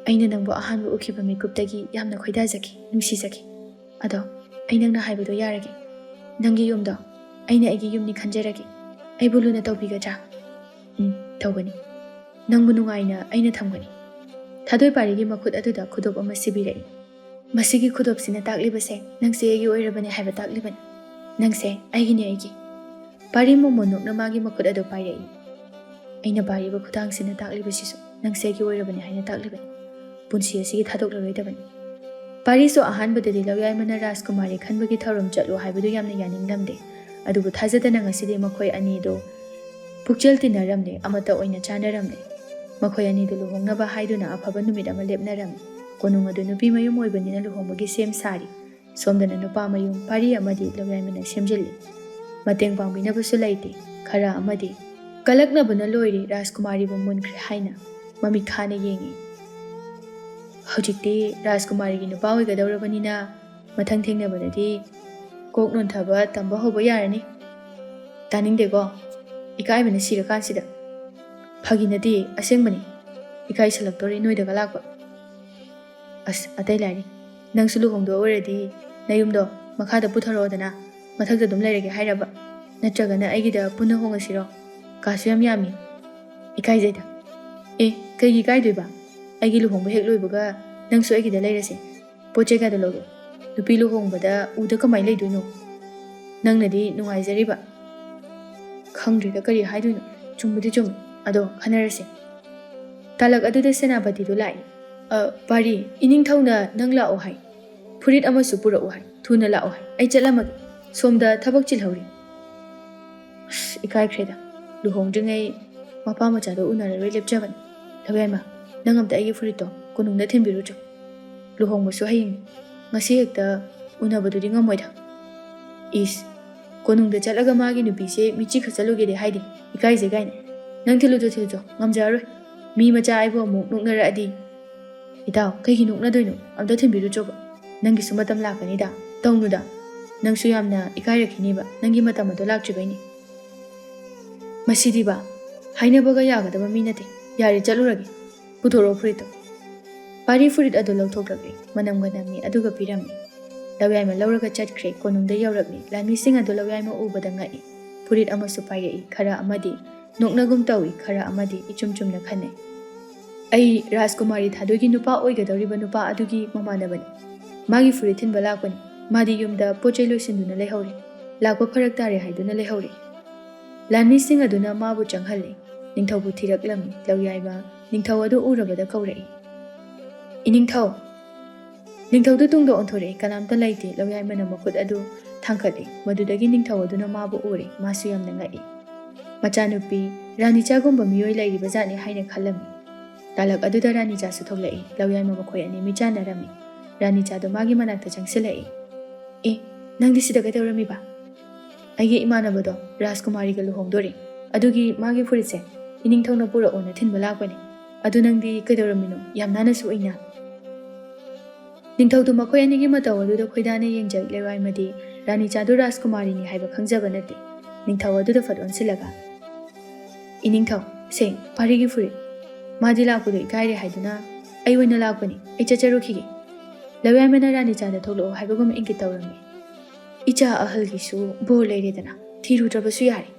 ꯑꯩꯅ ꯅꯪꯕꯨ ꯑꯍꯥꯟꯕ ꯎꯈꯤꯕ ꯃꯤꯀꯨꯞꯇꯒꯤ ꯌꯥꯝꯅ ꯈꯣꯏꯗꯥꯖꯈꯤ, ꯅꯨꯡꯁꯤꯖꯈꯤ꯫ ꯑꯗꯣ ꯑꯩ ꯅꯪꯅ ꯍꯥꯏꯕꯗꯣ ꯌꯥꯔꯒꯦ꯫ ꯅꯪꯒꯤ ꯌꯨꯝꯗꯣ ꯑꯩꯅ ꯑꯩꯒꯤ ꯌꯨꯝꯅꯤ ꯈꯟꯖꯔꯒꯦ꯫ ꯑꯩꯕꯨ ꯂꯨꯅ ꯇꯧꯕꯤꯒꯗ꯭ꯔꯥ?" "ꯎꯝ, ꯇꯧꯒꯅꯤ꯫ ꯅꯪꯕꯨ ꯅꯨꯡꯉꯥꯏꯅ ꯑꯩꯅ ꯊꯝꯒꯅꯤ꯫" ꯊꯥꯗꯣꯏ ꯄꯥꯔꯤꯒꯤ ꯃꯈꯨꯠ ꯑꯗꯨꯗ ꯈꯨꯗꯣꯞ ꯑꯃ ꯁꯤꯕꯤꯔꯛꯏ꯫ "ꯃꯁꯤꯒꯤ ꯈꯨꯗꯣꯞꯁꯤꯅ ꯇꯥꯛꯂꯤꯕꯁꯦ ꯅꯪꯁꯦ ꯑꯩꯒꯤ ꯑꯣꯏꯔꯕꯅꯤ ꯍꯥꯏꯕ ꯇꯥꯛꯂꯤꯕꯅꯤ꯫ "ꯅꯪꯁꯦ ꯑꯩꯒꯤꯅꯦ, ꯑꯩꯒꯤ꯫" ꯄꯥꯔꯤ ꯃꯣꯃꯣꯟ ꯅꯣꯛꯅ ꯃꯥꯒꯤ ꯃꯈꯨꯠ ꯑꯗꯨ ꯄꯥꯏꯔꯛꯏ꯫ "ꯑꯩꯅ ꯄꯥꯏꯔꯤꯕ ꯈꯨꯗꯥꯡꯁꯤꯅ ꯇꯥꯛꯂꯤꯕꯁꯤꯁꯨ ꯅꯪꯁꯦ ꯑꯩꯒꯤ ꯑꯣꯏꯔꯕꯅꯤ ꯍꯥꯏꯅ ꯇꯥꯛꯂꯤꯕꯅꯤ꯫ ꯄꯨꯟꯁꯤ ꯑꯁꯤꯒꯤ ꯊꯥꯗꯣꯛꯂꯔꯣꯏꯗꯕꯅꯤ꯫" ꯄꯥꯔꯤꯁꯨ ꯑꯍꯥꯟꯕꯗꯗꯤ ꯂꯧꯌꯥꯏꯃꯅ ꯔꯥꯖꯀꯨꯃꯥꯔꯤ ꯈꯟꯕꯒꯤ ꯊꯧꯔꯝ ꯆꯠꯂꯨ ꯍꯥꯏꯕꯗꯨ ꯌꯥꯝꯅ ꯌꯥꯅꯤꯡꯂꯝꯗꯦ꯫ ꯑꯗꯨꯕꯨ ꯊꯥꯖꯗꯅ ꯉꯁꯤꯗꯤ ꯃꯈꯣꯏ ꯑꯅꯤꯗꯨ ꯄꯨꯛꯆꯦꯜ ꯇꯤꯟꯅꯔꯝꯂꯦ, ꯑꯃꯠꯇ ꯑꯣꯏꯅ ꯆꯥꯅꯔꯝꯂꯦ꯫ ꯃꯈꯣꯏ ꯑꯅꯤꯗꯨ ꯂꯨꯍꯣꯡꯅꯕ ꯍꯥꯏꯗꯨꯅ ꯑꯐꯕ ꯅꯨꯃꯤꯠ ꯑꯃ ꯂꯦꯞꯅꯔꯝꯃꯤ꯫ ꯀꯣꯅꯨꯡ ꯑꯗꯨ ꯅꯨꯄꯤ ꯃꯌꯨꯝ ꯑꯣꯏꯕꯅꯤꯅ ꯂꯨꯍꯣꯡꯕꯒꯤ ꯁꯦꯝ ꯁꯥꯔꯤ꯫ ꯁꯣꯝꯗꯅ ꯅꯨꯄꯥ ꯃꯌꯨꯝ ꯄꯥꯔꯤ ꯑꯃꯗꯤ ꯂꯧꯌꯥꯏꯃꯅ ꯁꯦꯝꯖꯤꯜꯂꯤ꯫ ꯃꯇꯦꯡ ꯄꯥꯡꯕꯤꯅꯕꯁꯨ ꯂꯩꯇꯦ꯫ ꯈꯔ ꯑꯃꯗꯤ ꯀꯂꯛꯅꯕꯅ ꯂꯣꯏꯔꯦ, ꯔꯥꯖꯀꯨꯃꯥꯔꯤꯕꯨ ꯃꯨꯟꯈ꯭ꯔꯦ ꯍꯥꯏꯅ ꯃꯃꯤꯠ ꯈꯥꯅ ꯌꯦꯡꯉꯤ꯫ ꯍꯧꯖꯤꯛꯇꯤ ꯔꯥꯖꯀꯨꯃꯥꯔꯤꯒꯤ ꯅꯨꯄꯥ ꯑꯣꯏꯒꯗꯧꯔꯕꯅꯤꯅ ꯃꯊꯪ ꯊꯦꯡꯅꯕꯗꯗꯤ ꯀꯣꯛ ꯅꯣꯟꯊꯕ ꯇꯝꯕ ꯍꯧꯕ ꯌꯥꯔꯅꯤ꯫ ꯇꯥꯅꯤꯡꯗꯦꯀꯣ, ꯏꯀꯥꯏꯕꯅ ꯁꯤꯔꯀꯥꯟꯁꯤꯗ꯫ ꯐꯥꯒꯤ ꯅꯠꯇꯦ, ꯑꯁꯦꯡꯕꯅꯤ꯫ ꯏꯀꯥꯏꯁꯜꯂꯛꯇꯣꯔꯦ ꯅꯣꯏꯗꯒ ꯂꯥꯛꯄ꯫ ꯑꯁ, ꯑꯇꯩ ꯂꯥꯏꯔꯤ, ꯅꯪꯁꯨ ꯂꯨꯍꯣꯡꯗꯣꯛ ꯑꯣꯏꯔꯗꯤ ꯅꯌꯨꯝꯗꯣ ꯃꯈꯥꯗ ꯄꯨꯊꯔꯛꯑꯣꯗꯅ, ꯃꯊꯛꯇ ꯑꯗꯨꯝ ꯂꯩꯔꯒꯦ ꯍꯥꯏꯔꯕ? ꯅꯠꯇ꯭ꯔꯒꯅ ꯑꯩꯒꯤꯗ ꯄꯨꯟꯅ ꯍꯣꯡꯉꯁꯤꯔꯣ? ꯀꯥꯁꯨ ꯌꯥꯝ ꯌꯥꯝꯃꯤ꯫ ꯏꯀꯥꯏꯖꯩꯗ꯫ ꯑꯦ, ꯀꯩꯒꯤ ꯏꯀꯥꯏꯗꯣꯏꯕ? ꯑꯩꯒꯤ ꯂꯨꯍꯣꯡꯕ ꯍꯦꯛ ꯂꯣꯏꯕꯒ ꯅꯪꯁꯨ ꯑꯩꯒꯤꯗ ꯂꯩꯔꯁꯦ꯫ ꯄꯣꯠ ꯆꯩ ꯀꯌꯥꯗ ꯂꯧꯒꯦ? ꯅꯨꯄꯤ ꯂꯨꯍꯣꯡꯕꯗ ꯎꯗ ꯀꯃꯥꯏꯅ ꯂꯩꯗꯣꯏꯅꯣ? ꯅꯪꯅꯗꯤ ꯅꯨꯡꯉꯥꯏꯖꯔꯤꯕ꯫ ꯈꯪꯗ꯭ꯔꯦꯗ ꯀꯔꯤ ꯍꯥꯏꯗꯣꯏꯅꯣ꯫ ꯆꯨꯝꯕꯨꯗꯤ ꯆꯨꯝꯃꯤ꯫ ꯑꯗꯣ ꯈꯟꯅꯔꯁꯦ꯫ ꯇꯥꯂꯛ ꯑꯗꯨꯗ ꯁꯦꯅꯥꯄꯇꯤꯗꯨ ꯂꯥꯛꯏ꯫ "ꯑ, ꯄꯥꯔꯤ, ꯏꯅꯤꯡꯊꯧꯅ ꯅꯪ ꯂꯥꯛꯑꯣ ꯍꯥꯏ꯫ ꯐꯨꯔꯤꯠ ꯑꯃꯁꯨ ꯄꯨꯔꯛꯎ ꯍꯥꯏ꯫ ꯊꯨꯅ ꯂꯥꯛꯑꯣ ꯍꯥꯏ꯫ ꯑꯩ ꯆꯠꯂꯝꯃꯒꯦ꯫ ꯁꯣꯝꯗ ꯊꯕꯛ ꯆꯤꯜꯍꯧꯔꯤ꯫" ꯑꯁ, ꯏꯀꯥꯏꯈ꯭ꯔꯦꯗ꯫ ꯂꯨꯍꯣꯡꯗ꯭ꯔꯤꯉꯩ ꯃꯄꯥ ꯃꯆꯥꯗꯣ ꯎꯅꯔꯔꯣꯏ ꯂꯦꯞꯆꯕꯅꯤ꯫ ꯂꯧꯌꯥꯏꯃ, ꯅꯪ ꯑꯝꯇ ꯑꯩꯒꯤ ꯐꯨꯔꯤꯠꯇꯣ ꯀꯣꯅꯨꯡꯗ ꯊꯤꯟꯕꯤꯔꯨꯆꯣ꯫ ꯂꯨꯍꯣꯡꯕꯁꯨ ꯍꯌꯦꯡꯅꯤ꯫ ꯉꯁꯤ ꯍꯦꯛꯇ ꯎꯅꯕꯗꯨꯗꯤ ꯉꯝꯃꯣꯏꯗ꯫ ꯏꯁ, ꯀꯣꯅꯨꯡꯗ ꯆꯠꯂꯒ ꯃꯥꯒꯤ ꯅꯨꯄꯤꯁꯦ ꯃꯤꯠꯆꯤ ꯈꯠꯆꯜꯂꯨꯒꯦꯗꯤ ꯍꯥꯏꯗꯦ, ꯏꯀꯥꯏꯖꯩ ꯀꯥꯏꯅ꯫ ꯅꯪ ꯊꯤꯜꯂꯨꯆꯣ, ꯊꯤꯜꯂꯨꯆꯣ, ꯉꯝꯖꯔꯔꯣꯏ꯫ ꯃꯤ ꯃꯆꯥ ꯑꯩꯕꯨ ꯑꯃꯨꯛ ꯅꯣꯛꯅꯔꯛꯑꯗꯤ꯫ ꯏꯇꯥꯎ, ꯀꯩꯒꯤ ꯅꯣꯛꯅꯗꯣꯏꯅꯣ? ꯑꯝꯇ ꯊꯤꯟꯕꯤꯔꯨꯆꯣꯕ꯫ ꯅꯪꯒꯤꯁꯨ ꯃꯇꯝ ꯂꯥꯛꯀꯅꯤꯗ꯫ ꯇꯧꯅꯨꯗ꯫ ꯅꯪꯁꯨ ꯌꯥꯝꯅ ꯏꯀꯥꯏꯔꯛꯈꯤꯅꯦꯕ, ꯅꯪꯒꯤ ꯃꯇꯝ ꯑꯗꯣ ꯂꯥꯛꯇ꯭ꯔꯤꯕꯩꯅꯦ꯫ ꯃꯁꯤꯗꯤꯕ, ꯍꯥꯏꯅꯕꯒ ꯌꯥꯒꯗꯕ ꯃꯤ ꯅꯠꯇꯦ꯫ ꯌꯥꯔꯦ, ꯆꯠꯂꯨꯔꯒꯦ꯫ ꯄꯨꯊꯣꯔꯛꯑꯣ ꯐꯨꯔꯤꯠꯇꯣ꯫ ꯄꯥꯔꯤ ꯐꯨꯔꯤꯠ ꯑꯗꯨ ꯂꯧꯊꯣꯛꯂꯛꯂꯦ꯫ ꯃꯅꯝꯒ ꯅꯝꯃꯤ, ꯑꯗꯨꯒ ꯄꯤꯔꯝꯃꯤ꯫ ꯂꯧꯌꯥꯏꯃ ꯂꯧꯔꯒ ꯆꯠꯈ꯭ꯔꯦ꯫ ꯀꯣꯅꯨꯡꯗ ꯌꯧꯔꯛꯂꯦ꯫ ꯂꯥꯟꯃꯤꯁꯤꯡ ꯑꯗꯨ ꯂꯧꯌꯥꯏꯃ ꯎꯕꯗ ꯉꯛꯏ꯫ ꯐꯨꯔꯤꯠ ꯑꯃꯁꯨ ꯄꯥꯏꯔꯛꯏ꯫ ꯈꯔ ꯑꯃꯗꯤ ꯅꯣꯛꯅꯒꯨꯝ ꯇꯧꯏ, ꯈꯔ ꯑꯃꯗꯤ ꯏꯆꯨꯝ ꯆꯨꯝꯅ ꯈꯟꯅꯩ꯫ "ꯑꯩ ꯔꯥꯖꯀꯨꯃꯥꯔꯤ ꯊꯥꯗꯣꯏꯒꯤ ꯅꯨꯄꯥ ꯑꯣꯏꯒꯗꯧꯔꯤꯕ ꯅꯨꯄꯥ ꯑꯗꯨꯒꯤ ꯃꯃꯥꯟꯅꯕꯅꯤ꯫ ꯃꯥꯒꯤ ꯐꯨꯔꯤꯠ ꯊꯤꯟꯕ ꯂꯥꯛꯄꯅꯤ꯫ ꯃꯥꯗꯤ ꯌꯨꯝꯗ ꯄꯣꯠ ꯆꯩ ꯂꯣꯏꯁꯤꯟꯗꯨꯅ ꯂꯩꯍꯧꯔꯤ꯫" ꯂꯥꯛꯄ ꯐꯔꯛ ꯇꯥꯔꯦ ꯍꯥꯏꯗꯨꯅ ꯂꯩꯍꯧꯔꯦ꯫ ꯂꯥꯟꯃꯤꯁꯤꯡ ꯑꯗꯨꯅ ꯃꯥꯕꯨ ꯆꯪꯍꯜꯂꯦ꯫ ꯅꯤꯡꯊꯧꯕꯨ ꯊꯤꯔꯛꯂꯝꯃꯤ꯫ ꯂꯧꯌꯥꯏꯃ ꯅꯤꯡꯊꯧ ꯑꯗꯨ ꯎꯔꯕꯗ ꯀꯧꯔꯛꯏ, "ꯏꯅꯤꯡꯊꯧ!" ꯅꯤꯡꯊꯧꯗꯨ ꯇꯨꯡꯗ ꯑꯣꯟꯊꯣꯔꯛꯏ꯫ ꯀꯅꯥꯝꯇ ꯂꯩꯇꯦ꯫ ꯂꯧꯌꯥꯏꯃꯅ ꯃꯈꯨꯠ ꯑꯗꯨ ꯊꯥꯡꯒꯠꯂꯤ꯫ ꯃꯗꯨꯗꯒꯤ ꯅꯤꯡꯊꯧ ꯑꯗꯨꯅ ꯃꯥꯕꯨ ꯎꯔꯦ꯫ ꯃꯥꯁꯨ ꯌꯥꯝꯅ ꯉꯛꯏ꯫ "ꯃꯆꯥꯅꯨꯄꯤ, ꯔꯥꯅꯤꯆꯥꯒꯨꯝꯕ ꯃꯤꯑꯣꯏ ꯂꯩꯔꯤꯕ ꯖꯥꯠꯅꯤ" ꯍꯥꯏꯅ ꯈꯜꯂꯝꯃꯤ꯫ ꯇꯥꯂꯛ ꯑꯗꯨꯗ ꯔꯥꯅꯤꯆꯥꯁꯨ ꯊꯣꯛꯂꯛꯏ꯫ ꯂꯧꯌꯥꯏꯃ ꯃꯈꯣꯏ ꯑꯅꯤ ꯃꯤꯆꯥꯟꯅꯔꯝꯃꯤ꯫ ꯔꯥꯅꯤꯆꯥꯗꯨ ꯃꯥꯒꯤ ꯃꯅꯥꯛꯇ ꯆꯪꯁꯤꯜꯂꯛꯏ꯫ "ꯑꯦ, ꯅꯪꯗꯤ ꯁꯤꯗ ꯀꯩꯗꯧꯔꯝꯃꯤꯕ?" "ꯑꯩꯒꯤ ꯏꯃꯥꯟꯅꯕꯗꯣ ꯔꯥꯖꯀꯨꯃꯥꯔꯤꯒ ꯂꯨꯍꯣꯡꯗꯣꯔꯦ꯫ ꯑꯗꯨꯒꯤ ꯃꯥꯒꯤ ꯐꯨꯔꯤꯠꯁꯦ ꯏꯅꯤꯡꯊꯧꯅ ꯄꯨꯔꯛꯑꯣꯅ ꯊꯤꯟꯕ ꯂꯥꯛꯄꯅꯦ꯫ ꯑꯗꯨ ꯅꯪꯗꯤ ꯀꯩꯗꯧꯔꯝꯃꯤꯅꯣ? ꯌꯥꯝ ꯅꯥꯟꯅꯁꯨ ꯎꯏꯅ?" ꯅꯤꯡꯊꯧꯗꯨ ꯃꯈꯣꯏ ꯑꯅꯤꯒꯤ ꯃꯇꯧ ꯑꯗꯨꯗ ꯈꯣꯏꯗꯥꯅ ꯌꯦꯡꯖꯩ꯫ ꯂꯧꯌꯥꯏꯃꯗꯤ ꯔꯥꯅꯤꯆꯥꯗꯨ ꯔꯥꯖꯀꯨꯃꯥꯔꯤꯅꯤ ꯍꯥꯏꯕ ꯈꯪꯖꯕ ꯅꯠꯇꯦ꯫ ꯅꯤꯡꯊꯧ ꯑꯗꯨꯗ ꯐꯠ ꯑꯣꯟꯁꯤꯜꯂꯒ, "ꯏꯅꯤꯡꯊꯧ, ꯁꯦ, ꯄꯥꯔꯤꯒꯤ ꯐꯨꯔꯤꯠ꯫ ꯃꯥꯗꯤ ꯂꯥꯛꯄꯗꯣ ꯏꯀꯥꯏꯔꯦ ꯍꯥꯏꯗꯨꯅ ꯑꯩ ꯑꯣꯏꯅ ꯂꯥꯛꯄꯅꯤ꯫ ꯑꯩ ꯆꯠꯆꯔꯨꯈꯤꯒꯦ꯫" ꯂꯧꯌꯥꯏꯃꯅ ꯔꯥꯅꯤꯆꯥꯗ ꯊꯣꯛꯂꯛꯑꯣ ꯍꯥꯏꯕꯒꯨꯝ ꯏꯪꯒꯤꯠ ꯇꯧꯔꯝꯃꯤ꯫ "ꯏꯆꯥ ꯑꯍꯜꯒꯤꯁꯨ ꯕꯣꯔ ꯂꯩꯔꯦꯗꯅ, ꯊꯤꯔꯨꯗ꯭ꯔꯕꯁꯨ ꯌꯥꯔꯦ꯫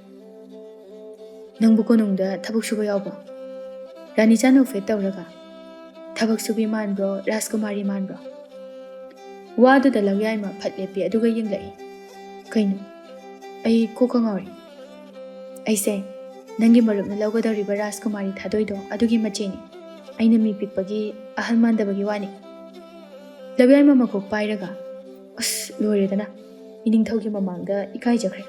ꯅꯪꯕꯨ ꯀꯣꯅꯨꯡꯗ ꯊꯕꯛ ꯁꯨꯕ ꯌꯥꯎꯕ꯭ꯔꯣ?" ꯔꯥꯅꯤꯆꯥ ꯅꯣꯛꯐꯦꯠ ꯇꯧꯔꯒ, "ꯊꯕꯛ ꯁꯨꯕꯤ ꯃꯥꯟꯕ꯭ꯔꯣ, ꯔꯥꯖꯀꯨꯃꯥꯔꯤ ꯃꯥꯟꯕ꯭ꯔꯣ?" ꯋꯥꯗꯨꯗ ꯂꯧꯌꯥꯏꯃ ꯐꯠ ꯂꯦꯞꯄꯤ, ꯑꯗꯨꯒ ꯌꯦꯡꯂꯛꯏ꯫ "ꯀꯩꯅꯣ? ꯑꯩ ꯀꯣꯛꯀ ꯉꯥꯎꯔꯦ꯫ ꯑꯩꯁꯦ ꯅꯪꯒꯤ ꯃꯔꯨꯞꯅ ꯂꯧꯒꯗꯧꯔꯤꯕ ꯔꯥꯖꯀꯨꯃꯥꯔꯤ ꯊꯥꯗꯣꯏꯗꯣ, ꯑꯗꯨꯒꯤ ꯃꯆꯦꯅꯤ꯫ ꯑꯩꯅ ꯃꯤ ꯄꯤꯛꯄꯒꯤ, ꯑꯍꯜ ꯃꯥꯟꯗꯕꯒꯤ ꯋꯥꯅꯤ꯫" ꯂꯧꯌꯥꯏꯃ ꯃꯀꯣꯛ ꯄꯥꯏꯔꯒ, "ꯑꯁ, ꯂꯣꯏꯔꯦꯗꯅ꯫ ꯏꯅꯤꯡꯊꯧꯒꯤ ꯃꯃꯥꯡꯗ ꯏꯀꯥꯏꯖꯈ꯭ꯔꯦ꯫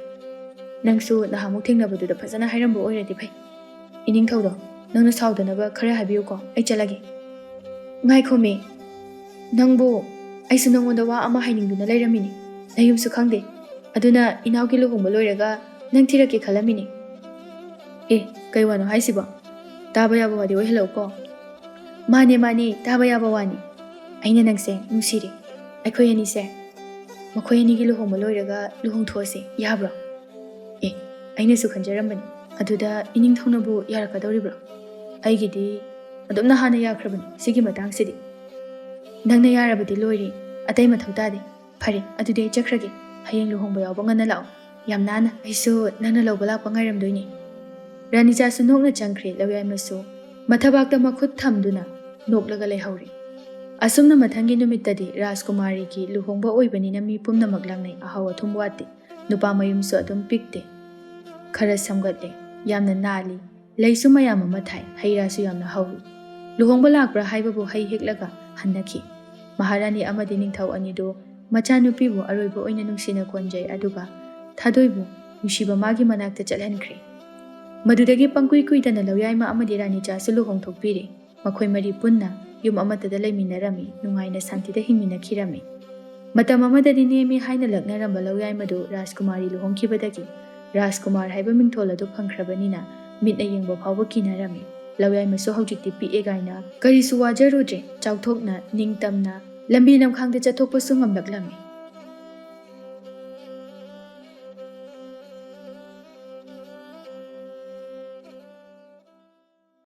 ꯅꯪꯁꯨ ꯅꯍꯥꯟꯃꯨꯛ ꯊꯦꯡꯅꯕꯗꯨꯗ ꯐꯖꯅ ꯍꯥꯏꯔꯝꯕ ꯑꯣꯏꯔꯗꯤ ꯐꯩ꯫ ꯏꯅꯤꯡꯊꯧꯗꯣ, ꯅꯪꯅ ꯁꯥꯎꯗꯅꯕ ꯈꯔ ꯍꯥꯏꯕꯤꯌꯨꯀꯣ, ꯑꯩ ꯆꯠꯂꯒꯦ꯫" "ꯉꯥꯏꯈꯣꯃꯤ, ꯅꯪꯕꯨ, ꯑꯩꯁꯨ ꯅꯪꯉꯣꯟꯗ ꯋꯥ ꯑꯃ ꯍꯥꯏꯅꯤꯡꯗꯨꯅ ꯂꯩꯔꯝꯃꯤꯅꯤ꯫ ꯅꯌꯨꯝꯁꯨ ꯈꯪꯗꯦ꯫ ꯑꯗꯨꯅ ꯏꯅꯥꯎꯒꯤ ꯂꯨꯍꯣꯡꯕ ꯂꯣꯏꯔꯒ ꯅꯪ ꯊꯤꯔꯛꯀꯦ ꯈꯜꯂꯝꯃꯤꯅꯤ꯫" "ꯑꯦ, ꯀꯩ ꯋꯥꯅꯣ ꯍꯥꯏꯁꯤꯕꯣ? ꯇꯥꯕ ꯌꯥꯕ ꯋꯥꯗꯤ ꯑꯣꯏꯍꯜꯂꯛꯎꯀꯣ꯫" "ꯃꯥꯅꯦ, ꯃꯥꯅꯦ, ꯇꯥꯕ ꯌꯥꯕ ꯋꯥꯅꯤ꯫ ꯑꯩꯅ ꯅꯪꯁꯦ ꯅꯨꯡꯁꯤꯔꯦ꯫ ꯑꯩꯈꯣꯏ ꯑꯅꯤꯁꯦ, ꯃꯈꯣꯏ ꯑꯅꯤꯒꯤ ꯂꯨꯍꯣꯡꯕ ꯂꯣꯏꯔꯒ ꯂꯨꯍꯣꯡꯊꯣꯛꯑꯁꯦ, ꯌꯥꯕ꯭ꯔꯣ?" "ꯑꯦ, ꯑꯩꯅꯁꯨ ꯈꯟꯖꯔꯝꯕꯅꯤ꯫ ꯑꯗꯨꯗ ꯏꯅꯤꯡꯊꯧꯅꯕꯨ ꯌꯥꯔꯛꯀꯗꯧꯔꯤꯕ꯭ꯔꯣ? ꯑꯩꯒꯤꯗꯤ ꯑꯗꯨꯝꯅ ꯍꯥꯟꯅ ꯌꯥꯈ꯭ꯔꯕꯅꯤ ꯁꯤꯒꯤ ꯃꯇꯥꯡꯁꯤꯗꯤ꯫" "ꯅꯪꯅ ꯌꯥꯔꯕꯗꯤ ꯂꯣꯏꯔꯦ, ꯑꯇꯩ ꯃꯊꯧ ꯇꯥꯗꯦ꯫ ꯐꯔꯦ, ꯑꯗꯨꯗꯤ ꯑꯩ ꯆꯠꯈ꯭ꯔꯒꯦ꯫ ꯍꯌꯦꯡ ꯂꯨꯍꯣꯡꯕ ꯌꯥꯎꯕ ꯉꯟꯅ ꯂꯥꯛꯑꯣ, ꯌꯥꯝ ꯅꯥꯟꯅ꯫ ꯑꯩꯁꯨ ꯅꯪꯅ ꯂꯧꯕ ꯂꯥꯛꯄ ꯉꯥꯏꯔꯝꯗꯣꯏꯅꯦ꯫" ꯔꯥꯅꯤꯆꯥꯁꯨ ꯅꯣꯛꯅ ꯆꯪꯈ꯭ꯔꯦ꯫ ꯂꯧꯌꯥꯏꯃꯁꯨ ꯃꯊꯕꯥꯛꯇ ꯃꯈꯨꯠ ꯊꯝꯗꯨꯅ ꯅꯣꯛꯂꯒ ꯂꯩꯍꯧꯔꯦ꯫ ꯑꯁꯨꯝꯅ ꯃꯊꯪꯒꯤ ꯅꯨꯃꯤꯠꯇꯗꯤ ꯔꯥꯖꯀꯨꯃꯥꯔꯤꯒꯤ ꯂꯨꯍꯣꯡꯕ ꯑꯣꯏꯕꯅꯤꯅ ꯃꯤ ꯄꯨꯝꯅꯃꯛ ꯂꯥꯡꯅꯩ, ꯑꯍꯥꯎ ꯑꯊꯨꯝ ꯋꯥꯠꯇꯦ꯫ ꯅꯨꯄꯥ ꯃꯌꯨꯝꯁꯨ ꯑꯗꯨꯝ ꯄꯤꯛꯇꯦ꯫ ꯈꯔ ꯁꯝꯒꯠꯂꯦ, ꯌꯥꯝꯅ ꯅꯥꯜꯂꯤ, ꯂꯩꯁꯨ ꯃꯌꯥꯝ ꯑꯃ ꯊꯥꯏ, ꯍꯩ ꯔꯥꯁꯨ ꯌꯥꯝꯅ ꯍꯧꯏ꯫ ꯂꯨꯍꯣꯡꯕ ꯂꯥꯛꯄ꯭ꯔꯥ ꯍꯥꯏꯕꯕꯨ ꯍꯩ ꯍꯦꯛꯂꯒ ꯍꯟꯅꯈꯤ꯫ ꯃꯍꯥꯔꯥꯅꯤ ꯑꯃꯗꯤ ꯅꯤꯡꯊꯧ ꯑꯅꯤꯗꯨ ꯃꯆꯥꯅꯨꯄꯤꯕꯨ ꯑꯔꯣꯏꯕ ꯑꯣꯏꯅ ꯅꯨꯡꯁꯤꯅ ꯀꯣꯟꯖꯩ, ꯑꯗꯨꯒ ꯊꯥꯗꯣꯏꯕꯨ ꯅꯨꯡꯁꯤꯕ ꯃꯥꯒꯤ ꯃꯅꯥꯛꯇ ꯆꯠꯍꯟꯈ꯭ꯔꯦ꯫ ꯃꯗꯨꯗꯒꯤ ꯄꯪꯀꯨꯏ ꯀꯨꯏꯗꯅ ꯂꯧꯌꯥꯏꯃ ꯑꯃꯗꯤ ꯔꯥꯅꯤꯆꯥꯁꯨ ꯂꯨꯍꯣꯡꯊꯣꯛꯄꯤꯔꯦ꯫ ꯃꯈꯣꯏ ꯃꯔꯤ ꯄꯨꯟꯅ ꯌꯨꯝ ꯑꯃꯠꯇꯗ ꯂꯩꯃꯤꯟꯅꯔꯝꯃꯤ, ꯅꯨꯡꯉꯥꯏꯅ ꯁꯥꯟꯇꯤꯗ ꯍꯤꯡꯃꯤꯟꯅꯈꯤꯔꯝꯃꯤ꯫ ꯃꯇꯝ ꯑꯃꯗꯗꯤ ꯅꯦꯝꯃꯤ ꯍꯥꯏꯅ ꯂꯛꯅꯔꯝꯕ ꯂꯧꯌꯥꯏꯃꯗꯨ ꯔꯥꯖꯀꯨꯃꯥꯔꯤ ꯂꯨꯍꯣꯡꯈꯤꯕꯗꯒꯤ ꯔꯥꯖꯀꯨꯃꯥꯔ ꯍꯥꯏꯕ ꯃꯤꯡꯊꯣꯜ ꯑꯗꯨ ꯐꯪꯈ꯭ꯔꯕꯅꯤꯅ ꯃꯤꯠꯅ ꯌꯦꯡꯕ ꯐꯥꯎꯕ ꯀꯤꯅꯔꯝꯃꯤ꯫ ꯂꯧꯌꯥꯏꯃꯁꯨ ꯍꯧꯖꯤꯛꯇꯤ ꯄꯤꯛꯑꯦ ꯀꯥꯏꯅ ꯀꯔꯤꯁꯨ ꯋꯥꯖꯔꯨꯗ꯭ꯔꯦ, ꯆꯥꯎꯊꯣꯛꯅ, ꯅꯤꯡꯇꯝꯅ ꯂꯝꯕꯤ ꯂꯝꯈꯥꯡꯗ ꯆꯠꯊꯣꯛꯄꯁꯨ ꯉꯝꯂꯛꯂꯝꯃꯤ꯫